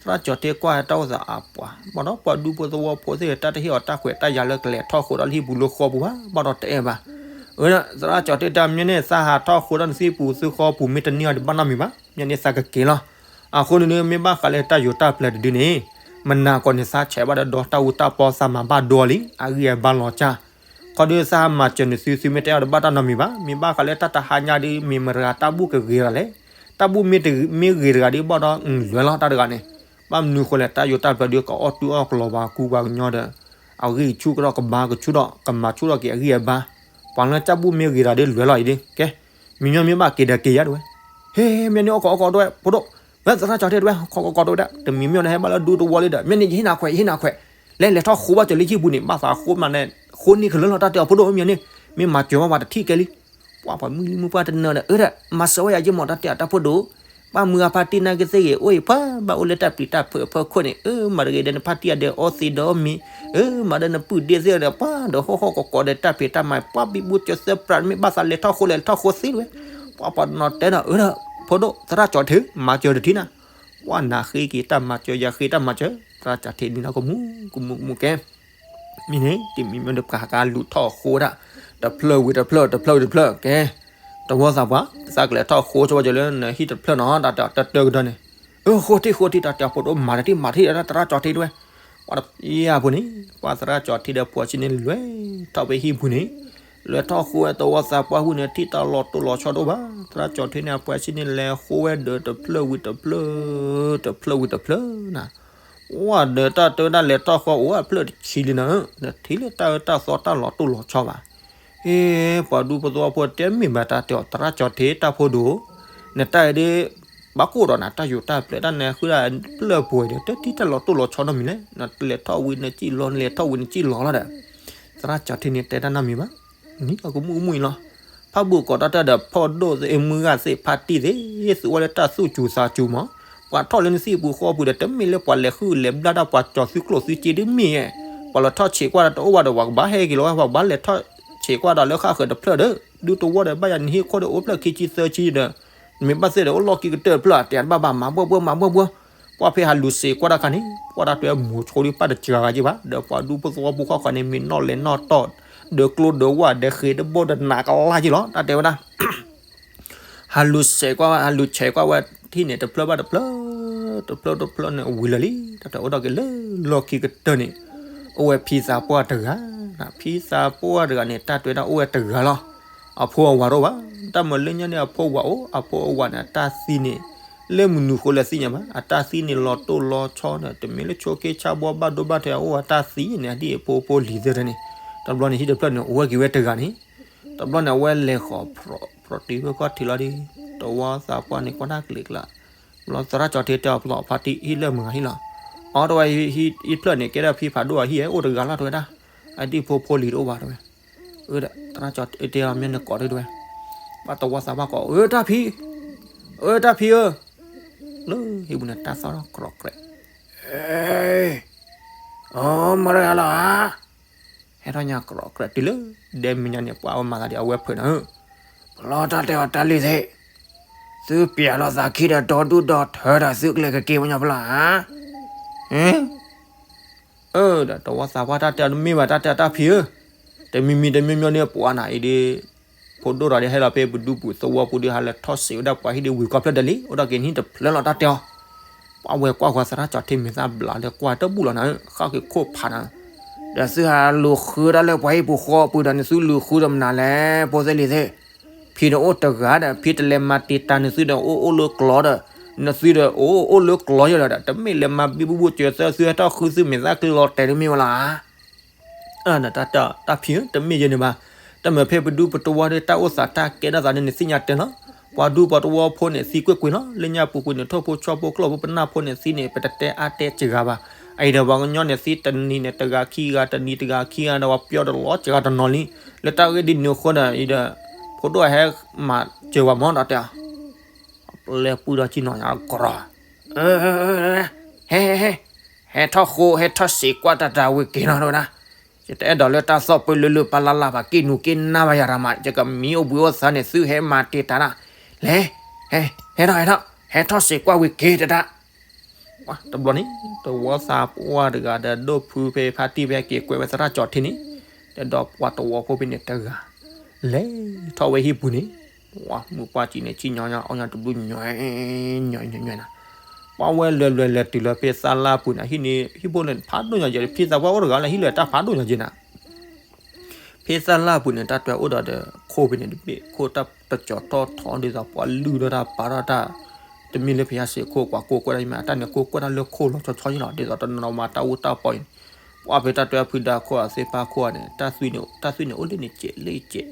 သရၣ်ကၠီၤထ့ကွၢ်တၢ်အိၣ်သးအပှၤ, ဘၣ်ဒီးပှၤဒူဖိသဝီဖိသ့ၣ် တၢ်တဟ့ၣ်အီၤတၢ်ခွဲးတၢ်ယာ်လၢကလဲၤထီၣ်ဃိဒီးလၢဟံၣ်ပူၤလၢဃီပူၤဘၣ်, ဘၣ်ဒီးတအဲၣ်ဘၣ်, အၢ သရၣ်ကၠီၤထ့တၢ်မ့ၢ်န့ၣ် သးဟးထီၣ်ဃိဒီးနသံပူၤသုဃီပူၤ မ့ၢ်တန့ၢ်အီၤဒံးဘၣ်နီတမံၤဘၣ်, မ့ၢ်န့ၣ်သးကက့ၤလီၤ, အဃိန့ၣ် မ့ၢ်ဘၣ်ဃးလၢတၢ်ယိာ်တၢ်ပျဲၤတဒုန့ၣ်, မနၤကီၢ်န့ၣ် သးဆဲးဘၣ်ဒီးဒီတၢ်အူတၢ်ပီ သးမၤဘၣ်ဒိလံ အဂံၢ်အဘါလီၤစၢ်, ခီဒုးသးဟးမၤစၢၤနသု သုမ့ၢ်တအဲၣ်အီၤဒံးဘၣ်တၢ်နီတမံၤဘၣ်, မ့ၢ်ဘၣ်ဃးလၢတၢ်တဟါညါဒုး မ့ၢ်မတၤတဂၤတၢ်ဘူၣ်ကဂ့ၤတဂၤလဲၣ်, တၢ်ဘူၣ်မ့ၢ်ဂ့ၤတဂၤဒုးဘၣ်ဒီး လွဲၤလီၤတၢ်တဂၤန့ၣ်, ဘၣ်မနုၤဃိလဲၣ် တၢ်ယိာ်တၢ်ပျဲၤဒုး ကအီၣ်တူၢ်အီၣ်ကလီၤပှၤကူပှၤကညီဒီး, အဂံၢ်ဆူၣ်ကဒီးကဘါကဆူၣ်ဒီး ကမၤဆူၣ်ထီၣ်က့ၤအဂံၢ်အဘါ, ပှၤလၢတၢ်ဘူၣ်မ့ၢ်ဂ့ၤတဂၤဒုး လွဲၤလီၤအံၤဒုး ကဲ, မ့မ့ၢ်ဘၣ်က့ၤဒီးက့ၤယါတဝဲ, ဟ့ မ့ၢ်န့ၣ် အိၣ်ကီးအိၣ်ကီးတဝဲ ဖိဒိၣ်, ဝဲသရၣ်ကၠီၤထ့တဝဲ ကီးကီးကီးတဝဲဒၣ် တမံၤမ့ၢ်ဒီးဟဲဘၣ်လၢဒူသဝီလံဒီး မ့ၢ်န့ၣ် ယဟ့ၣ်နၤခွဲး ယဟ့ၣ်နၤခွဲး, လဲၤလဲၤထီၣ်ဃိဘၣ်စၢၤလၢဟံၣ်ပူၤန့ၣ် ဘၣ်သးဃိမးန့ၣ် ဃိန့ၢ်ကလၢလီၤ တၢ်တဲအီၤဖိဒိၣ် မ့ၢ်န့ၣ်, မ့ၢ်မၤစၢၤဘၣ်ပှၤတထံၣ်ကဲလံ, ပှၤပှၤမုၢ်လံမုၢ်ပှၢ်တနၢၤဒီး အၢဒီး မၤစၢၤဝဲယၤယ့ၢ်မး တၢ်တဲအီၤတၢ်ဖိဒိၣ်, ပှၤမုၢ်ဂၤဖါတံၢ်နာ်က့သ့ၣ်ဂ့ၤ အိၣ်အံၤပှၤဘၣ်အိၣ်လၢတၢ်ပျံၤတၢ်ဖုးအဖီခိၣ်န့ၣ် အၢ မၤတဂ့ၤဒီးနဖါတံၢ်အဒဲးအီသံးဒီးအီမံၤ, အၢ မၤဒီးနပုၢ်ဒ့သ့ၣ်ဒီး ပှၤဒီးဟီၣ်ဟီၣ်ကီးကီးဒီးတၢ်ဖံးတၢ်မၤ ပှၤဘံဘူစၢၤသၢပြး မ့ၢ်ဘၣ်သးလဲၤထီၣ်ဃိလဲၤထီၣ်ဃိသ့ဝဲ, ပှၤပှၤတနီၤတဲဒီး အၢဒီး ဖိဒိၣ် သရၣ်ကၠီထံး မၤစၢၤတထံၣ်နၤ, ပှၤနၤဃ့က့ၤတၢ်မၤစၢၤ ယၤဃ့တၢ်မၤစၢၤ သရၣ်ကၠီထံးန့ၣ်နီၢ်ကမူၣ်ကမူၣ်ကမူၣ်ကဲ မ့ၢ်န့ၣ် တမံၤမ့ၢ်ဒီးပှၤဟးကလူၤထီၣ်ဃိဒၣ် တဖျၢၣ်ဝံၤတဖျၢၣ် တဖျၢၣ်ဝံၤတဖျၢၣ် ကဲ တဝီသးပှၢ် သးကလဲၤထီၣ်ဃိဆိဝဲကလၢနဟံၣ်တဖျၢၣ်နီၤ တၢ်တၢ်တၢ်ကဒီးန့ၣ်, အၢ ဃိထံၣ်ဃိထံၣ် တၢ်တဲအီၤ ဖိဒိၣ် မၤတထံၣ်မၤထံၣ်ဒီးသရၣ်ကၠီထံးတဝဲ, ပှၤတယၤဖိန့ၣ် ပှၤသရၣ်ကၠီထံးဒီးပှၤဆံးန့ၣ် လဲၤထီၣ်ဖဲဟံၣ်ပူၤန့ၣ်, လဲၤထီၣ်ဃိဝဲတဝီသးပှၢ်ဝံၤန့ၣ် ထံၣ်တၢ်လီၤတိၢ်လီၤဆီတအိၣ်ဘၣ်, သရၣ်ကၠီထံးန့ၣ် အပှၤဆံးန့ၣ် လဲၤဃိဝဲဒီးတဖျၢၣ်ဝံၤတဖျၢၣ် တဖျၢၣ်ဝံၤတဖျၢၣ်နၤ ဝဲဒီးတၢ်တဲဝဲဒၣ်လဲၤထီၣ်ဃီအိၣ်အဖျၢၣ်တဆံလံနၤ, နထံၣ်လၢတၢ်အၢတၢ်သီတၢ်လီၤတိၢ်လီၤဆီဘၣ်. ဟ့ ပှၤဒူဖိသဝီဖိတဲမ့ၢ်ဘၣ်တၢ်တဲအီၤ သရၣ်ကၠီထံးတၢ်ဖိဒိၣ်, နတၢ်အံၤဒ် ဘၣ်ကိၢ်ဒီးနၤ တၢ်ယိာ်တၢ်ပျဲၢ်တၢ်နၢ်ဃုဒၣ်ဖျၢၣ်ပှဲၤဒီး တထံၣ်တၢ်လီၤတိၢ်လီၤဆီနီတမံၤလဲၣ်, နလဲၤထီၣ်ဝံၤနစံၣ်လီၤ နလဲၤထီၣ်ဝံၤနစံၣ်လီၤလီၤဒီး သရၣ်ကၠီထံးန့ၣ်တဲတၢ်နီတမံၤဘၣ်. နံၤလီၤကမူၣ်ကမူၣ်အံၤလီၤ. ဖးဘူးကိးတၢ်တၢ်ဒီး ဖိဒိၣ်သ့ၣ် မုၢ်ဂၤသ့ၣ် ဖါတံၢ်သ့ၣ် သုအိၣ်လၢတၢ်သူၣ်စူၤသးစူၤမး, ပှၤထီၣ်လၢနသ့ၣ်ပူၤဃီပူၤဒီး တမ့ၢ်လၢပှၤလဲၤဃုလဲၤဘျၣ်တၢ်ပှၤကၠီၤသုကျိၣ်သုစ့တမ့ၢ်ဧါ, ပှၤလဲၤထီၣ်ဆံးကွၢ်ဒီးတအိၣ်ဘၣ်ဒီး ပှၤကဘၣ်ဟဲက့ၤလီၤဝဲ ပှၤကဘၣ်လဲၤထီၣ်ဆံးကွၢ်ဒီးလၢဃၣ်ဃၢၤတဖျၢၣ်ဒီး ဒူတဝီဒီးဘၣ်ယၤနဟံၣ်ခိၣ်ဒီးအိၣ်ဖျၢၣ်ခံဆံသၢဆံဒီး နမ့ၢ်ဘၣ်သ့ၣ်ဒီးအိၣ်လီၢ်ခံကတၢၢ်တဖျၢၣ် တဲတဘၣ်ဘၣ် မၤဘှီၣ်ဘှီၣ်မၤဘှီၣ်ဘှီၣ်, ပှၤဖဲဟးလူၤဆံးကွၢ်တၢ်ခါန့ၣ် ပှၤတၢ်တွဲမူၤဆိဒ်ပၢ်တစှၤဂၤက့ဘၣ်, ဒီးပှၤဒူဖိသဝီဖိဃီဃီန့ၣ် မ့ၢ်နီၣ်လဲၤနီၣ်တီၢ် ဒီးကျိဒီးဝၣ်ဒီးဃ့တဘိဒီးနးကလါက့လီၤ တၢ်တဲဝဲဒၣ် ဟးလူၤဆဲးကွၢ်ဝဲ ဟးလူၤဆဲးကွၢ်ဝဲထံၣ်န့ၣ် တဖျၢၣ်ဘၣ်တဖျၢၣ် တဖျၢၣ်တဖျၢၣ်န့ၣ် ဝံၤလၢာ်လံ တၢ်တဲအိၣ်ဒီးက့ၤလၢလီၢ်ခံကတၢၢ်န့ၣ် အိၣ်ဝဲဖံသးပှၢ်တဂၤ, ဖံသးပှၢ်တဂၤန့ၣ် တၢ်တဲဝဲဒၣ်အိၣ်ဝဲတဂၤလီၤ. အဖိအဝၤတအိၣ်ဘၣ်, တၢ်မၤလၢညါန့ၣ် အဖိအဝၤအိၣ် အဖိအဝၤန့ၣ် အတၢ်သံန့ၣ် လၢမနုၤဃိလဲၣ်သ့ၣ်ညါဘၣ်, အတၢ်သံန့ၣ်လီၤတိၢ်လီၤဆီဒီး တမ့ၢ်လၢဆိးက့ဆါဘှီဘၣ်ဒိဘၣ်ထံးအအိၣ် အတၢ်သံန့ၣ် ဒ်အဖိဖိလံၤသ့ၣ်တဖၣ်န့ၣ်, တဘျီန့ၣ် ဟံၣ်တဖျၢၣ်န့ၣ် အိၣ်ဝဲက့ၤဝဲတဂၤန့ၣ် တဘျီန့ၣ် အဝဲလဲၤဃီၤ ဖြီးတံၢ်ဝဲကွၢ်ထံလီၤဒီး တဝီသးပှၢ်န့ၣ် ကွၢ်တၢ်ကျ့ကျါ, ဘျီသရၣ်ကၠီထံတဲအီၤ ပသီဖါတံၢ်ဟံၣ်လၢမုၢ်ဂၤဟံၣ်လီၤ. အီၤတဝဲ ဟံၣ်ဖျၢၣ်န့ၣ် ကဲဒၣ်ဖံဖးဒိၣ်အဟံၣ် အိၣ်တဂၤလီၤ တဲဝဲဒၣ်, အဒ်ဖိဖိလံၤတအိၣ်ဘၣ် တဲဝဲ, အၢ သရၣ်ကၠီတဲအီၤ မ့ၢ်နကိးဒ်တဲဝဲ, ဘၣ်တဝီသးပှၢ်ကိး အၢ တၢ်ဖံ, အၢ တၢ်ဖံဧၢ, လၢဟံၣ်ပူၤန့ၣ် တၢ်သီၣ်ထီၣ်ကြီးကြဲး အၢ မတဂၤလီၤဧါ, ဟဲထီၣ်ညါကြီးကြဲးတုၤလၢ ဒဲမုၢ်ညါန့ၣ် ပှၤအဝဲမၤသးဒ်အဝဲဖုးနၤဧၢ, ပလီၢ်တၢ်တဲအီၤတၢ်လံၤသ့ၣ်, သုပျဲလီၤသးခံဒီးဒီဒူၣ်ဒီထၢဒီး သုကလဲၤကက့ၤဝဲညီဖလီၤဧါ, အၢ ဒီးတဝီသးပှၢ်တၢ်တဲအီၤ တမ့ၢ်ဘၣ်တၢ်တဲအီၤတၢ်ဖံဧၢ, တမံၤမံၤတမံၤမံၤန့ၣ် ပှၤနၤအံၤဒ် ဖိဒိၣ်တဂၤဒ်ဟဲလီၤဖဲပဒူပူၤသဝီပူၤဒီး ဟးလၢထီၣ်စံးဝဲဒၣ်ပှၤဟံၣ်ဒီး ဝံၤကီၢ်ဖျၢၣ်ဒဲးလံ အိၣ်ဒီးက့ၤနဟံၣ်တဖျၢၣ်လီၤတၢ်တဲအီၤ, ပှၤဝဲကွၢ်ဃီသရၣ်ကၠီထံမ့ၢ်သၣ်ဘျးလၢကွၢ်တဘူၣ်လီၤနၤဧၢ, ဃၣ်က့ၤခိၣ်ဖးနၤဧၢ, ဒီးသုဟးလူၤဃုတၢ်လၢပှၤဟံၣ်ပူၤဃီပူၤဒီး နသုလူၤဃုဒီးမနုၤလဲၣ် ဖိသ့ၣ်လံၤသ့ၣ်, ဖံန့ၣ်အိၣ်တဂၤဒီး ဖံတလဲၤမၤတံာ်တာ်နသုဒီး အိၣ်အိၣ်လၢကျီဒီး နသုဒီး အိၣ်အိၣ်လၢကျီယဲလီၤဒီး တမ့ၢ်လဲၤမၤဘံဘူဘူစၢၤသၢသု ဟဲထီၣ်ဃုသုမ့ၢ်သၣ်ကျ့လီၤတဲာ်တမ့ၢ်ဝဲလီၤဧါ တၢ်ဖံဧၢ တမ့ၢ်ယဲန့ၣ်ဘၣ်, တၢ်မ့ၢ်ဖဲပဒူပတဝီဒီး တၢ်အိၣ်သးတၢ်ကဲထီၣ်သးန့ၣ် နသ့ၣ်ညါတဲလီၤ, ပှၤဒူပတဝီဖိန့ၣ်သံကွ့ၢ်ကွ့ၢ်လီၤ, လၢညါပူၤကွံာ်န့ၣ် ထိၣ်ဖိဆီဖိကျီၢ်ဖိပနၢ်ဖိန့ၣ်သံန့ၣ် ပတတဲအါတဲစှၤဘၣ်, အအံၤဒီးပှၤကညီန့ၣ်သံတနံၤန့ၣ် တဂၤခံဂၤ တနံၤတဂၤခံဂၤဒီး ပှၤပျီဒီးလီၤစှၤတနီၤလံ, လၢတၢ်ဂ့ၢ်ဒ်န့ၣ်အဃိဒီး အံၤဒီး ဖိဒိၣ်ဟဲမၤစၢၤဝဲမၢဒီးတဲအီၤ ပလဲၤပှံၢ်ဒီးကံနီၤညါကရီ, ဟဲ ဟဲ ဟဲ ဟဲထီၣ်ဃိ ဟဲထီၣ်စံးကွၢ်တၢ်တၢ်ဝံၤက့ၤနီၤ တဲဝဲဒၣ်, ယတအဲၣ်ဒိးလၢတၢ်သီၣ်ပၢလၢလၢပၢ်လၢ်လၢ်ဘၣ် က့ၤနူၤက့ၤနါဘၣ်ယၤတၢ်မး ယကမံအိၣ်ဘှံးအိၣ်သါန့ၣ် သုဟဲမၤတံာ်တာ်တၢ်, လဲၤ ဟဲ ဟဲထီၣ် ဟဲထီၣ် ဟဲထီၣ်စံးကွၢ်ဝံၤက့ၤတၢ် တဘျီန့ၣ် တဝီသးပှၢ်တဂၤဒီး ဒိၣ်ဖုဖဲဖါတံၢ်ဖဲက့ၤကွဲးဝဲသရၣ်ကၠီထံန့ၣ်, ဒီးပှၤတဝီဖိဖဲန့ၣ်တဂၤ လဲၤထီၣ်ဝဲဟံၣ်ပူၤန့ၣ်, မုၢ်ပှၢ်စံးန့ၣ် ဆံၣ်ညီညီအီၣ်ညီတဘျုးညီ ညီညီညီနၤ, ပှၤဝဲလဲၤလဲၤလဲၤတုၤလၢဖဲသၣ်လၢ်ပူၤန့ၣ် ဟံၣ်န့ၣ် ဟံၣ်ဖိန့ၣ်ဖးဒိၣ်ညီယဲၢ် ဖံသးပှၢ်အိၣ်တဂၤလၢဟံၣ်လၢတၢ်ဖးဒိၣ်ညီယဲၢ်နၤ ဖဲသၣ်လၢ်ပူၤန့ၣ် တၢ်တွဲအိၣ်ဒီးဒီး ခိၣ်ဖဲန့ၣ်တဘ့ၣ် ခိၣ်တၢ်တကၠီၤထီၣ်ထီဒ်သိးပှၤလုၢ်ထီၣ်တၢ်ပာ်ထီၣ်တၢ်, တမ့ၢ်လၢဖဲယါစ့းခိၣ်ပှၤကိးကွဲးတၢ်ယမ့ၢ် အတၢ်န့ၣ်ကိးကွဲးတၢ်လၢခိၣ်လီၤဆီဆီယလီၤ ဒ်သိးတနီၤမးတၢ်အူတၢ်ပီအံၤန့ၣ်, ပှၤဖဲတၢ်တွဲဖုဒါခိၣ်အသ့ၣ်ဖးခိၣ်န့ၣ် တၢ်သွံၣ်န့ၣ် တၢ်သွံၣ်န့ၣ် အိၣ်လၢန့ၣ်စဲးလၢစဲး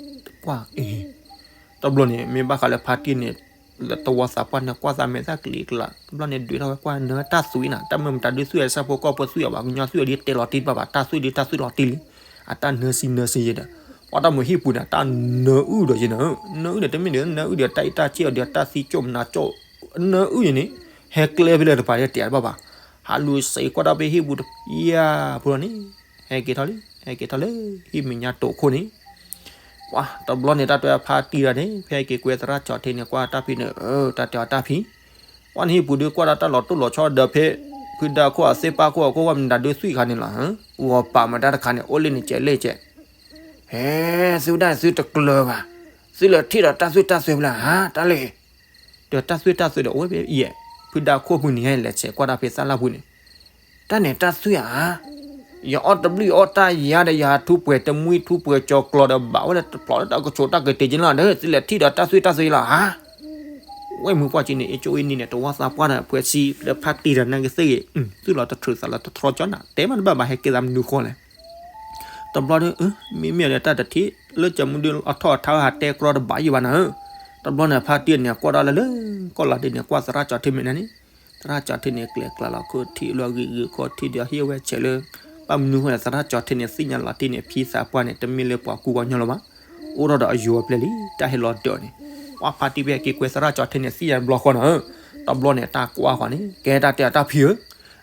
ကွၢ်အံၤ တဘျီန့ၣ် မ့ၢ်ဘၣ်ဃးလၢဖါတံၢ်န့ၣ် လၢတဝီသးပှၢ်န့ၣ် ကွၢ်သးမဲာ်သၣ်ကလံကလး တဘျီန့ၣ် ဒွဲၣ်ထီၣ်ဝဲကွၢ်နၢတၢ်သွံၣ်နၤ တၢ်မ့ၢ်မတၤဒုးသွံၣ်အဆၣ်ဖိကီၢ်ဖိသွံၣ်အဘၣ် ကညီသွံၣ်အဒ်တဲလီၤတံၢ်တဘၣ်ဘၣ် တၢ်သွံၣ်ဒ်တၢ်သွံၣ်လီၤတံၢ်လံ, အတၢ်နၢစံနၢစံယဲဒီး ပှၤတၢ်မုာ်ဟံၣ်ပူၤန့ၣ် တၢ်နၢအုၣ်ဒီးယဲနၤ, နၢအုၣ်ဒီးတမ့ၢ်ဒီး နၢအုၣ်ဒီးတၢ်အံးတၢ်စဲၣ်အီၤဒီးတၢ်သံကၠိၣ်မနၤကၠိၣ် နၢအုၣ်ယၤန့ၣ် ဟဲကျဲဖဲလဲၣ်တပၤတဲတဘၣ်ဘၣ်. ဟးလူၤစံးကွၢ်တၢ်ဖဲဟံၣ်ပူၤတဖၣ်ဖိလီၤန့ၣ်, ဟဲက့ၤထီၣ်လံ ဟဲက့ၤထီၣ်လၢ ဟံၣ်မဲာ်ညါတိာ်ခိၣ်န့ၣ်, ပှၤတဘျီန့ၣ် တၢ်တဲဖါတံၢ်တဂၤန့ၣ် ဖဲဟဲက့ၤကွဲသရၣ်ကၠီၤထံန့ၣ် ကွၢ်တၢ်ဖံးန့ၣ် တၢ်တဲအီၤတၢ်ဖံး, ပှၤန့ၣ်ဟံၣ်ပူၤဒုးကွၢ်ဒီးတၢ်လီၤတိၢ်လီၤဆီဒီးဖဲ ဖုဒါခိၣ်အသ့ၣ်ပၢ်ခိၣ်အခိၣ် ဝဲမတၤဒုးသွံၣ်ခါန့ၣ်လီၤ. ဂီၤပာ်မတၢ်တခါန့ၣ် အိၣ်လၢန့ၣ်ကဲလဲၣ်ကဲ ဟဲ, သုဝဲဒၣ်သုတကျၢၤဘၣ်, သုလဲၤထံၣ်ဒီးတၢ်သွံၣ်တၢ်သွဲဖဲလဲၣ်ဧါ တၢ်လဲၣ်. ဒီးတၢ်သွံၣ်တၢ်သွဲဒီးအိၣ်ဝဲဖဲယဲၢ်, ဖုဒါခိၣ်ဖုန့ၣ် ဟဲလဲၤဆဲးကွၢ်တၢ်ဖဲသၣ်လၢ်ပူၤန့ၣ်, တၢ်န့ၣ်တၢ်သွံၣ်ဧါ, ယအီၣ်တဘျုးအီၣ်တၢ်ယါဒီး ယဟးထူပှဲၤတမှံထူပှဲၤကၠီၤကျီၤဒီး ဘၣ်ဝဲလၢတဖျိးလၢတၢ်ကဆိးတၢ်ကတ့ၤက့လီၤဒီး သုလဲၤထံၣ်ဒီးတၢ်သွံၣ်တၢ်သွဲလီၤဧါ. ဝဲမုၢ်ပှၢ်ကံန့ၣ် အကၠိအံၤန့ၣ် တဝီသးပှၢ်ဒီး ဖှဲးဆံးလၢဖါတံၢ်ဒီးနၢ်ကသ့ၣ်ဂ့ၤ, သုလီၤတထြၢးသးလီၤတထြီကၠီနၤ တဲမးတဘၣ်ဘၣ် ဟဲကဲသးမနုၤဃီလဲၣ်. တဘျီဒီး မ့မ့ၢ်ဒီးတၢ်တထံၣ် လၢကၠီမုၢ်ဒုအထီၣ်အထါဟးတဲကြီတဘၣ်ယံၤဘၣ်နၤဧၢ. တဘျီန့ၣ် ဖါတံၢ်န့ၣ် ကွၢ်ဒၣ်လၢလၢ ကီၢ်လီၤဒ်န့ၣ် ကွၢ်သရၣ်ကၠီၤထံမဲာ်ညါန့ၣ်, သရၣ်ကၠီၤထံန့ၣ် ကျဲၤကျါလီၤခိၣ်ထံးလီၤဂ့ၤဂ့ၤခိၣ်ထံးဒီးဟ့ၣ်ဝဲဆဲးလၢ ဘၣ်မနုၤဃိလဲၣ် သရၣ်ကၠီၤထံန့ၣ် သ့ၣ်ညါလီၤတံၢ်န့ၣ် ဖံသးပှၢ်န့ၣ် တမ့ၢ်လၢပှၤကူပှၤကညီလၢၤဘၣ်. အိၣ်ထီၣ်ဒီးအယိၤအပျဲၢ်လံ တၢ်ဟဲလီၤဒၢးန့ၣ်, ပှၤဖါတံၢ်ဖဲဟဲက့ၤကွဲသရၣ်ကၠီၤထံန့ၣ် သ့ၣ်ညါတဘျီဃီနၤဧၢ. တဘျီန့ၣ် တၢ်ကွၢ်ဃီန့ၣ် ကဲတၢ်တဲအီၤတၢ်ဖံးဧၢ,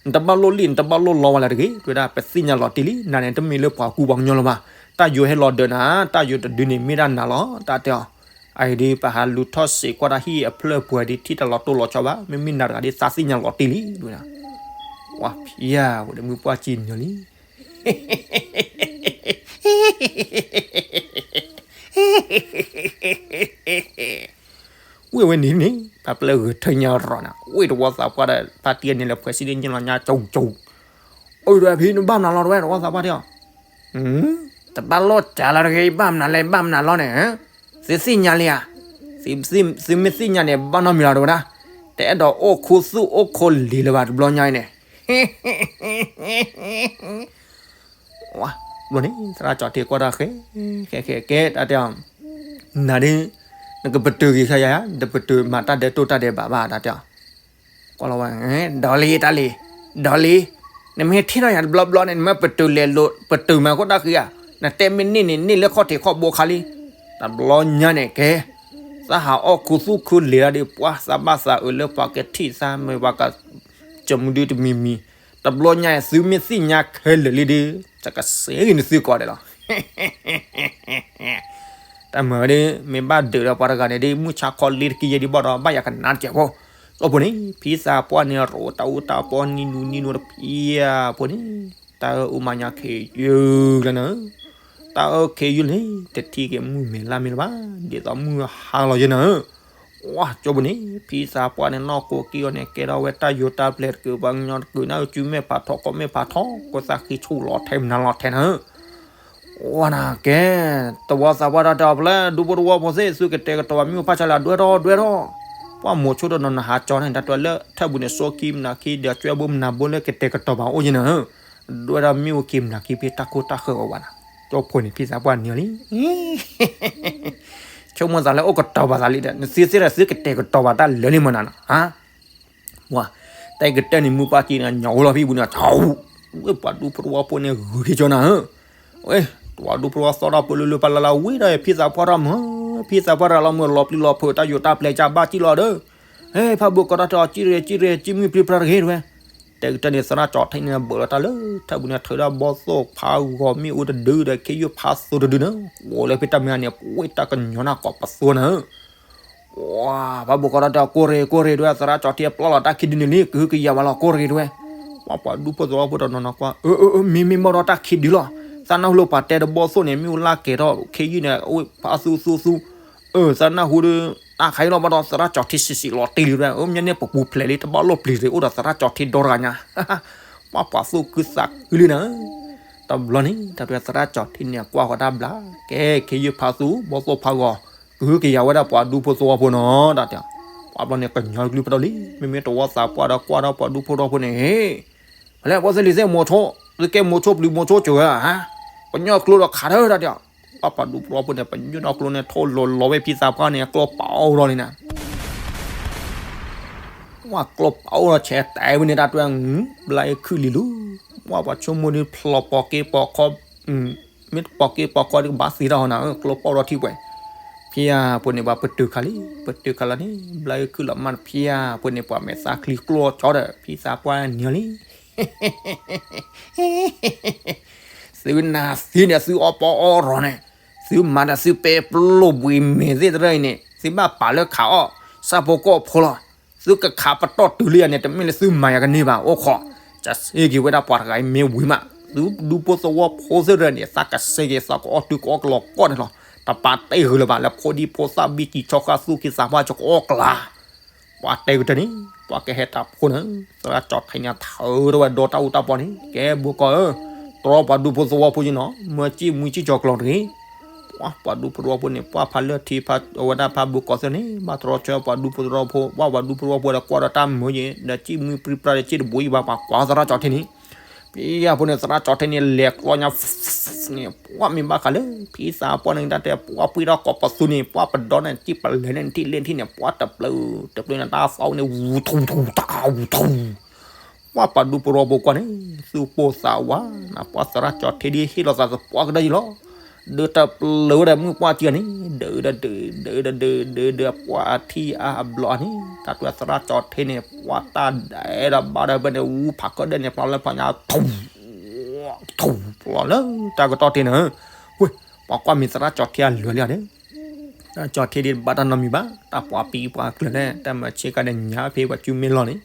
နတဘၣ်လိၣ်လံၣ် နတဘၣ်လိၣ်လီဝဲလဲၣ်တဂ့ၤ, တဲဝဲဒၣ် ပသ့ၣ်ညါလီၤတံၢ်လံ နၤန့ၣ် တမ့ၢ်လၢပှၤကူပှၤကညီလၢၤဘၣ်. တၢ်ယိၤဟဲလီၤဒၢးနၤ, တၢ်ယိၤတဒုန့ၣ်မ့ၢ်ဒၣ်နၤလီၤ တၢ်တဲအီၤ. အအံၤဒ် ပဟးလူၤထီၣ်စံးကွၢ်တၢ်ဟံၣ်အဖျၢၣ်ပှဲၤဒ် ထံၣ်တၢ်လီၤတိၢ်လီၤဆီဘၣ်, မ့မ့ၢ်နၤတဂၤဒ် သးသ့ၣ်ညါလီၤတံၢ်လံ တဲဝဲဒၣ်. ပှၤဖံးဧါ ဝဲဒီးမုၢ်ပှၢ်ကံညီလံ ဝ့ၢ်ဝဲန့ၣ်န့ၣ် ပှၤပျဲၢ်ဂဲၤထၢညါရီၤနၤ, ဝ့ၢ်တဝီသးပှၢ်ဒီး ဖါတံၢ်န့ၣ်လၢဖှဲးဆံးဒ်ညါလီၤညါကၠိကၠိ, အိၣ်ဒီးဖံးနဘၣ်မနုၤလီၤတဝဲ တဝီသးပှၢ်တဲအီၤ, တဘၣ်လိၣ်တၢ်လီၤတဂ့ၤ ဘၣ်မနုၤလဲၣ် ဘၣ်မနုၤလီၤန့ၣ်, သုသ့ၣ်ညါလံဧါ, သုမ့ၢ်သ့ၣ်ညါန့ၣ် ဘၣ်နီတမံၤလီၤ တဲဝဲဒၣ်, တအဲၣ်ဒိးအိၣ်ခူသူၣ်အိၣ်ခူလံၤလၢၤဘၣ် တဘျီညါအံၤန့ၣ် ဝဲဘျီန့ၣ် သရၣ်ကၠီၤထံကွၢ်တၢ်ဃဲ, ဃဲ ဃဲ ကဲ တၢ်တဲအီၤ, နၤဒ် နကပတုာ်ဂ့ၤခဲယၤ, နတပတုာ်မၤတၢ်ဒဲးတိၢ်တၢ်ဒဲးဘးဘၣ် တၢ်တဲအီၤ, ကွၢ်လီၤဝဲ, ဒီးလံ တၢ်လံ, ဒီးလံ, နမ့ၢ်ထံၣ်ထီၣ်ယၤတဘျီဘျီန့ၣ် နမ့ၢ်ပတုာ်လဲၤလိာ် ပတုာ်မၤခိၣ်တၢ်ဃံဧါ, နတဲမ့ၢ်န့ၢ်န့ၣ် န့ၢ်လၢခီၣ်ထံးခီၣ်ဘိခါလံ, တဘျီညါန့ၣ်ကဲ, သးဟးအီၣ်ခူသူၣ်ခူလံၤလီၤဒီး ပှၤသးဘၣ်သးအုးလၢပှၤကထံၣ်သး မ့ၢ်ပှၤက ကၠီမုၢ်ဒုတမံၤမံၤ, တဘျီညါအံၤ သုမ့ၢ်သ့ၣ်ညါခဲလၢာ်လံဒီး ကကစဲဂ့ၤနသုကိးဒဲးလီၤ. တၢ်မၤဝဲဒ် မ့ၢ်ဘၣ်ဒုးဒီးပှၤတဂၤန့ၣ်ဒ် မုၢ်ဆါခီလ့တကယဲၢ်ဒ်ဘၣ်ဒီး ဘၣ်ယၤကနါတကဲးဖိ, အဃိန့ၣ် ဖံသးပှၢ်န့ၣ် ရိးတၢ်အူတၢ်ပီနံၤနူနံၤနူတဖံးဧါ အဃိန့ၣ် တၢ်အၢၣ်အူမၤညါခ့ယုၢ်လၢနၤဧၢ, တၢ်အၢၣ်ခ့ယုၢ်န့ၣ် တထံၣ်က့ၤမုၢ်မဲာ်လါမ့ၢ်လၢၤဘၣ်, ဒ်သိးမုၢ်ဟါလီၤယဲနၤဧၢ. ဝါ ကၠိပူၤန့ၣ် ဖံသးပှၢ်န့ၣ် နီၢ်ကိးက့ၤအီၤန့ၣ် ကဲထီၣ်ဝဲတၢ်ယိၤတၢ်ပျဲၢ်တကုး ပှၤကညီတကုး နၢ်အုၣ်စုမဲာ်ဖးထီ ကိးမဲာ်ဖးထီ ကိးသးဃံဆူၣ်လီၤထဲမနုၤလီၤထဲနၤဧၢ. ဝါနၤကဲ, တဝီသးပှၢ်တၢ်တဲအီၤ ပျဲၢ်ဒူဖိတဝီဖိသ့ၣ် သုကတဲာ်ကတီၤဘၣ်မ့ၣ်အူဖးဆါလၢ ဒွဲၣ်ထီၣ်ဒွဲၣ်ထီၣ်, ပှၤမိၤဆိတနီၤနဟးကၠီန့ၣ် တၢ်တဲလၢထၢၣ်ပူၤန့ၣ် စိခံမနၤခံဒီး ကၠွဲဘိမနၤဘိလၢကတဲာ်ကတီၤဘၣ်အိၣ်ယဲနၤဧၢ. ဒွဲၣ်ထီၣ်မ့ၣ်အူခံမနၤခံဖဲတၢ်ခိၣ်တၢ်ဃၢၤအီၤဝဲနၤ, ကၠိဖိန့ၣ် ဖံသးပှၢ်န့ၣ်လံ ဆိကမိၣ်သးလၢအိၣ်ကတီၤဘၣ်သးလံဒီး နသုသ့ၣ်ဒီးသုကတဲာ်ကတီၤဘၣ်တၢ်လၢာ်လံမနၤနၤ, ဝါ, တၢ်အံၤကတၢၢ်န့ၣ် မုၢ်ပှၢ်ကံန့ၣ် ညၣ်အိၣ်လီၤဖံပူၤန့ၣ် ဝဲပှၤဒူဖိတဝီဖိန့ၣ် ဂုၤက့ၤကၠီနၤဧၢ. ဝဲ, တဝီဒူဖိတဝီသီထီၣ်ပလၢလၢပလၢလၢ ဝံၤဒီးဖံသးပှၢ်ထီၣ်မုၢ်, ဖံသးပှၢ်တၢ်လီၤမုၢ်လီၤပျံၤလီၤဖုး တၢ်ယိၤတၢ်ပျဲၢ်ကဘၣ်ကံၣ်လီၤဒီး, ဟဲ ဖးဘိကီးတၢ်ထီၣ် ကံၣ်ရ့ၣ်ကံၣ်ရ့ၣ် ကံၣ်မုၢ်ပြံပြါတဂ့ၤတဝဲ. တဲကတၢၢ်န့ၣ် သရၣ်ကၠီၤထံန့ၣ် ဘၢၣ်လီၤတၢ်လၢထၢၣ်ပူၤန့ၣ် ထုးဒီးဘီသိၣ်ဖးဂီၤမ့ၣ်အူတဒုဒီး ခ့ယုၢ်ဖးသိတဒုန့ၣ် အိၣ်လၢဖံတၢ်မုၢ်န့ၣ် ပှ့ၤတၢ်ကညီၤနၢ်ကိးပသူန့ၣ် ဝါ, ဖးဘိကီးတၢ်ထီၣ် ကိၢ်ရ့ၣ်ကိၢ်ရ့ၣ်တဝဲ သရၣ်ကၠီၤထံအပျီလီၤတၢ်ခံဒုန့ၣ်လံ ကဟုကယာ်ဝဲလီၤ ကိၢ်ရ့ၣ်တဝဲ. ပှၤပှၤဒူဖိသဝီဖိတနီၤနီၤကွၢ်, အၢ အၢ အၢ မ့မ့ၢ်မ့ၢ်ဒီးတၢ်ခံဒုလီၤ. သးနၢ်ဟူလၢပှၤတဲတဘီသိၣ်န့ၣ် မ့ၣ်အူလၢကဲၤထီၣ်ခ့ယုၢ်န့ၣ် အဝဲဖးသူသူသူ, အၢ သးနၢ်ဟူဒီး တၢ်ခါအံၤလီၤဘၣ်ဒီး သရၣ်ကၠီၤထံဆံးဆံးလီၤတံၢ်လံတဝဲ. အၢ မ့ၢ်န့ၣ်ပပူၤဖျဲးလံ တဘၣ်လိၣ်ပျံၤတဂ့ၤ အိၣ်ဒီးသရၣ်ကၠီၤထံဒီတဂၤညါ ပှၤပှၤသူၣ်ခုသးခုလံနၤ. တဘျီန့ၣ် တၢ်တဲသရၣ်ကၠီၤထံန့ၣ် ကွၢ်ဃီၤတၢ်ဘျါ, ကဲ ခ့ယုၢ်ဖးသူ ဘီသိၣ်ဖးဂီၤ, ကဟုကယာ်ဝဲဒၣ်ပှၤဒူဖိသဝီဖိနီၤ တၢ်တဲ. ပှၤဘျီန့ၣ် ကညီတကလုၢ်ဖးဒိၣ်လံ, မ့မ့ၢ်တဝီသးပှၢ်ဒီးကွၢ်ထီၣ်ပှၤဒူဖိသဝီဖိန့ၣ် ဖဲလဲၣ် ပှၤသ့ၣ်လံၤသ့ၣ်မိၤဆိ, သုကဲမိၤဆိပျံၤမိၤဆိစၢၤဧါ, ကညီကျိဒီးခးထၢတၢ်တဲ. ပှၤပှၤဒူဖိသဝီဖိန့ၣ် ပညိၣ်နီၢ်ကျိန့ၣ် ထိၣ်လီၤလီၤဝဲဖံသးပှၢ်န့ၣ် ကျိပာ်အိၣ်ထီၣ်န့ၣ်နၤ ဝဲကျိပာ်အိၣ်ဒီးဆဲးတဲဝဲန့ၣ် တၢ်တဲ ဘျါအံၤခုၣ်လံလူၤ, ဝဲပှၤဆိကမိၣ်ဒ်ဖျိးပိာ်က့ပိာ်ခီ, မ့ၢ်တပိာ်က့ပိာ်ခီဒ်ကဘၣ်သံတၢ်ဟီနၤဧၢ, ကျိပာ်အိၣ်ဒီးထံပှဲၤ, ဖဲအံၤအဃိန့ၣ် ပှၤပတုာ်ခါလံ, ပတုာ်ခါလီၤန့ၣ် ဘျါအုၣ်ခုၣ်လီၤမၢ်တဖဲအံၤအဃိန့ၣ် ပှၤမဲာ်သၣ်ချံကျိကၠီဒီး ဖံသးပှၢ်နံၤလံ. သုနၢ်သ့န့ၣ် သုအီၣ်ပီအီၣ်ရီၤန့ၣ်, သုမၤဒီးသုပဲပျိၢ်ဘှံးမဲာ်သ့ၣ်တရၢအံၤန့ၣ် သုဘၣ်ပာ်လၢခးအီၣ် ဆၣ်ဖိကီၢ်ဖိလီၤ. သုကခးပတီၢ်တုၤလံယၤန့ၣ် တမ့ၢ်လၢသုမၤယၤကန့ၢ်ဘၣ် အိၣ်ခိး, ကစ့က့ၤဝဲဒၣ်ပှၤတဂၤအံၤမ့ၢ်ဝံၤမး သုဒူဖိသဝီဖိသ့ၣ်တရၢန့ၣ် သးကစ့က့ၤသးကအီၣ်တုၤကအီၣ်ကလီၤကီၢ်န့ၣ်လီၤ. တပာ်တ့ၢ်ဂ့ၤလၢၤဘၣ် လၢဖိဒံဖိသၣ်ဘံၣ်တံၢ်ဆီဃာ်သူၣ်က့သးပှၢ်ကကအီၣ်ကလၤ ပှၤတဲကတၢၢ်န့ၣ် ပှၤကဟဲတၢ်ဖိန့ၣ် သရၣ်ကၠီၣ်ထဲန့ၣ် ထၢထီၣ်ဝဲဒီတၢ်အူတၢ်ပီန့ၣ် ကဲဘိကီၢ်ဧၢ, တြီပှၤဒူဖိသဝီဖိယနီၤ မၢစံၣ်မှံစံၣ်ကၠီၤကျီၤတဂ့ၤ. ပှၤဒူဖိသဝီဖိန့ၣ် ပှၤဖးလၢထံဖးဝဲဒၣ်ဖးဘိကီၢ်သ့ၣ်န့ၣ် ဘၣ်တြီဆၢပှၤဒူဖိသဝီဖိ ပှၤပှၤဒူဖိသဝီဖိဒီးကွၢ်ဒီးတၢ်မၢယ့ၣ် ဒီးစံၣ်မှံပြံပြါဒီးစံၣ်တဘိယံၤဘၣ် ပှၤကွၢ်သရၣ်ကၠီၣ်ထဲန့ၣ် ဖဲအံၤအဃိန့ၣ် သရၣ်ကၠီၣ်ထဲန့ၣ် လဲၤကျီညါ န့ၣ် ပှၤမ့ၢ်ဘၣ်ဃးလၢ ဖံသးပှၢ်န့ၣ်တၢ်တဲ ပှၤပှ့ၤထီၣ်ကိးပသူန့ၣ် ပှၤပဒီန့ၣ် စံၣ်ပလဲၤန့ၣ် ထံၣ်လ့ၣ်ထံၣ်န့ၣ် ပှၤတပျုာ်တပျုာ်န့ၣ် တၢ်သီန့ၣ် ဝူထူထူ တၢ်ဝူထူ ပှၤပှၤဒူဖိသဝီဖိကွၢ်န့ၣ် သူၣ်ပိၢ်သးဝးန့ၣ် ပှၤသရၣ်ကၠီၣ်ထဲဒ်ဟ့ၣ်လီၤသးသပှၢ်ကဒါယံၤလီၤ. ဒုးတပျုာ်ဝဲဒၣ်မုၢ်ပှၢ်တံၢ်န့ၣ် ဒုးဒုးဒုးဒုးဒုးဒုးဒုးဒုးပှၤထံၣ်အါအဘျီန့ၣ် တၢ်တွဲသရၣ်ကၠီၣ်ထဲန့ၣ် ပှၤတၢ်ဒဲးဒီးဘၣ်ဒီးဖဲန့ၣ် ဝူဖးကၢၣ်ဒဲးန့ၣ် ပျီလၢဖးညါ ထူ ထူ ပျီလၢတၢ်ကတီၢ်ထဲန့ၣ် ဝ့ၢ် ပှၤကွၢ်မ့ၢ်သရၣ်ကၠီၣ်ထဲအလွဲၢ်လံန့ၣ် သရၣ်ကၠီၣ်ထဲဒ်တဘၣ်တၢ်နီတမံၤဘၣ် တၢ်ပှၤပံၤပှၤကျၢၤန့ၣ် တၢ်မၤဆ့ကၤဒီးညါဖဲပှၤကၠူမ့ၢ်လီၤန့ၣ်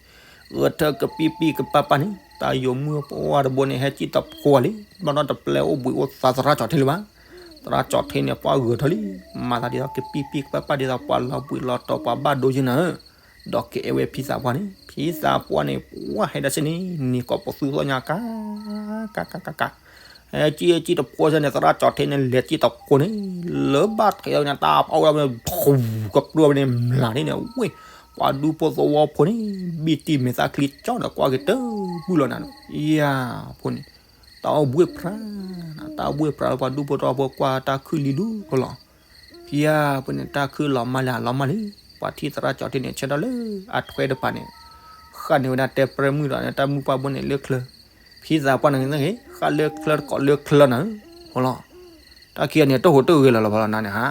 ဂဲၤထၢၣ်ကပံၣ်ပံၣ်ကပၤပၤန့ၣ် တၢ်ယိာ်မုၢ်ပှၢ်တဘိန့ၣ် ဟဲစံၣ်တဖိလံ ဘၣ်ဒီးတပျဲအိၣ်ဘှံးအိၣ်သါသရၣ်ကၠီၣ်ထဲလၢၤဘၣ် သရၣ်ကၠီၣ်ထဲန့ၣ် ပှၤဂဲၤထီၣ်လံ မၤသးဒ်သိးကပံၣ်ပံၣ်ကပၤပၤဒ်သိးပှၤလီၤဘှံးလီၤတီၤပှၤဘၣ်ဒိယဲၢ်နၤဧၢ ဒီးကအဲၣ်ဝဲဖံသးပှၢ်န့ၣ် ဖံသးပှၢ်န့ၣ် ပှၤဟဲဒၣ်စ့ၢ်န့ၣ် န့ၢ်ကိးပသူသီၣ်ညါကါ ကါ ကါ ကါ ကါ ဟဲစံၣ်စံၣ်တဖိစ့ၢ်န့ၣ် သရၣ်ကၠီၣ်ထဲန့ၣ် လဲၤစံၣ်တဖိန့ၣ် လၢဘၣ်ထဲးန့ၣ် တၢ်ဖီဝဲ ထူ ကပြုၢ်ဝဲန့ၣ် မျးန့ၣ် ဝ့ၢ် ပှၤဒူဖိသဝီဖိန့ၣ် ဘံၣ်တံၢ်မဲာ်သၣ်ချံကၠီၣ်ဒီးကွၢ်က့ၤတဘူၣ်လီၤနၤ ယၤဖိန့ၣ် တၢ်အိၣ်ဘှ့ၣ်ပြး တၢ်အိၣ်ဘှ့ၣ်ပြးလၢပှၤဒူဖိသဝီဖိကွၢ်တၢ်ခုၣ်လံလူကလီၤ ဖံဧၢ ဖဲန့ၣ် တၢ်ခုၣ်လီၤမၢ်လံ လီၤမၢ်လံ ပှၤထံၣ်သရၣ်ကၠီၣ်ထဲန့ၣ် ဆၢထၢၣ်လၢအထွဲတပၤန့ၣ် ဃၣ်န့ၢ်ဝဲဒၣ်တဲပြဲမုၢ်ဒီးန့ၣ် တၢ်မုၢ်ပှၢ်ဘိန့ၣ်လၢချၢ ဖံသးပှၢ်န့ၣ် ဃၣ်လၢချၢတကိးလၢချၢနၤ ဟီလီၤ တၢ်ခံဂၤန့ၣ် တဟူးတဂဲၤလၢၤလီၤ ဖီလီၤနၤန့ၣ်ဟါ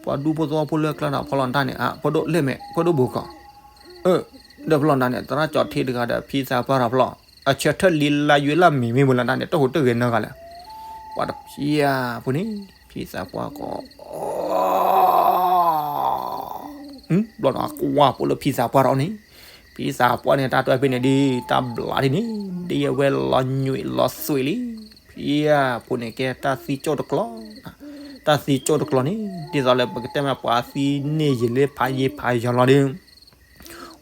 ပှၤဒူဖိသဝီဖိလၢချၢဒီးဖီလီၤတၢ်န့ၣ် ဖိဒိၣ်လဲၣ်မဲာ် ဖိဒိၣ်ဘိကီး အၢ ဒီးဖီလီၤနၤန့ၣ် သရၣ်ကၠီၣ်ထဲတဂၤဒီးဖံသးပှၢ်ဒီးဖီလီၤ အဆၢထၢၣ်လံလါယွ့လၢမ့ၢ်မ့ၢ်ဝဲလီၤနၤန့ၣ် တဟူးတဂဲၤနၤဂၤလဲၣ် ပှၤတဖံဧါ ဖဲန့ၣ် ဖံသးပှၢ်ကီး ဘျီနီၤ ကွၢ်ဖိလၢဖံသးပှၢ်ဒီးန့ၣ် ဖံသးပှၢ်န့ၣ် တၢ်တွဲဖဲန့ၣ်ဒ် တၢ်ဘျးဒ်န့ၣ် ဒ်အဝဲလီၤညွံးလီၤသွံးလံ ဖံဧါ ဖဲန့ၣ်ကဲတၢ်သံကၠိၣ်တကျီ တၢ်သံကၠိၣ်တကျီန့ၣ် ဒ်သိးလၢပကတဲမးပှၤသံန့ၢ်ယံာ်လၢဖးယံာ်ဖးယီၤလီၤဒီး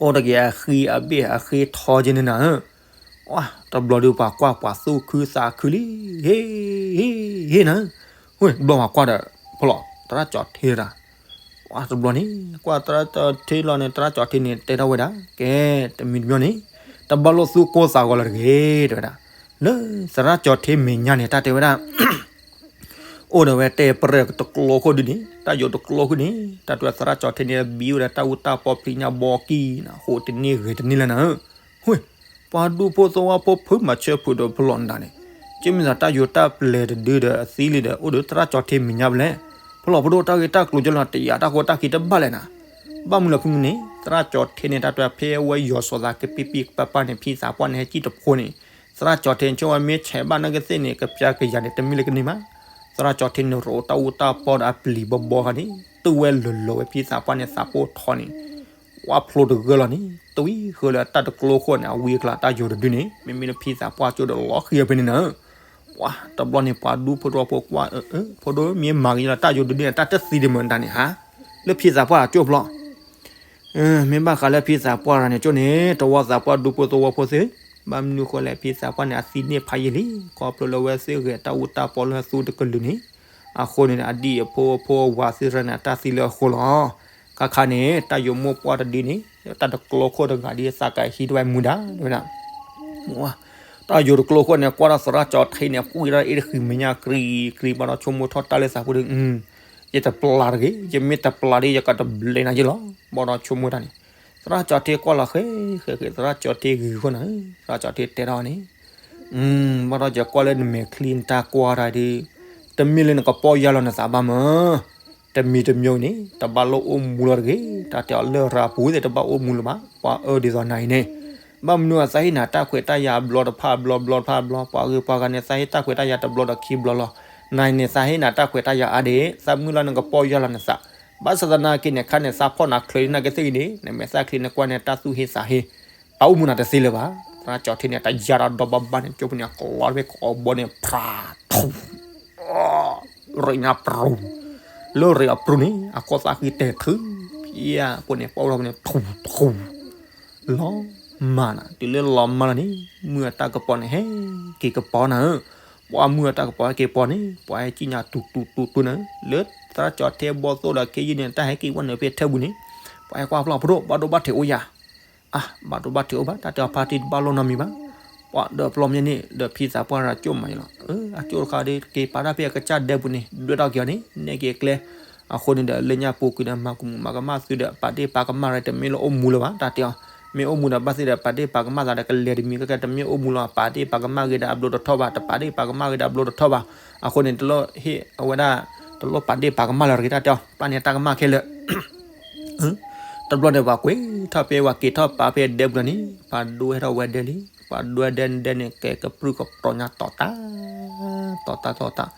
အိၣ်တက့ၢ်အဃံအဘ့ၣ်အဃ့ထီက့ၤန့ၣ်နၤဧၢ တဘျီဒီးပှၤကွၢ်ပှၤသူၣ်ခုသးခုလံ ဟ့ ဟ့ ဟ့နၤဧၢ ဝ့ၢ် ဘျီမၤကွၢ်ဒီး ဖီလီၤ သရၣ်ကၠီၣ်ထဲတဂၤ တဘျီန့ၣ် ကွၢ်သရၣ်ကၠီၣ်ထဲလီၤန့ၣ် သရၣ်ကၠီၣ်ထဲန့ၣ် တဲထီၣ်ဝဲဒၣ် ကဲ တမံၤတမံၤန့ၣ် တဘၣ်လိာ်သူၣ်ကိၢ်သးဂီၤလၢၤတဂ့ၤ တဲဝဲဒၣ် လၢသရၣ်ကၠီၣ်ထဲမဲာ်ညါန့ၣ် တၢ်တဲဝဲဒၣ် အိၣ်ဒီးဝဲတဲပြဲၢ်တကျိခိၣ်ဒုန့ၣ် တၢ်ယိာ်တကျိခိၣ်န့ၣ် တၢ်တွဲသရၣ်ကၠီၣ်ထဲန့ၣ် ဘံၣ်ဝဲဒၣ်တၢ်အူတၢ်ပီပျံၤညါဘီကံန့ၣ် ဟူးတန့ၢ်ဂဲၤတန့ၢ်လၢၤနၤဧၢ ဝ့ၢ် ပှၤဒူဖိသဝီဖိဖုမၤဆၢဖုးဒီးဖီလီၤနၤန့ၣ် ကမ့ၢ်သးတၢ်ယိာ်တၢ်ပျဲၢ်တဒုဒီးအသံလံဒီး အိၣ်ဒီးသရၣ်ကၠီၣ်ထဲမဲာ်ညါဘၣ်လဲၣ် ဖီလီၤဖိဒိၣ်တၢ်ဂ့ၢ်တၢ်ကျိၤကလီၤ တယာ်တၢ်ကီတၢ်ခံတဘၣ်လဲၣ်နၤ ဘၣ်မနုၤလၢဖုန့ၣ် သရၣ်ကၠီၣ်ထဲန့ၣ် တၢ်တွဲဖဲအဝဲယီၤစီၤသးကပံၣ်ပံၣ်ကပၤပၤန့ၣ် ဖံသးပှၢ်န့ၣ် ဟဲစံၣ်တဖိန့ၣ် သရၣ်ကၠီၣ်ထဲန့ၣ် ဆိဝဲမ့ၢ်ဆဲးဘၣ်နာ်က့သ့ၣ်န့ၣ် ကပျၢ်ကယၤန့ၣ် တမ့ၢ်လၢကန့ၢ်မး သရၣ်ကၠီၣ်ထဲန့ၣ် ရိးတၢ်အူတၢ်ပီဒီးအပျံၤဘီဘီခါန့ၣ် တုၢ်ဝဲလီၤလီၤဝဲဖံသးပှၢ်န့ၣ် သးပိၢ်ထီန့ၣ် ဝါဖျိတဂၢၢ်လီၤန့ၣ် တဝံၤဃီလၢတၢ်တကျိခိၣ်န့ၣ် အဝံအကျါတၢ်ယိာ်တဒုန့ၣ် မ့မ့ၢ်လၢဖံသးပှၢ်ကၠိဒီးလီၤဃံၤဖဲန့ၣ်နၤ ပှၤတဘျီန့ၣ် ပှၤဒူဖိသဝီဖိကွၢ် အၢ ဖိဒိၣ်မ့ၢ်မၤက့ၤလီၤတၢ်ယိာ်တဒုန့ၣ် တၢ်တသံဒံးမ့ၢ်တၢ်န့ၣ်ဟါ လၢဖံသးပှၢ်ကၠိဖျီ မ့ၢ်ဘၣ်ဃးလၢဖံသးပှၢ်တဂၤန့ၣ်ကၠိန့ၣ် တဝီသးပှၢ်ဒူဖိသဝီဖိသ့ၣ် ဘၣ်မနုၤဃိလဲၣ် ဖံသးပှၢ်န့ၣ် အသံန့ၢ်ဖးယံာ်လံ ခီဖျိလၢဝဲသ့ၣ်ဂဲၤတၢ်အူတၢ်ပီလၢသူတကလုာ်န့ၣ် အဃိန့ၣ် အဒံၣ်အဖိအဖိအဝၤသ့ၣ်တဖၣ်န့ၣ် အတၢ်သံလၢအဃိလီၤ ခါခါန့ၣ် တၢ်ယိာ်မိၢ်ပှၢ်တဒုန့ၣ် တၢ်တကျိခိၣ်တဂၤဒ်သးကဟံးတဝဲမူဒါ တဲဝဲဒၣ် တၢ်ယိာ်တကျိခိၣ်န့ၣ် ကွၢ်ဒီးသရၣ်ကၠီၣ်ထဲန့ၣ် ပှံၢ်ဒီးအ့ၣ်တဃံးမဲာ်ညါကြံကြံ ဘၣ်ဒီးဆိကမိၣ်ထီၣ်တၢ်လၢသးပူၤဒီး ယတပျၢ်တဂ့ၤ ယမ့ၢ်တပျၢ်ဒီး ယကတဘျဲးနၤယ့ၢ်လီၤ ဘၣ်ဒီးဆိကမိၣ်တၢ်န့ၣ် သရၣ်ကၠီၣ်ထဲကွၢ်လီၤဃဲဃဲဃဲ သရၣ်ကၠီၣ်ထဲဂ့ၤဃိနၤ သရၣ်ကၠီၣ်ထဲတဲထီၣ်န့ၣ် ဘၣ်ဒီးယကွၢ်လၢနမဲာ်ချံနတၢ်ကွၢ်တၢ်ဒီး တမ့ၢ်လၢနကပီၢ်ယၢ်လီၤနသးဘၣ်မၢ် တမံၤတမံၤန့ၣ် တဘၣ်လိၣ်အိၣ်မူလီၤတဂ့ၤ, တၢ်တဲအီၤလၢရၤပူၤသ့ၣ်တဘၣ်အိၣ်မူလၢၤဘၣ်, ပှၤအၢဒ်သိးနၤအံၤန့ၣ်, ဘၣ်မနုၤအသးဟ့ၣ်နၤတၢ်ခွဲးတၢ်ယာ်အဘျီတဖၣ်အဘျီ ဘျီတဖၣ်အဘျီ, ပှၤဂ့ၤပှၤဂၤန့ၣ် သးဟ့ၣ်တၢ်ခွဲးတၢ်ယာ်တဘျီဒီးခံဘျီလီၤ, နၤအံၤန့ၣ် သးဟ့ၣ်နၤတၢ်ခွဲးတၢ်ယာ်အါဒံး, သးမုၢ်လီၤနကပီၢ်ယၢ်လီၤနသး, ဘၣ်ဆၣ်သနာ်က့န့ၣ် ခါန့ၣ် သးဖီၣ်နၤချၢးနကသ့ၣ်ဂ့ၤန့ၣ် နမဲာ်သၣ်ချ့နကွၢ်န့ၣ် တၢ်သူၣ်ဟ့သးဟ့ ပှၤအိၣ်မူနၤတသ့လၢၤဘၣ်, သရၣ်ကၠီၤထ့န့ၣ် တယါဒီးဒီဘၣ်ဘၣ်န့ၣ် ကၠိဖိန့ၣ် အကျီတဘ့ၣ်ကအီဘီန့ၣ် ဖြး ထူ ရ့ၣ်ညါပရူၤ, လၢရ့ၣ်အပရူၤန့ၣ် အကီၢ်သးဃံတဲာ်ထု, ဖံအဖိန့ၣ် ပီၣ်လီၤဖိန့ၣ် ထူထူ, လီၤမၢ်နၤ, တုၤလၢလီၤမၢ်လီၤန့ၣ် မုၢ်အတၢ်ကပီၤန့ၣ်ဟဲက့ၤကပီၤနၤဧၢ, ပှၤမုၢ်အတၢ်ကပီၤဟဲက့ၤပီၤန့ၣ် ပှၤဟဲကံၣ်ညါတူတူတူတူနၤဧၢ, လၢသရၣ်ကၠီၤထ့ဘီသိၣ်ဒီးခ့ယုၢ်န့ၣ် တၢ်ဟဲက့ၤဝဲနုာ်ဖဲထၢပူၤန့ၣ်, ပှၤဟဲကွၢ်ဖျီၣ်ဖိဒိၣ် ဘၣ်ဒိဘၣ်ထံးအိၣ်ယၤ အါ ဘၣ်ဒိဘၣ်ထံးအိၣ်ဘၣ် တၢ်တဲအီၤဖါတံၢ်တဘၣ်လိၣ်နီတမံၤဘၣ်, ပှၤဒီးပျီမျဲၢ်န့ၣ် ဒီးဖံသးပှၢ်ရၤကၠိၣ်မးအံၤလီၤ, အကၠိၣ်တခါဒီးက့ၤပာ်တၢ်ဖဲအကစၢ်ဒဲပူၤန့ၣ် ဒွဲၣ်ထီၣ်က့ၤအီၤန့ၣ် နဲၣ်က့ၤအကျဲ, အဃိန့ၣ်ဒီး လၢညါပူၤကွံာ်ဒီး မၤကမူၣ်မၤကမၣ်သုဒီး ပာ်တ့ၢ်ပာ်ကမၣ်ရၤ တမ့ၢ်လၢအိၣ်မူလၢၤဘၣ် တၢ်တဲအီၤ, မ့ၢ်အိၣ်မူဒီးဘၣ်သ့ၣ်ဒီး ပာ်တ့ၢ်ပာ်ကမၣ်သးဒီးကလဲၤတမံၤကဲကဲ တမ့ၢ်အိၣ်မူလီၤ ပာ်တ့ၢ်ပာ်ကမၣ်ဂ့ၤဒီးအဘျိတထီၣ်ဘၣ် တပာ်တ့ၢ်ပာ်ကမၣ်ဂ့ၤဒီးအဘျိတထီၣ်ဘၣ်, အဃိန့ၣ် တလိၣ်ဟ့ၣ်အဝဲဒၣ် တလိၣ်ပာ်တ့ၢ်ပာ်ကမၣ်လၢၤတဂ့ၤ တၢ်တဲအီၤ ပာ်န့ၢ်တၢ်ကမၣ်ခဲလၢာ် တဘျီန့ၣ် ပှၤကွဲးထီၣ်ဖဲ ပှၤက့ၤထီၣ်ပာ်ဖဲဒဲပူၤန့ၣ် ပှၤဒိဟဲထီၣ်ဝဲဒဲလံ, ပှၤဒိဝဲဒဲန့ၣ် ဒဲန့ၣ် ကဲကပြုၢ်ကပြီၤညါတီၤတၢ်, တီၤတၢ်တီၤတၢ်,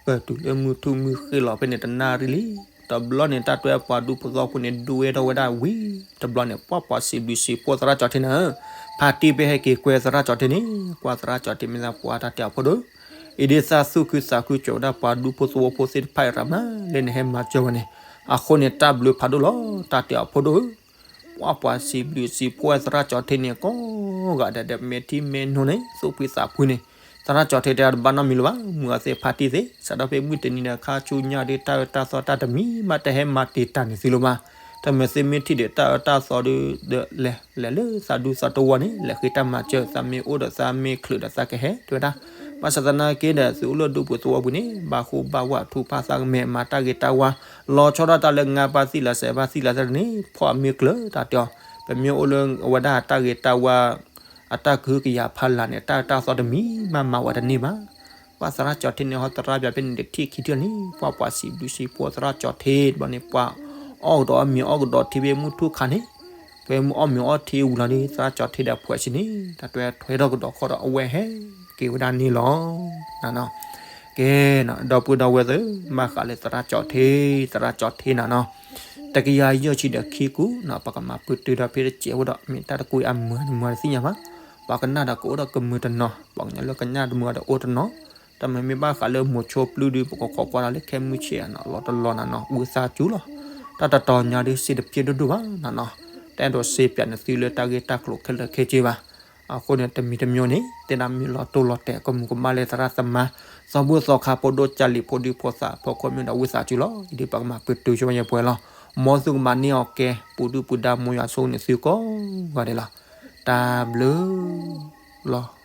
ပတုၤလၢမုၢ်ထူၣ်မုၢ်ဃ့ၢ်လီၤဖဲန့ၣ် တနၣ်ရံၣ်လံ, တဘျီန့ၣ် တၢ်တွဲပှၤဒူဖိသဝီဖိန့ၣ် ဒိဝဲထီၣ်ဝဲဒၣ်ဝံၤ တဘျီန့ၣ် ပှၤပှၤစံးဘျုးစံးဖှိၣ်သရၣ်ကၠီၤထ့နၤဧၢ, ဖါတံၢ်ဖဲဟဲက့ၤကွဲသရၣ်ကၠီၤထ့န့ၣ် ကွၢ်သရၣ်ကၠီၤထ့မ့ၢ်သးပှၤတၢ်တဲအီၤဖိဒိၣ် အံၤဒ်သးသူၣ်ခုသးခုကၠီၤဝဲဒၣ်ပှၤဒူဖိသဝီဖိသ့ၣ်တဖၣ်အံၤရၤမး လၢနဟဲမၤစၢၤဝဲန့ၣ်, အဃိန့ၣ် တၢ်ဘျုးဖးဒိၣ်လီၤ တၢ်တဲအီၤဖိဒိၣ်ဧၢ, ပှၤပှၤစံးဘျုးစံးဖှိၣ်ဝဲသရၣ်ကၠီၤထ့န့ၣ် ကိးဂၤဒဲးဒီး မဲာ်ထံမဲာ်နိန့ၣ် သူၣ်ဖှံသးဖှံန့ၣ်, သရၣ်ကၠီၤထ့တဲတဘၣ်နီတမံၤလၢၤဘၣ်, မုၢ်အသ့ၣ်ဖါတံၢ်သ့ၣ် စးထီၣ်ဖဲမုၢ်တနံၤဒီး ခါဆူညါဒီးတၢ်အၢတၢ်သီတၢ်တမံၤမး တဟဲမၤတံာ်တာ်န့ၢ်သုလၢၤဘၣ်, တမ့ၢ်သုမ့ၢ်ထံၣ်ဒီးတၢ်အၢတၢ်သီဒီး လဲၤလဲၤလၢသးဒူသးတဝီန့ၣ် လဲၤဃ့တၢ်မၤစၢၤ သးမ့ၢ်အိၣ်ဒီးသးမ့ၢ်ချုးဒီးသးကဟဲတဲဝဲဒၣ်, ဘၣ်ဆၣ်သနာ်က့ဒီး သုအိၣ်လၢဒူပူၤသဝီပူၤန့ၣ် ဘၣ်ဃူဘၣ်ဝးထူဖးသးကမဲာ် မၤတၢ်ဂ့ၤတၢ်ဝါ, လီၤဆီဒၣ်တၢ်လၢ ငါးပါးသံလး ဆယ်ပါးသံလး တၢ်န့ၣ် ဖီၣ်မ့ၢ်ကျၢၤ တၢ်တဲအီၤ, ပမ့ၢ်အိၣ်လၢအဝဲဒၣ်တၢ်ဂ့ၤတၢ်ဝါ အတၢ်ကဟုကယာ်ဖးလၢ်န့ၣ် တၢ်အၢတၢ်သီတမံၤမးမၤဝဲတန့ၢ်ဘၣ်, ပှၤသရၣ်ကၠီၤထ့န့ၣ် ဟီသရၣ်ပၠးဖဲန့ၣ် တထံၣ်ခံထံၣ်န့ၣ် ပှၤပှၤစံးဘျုးစံးဖှိၣ်သရၣ်ကၠီၤထ့တဘျီန့ၣ် ပှၤအီၣ်ကဒီးအီၣ်မ့ၤအီၣ်ကဒီးထံဖဲမုၢ်ထူၣ်ခါန့ၣ်, ဖဲမုၢ်အီၣ်မ့ၤအီထံဝံၤလီၤဒီး သရၣ်ကၠီၤထ့ဒီးအဖှဲးဆံးန့ၣ် တၢ်တွဲထီၣ်ကဒီးခီၣ်ဒီးအဝဲဟဲက့ၤဝဲဒၣ်န့ၣ်လီၤ. ကဲ, ဒီပုၢ်ဒီဝဲၢ်သ့ၣ် ဘၣ်ဃးလၢသရၣ်ကၠီၤထ့, သရၣ်ကၠီၤထ့နၤနီၤ, တကယၤယဲၢ်ဆံဒီးခံကူာ်နီၤ ပကမၤပတုာ်ဒီးဖဲတစဲးဖိဒီး မ့ၢ်တၢ်တကွံအမုာ်မုာ်တသ့ၣ်ညါဘၣ်, ပှၤကနၣ်ဒီးကအိၣ်ဒီးကမုာ်တနီၤ, ပှၤကညီလၢကနၣ်တမုာ်ဒီးအိၣ်တနီၤ, တၢ်မ့မ့ၢ်ဘၣ်ဃးလၢမိၤဆိပျုၢ်ဒီး ပကခိးကွၢ်ဒီးလၢခဲမုၢ်ဆ့ၣ်နီၤ လီၤတလီၤနၤနီၤ ဝံသးစူၤလီၤ. တၢ်တတီၤညါဒီးစ့တပျ့ၢ်ဒိၣ်ဒိၣ်ဘၣ်နၤနီၤ, တအဲၣ်ဒိးစ့ပၠးနသုလၢတၢ်ဂ့ၢ်တၢ်ကျိၤခဲလၢာ်ခဲဆ့ဘၣ်. အဃိန့ၣ် တမံၤတမံၤန့ၣ် သ့ၣ်နီၣ်မံလီၤတိၢ်လီၤတဲာ်ကမူးကမၣ်လၢသရၣ်သမါ သီဘူၣ်သီခါဖိဒိၣ်ကၢ်လံာ်ဖိဒံဖိသၣ်အဖီခိၣ်မ့ၢ်ဒီးဝံသးစူၤလီၤ. အံၤဒ်ပကမၤပတုာ်ဆိဝဲယဲၢ်ပှဲၤလီၤ. မ်သုကမၤန့ၢ်အီၤကဲ ပူၤဒုၣ်ပူၤဒါ မ်ယွၤဆိၣ်ဂ့ၤန့ၢ်သုကိးဂၤဒဲးလီၤ. တၢ်ဘျုးလီၤ.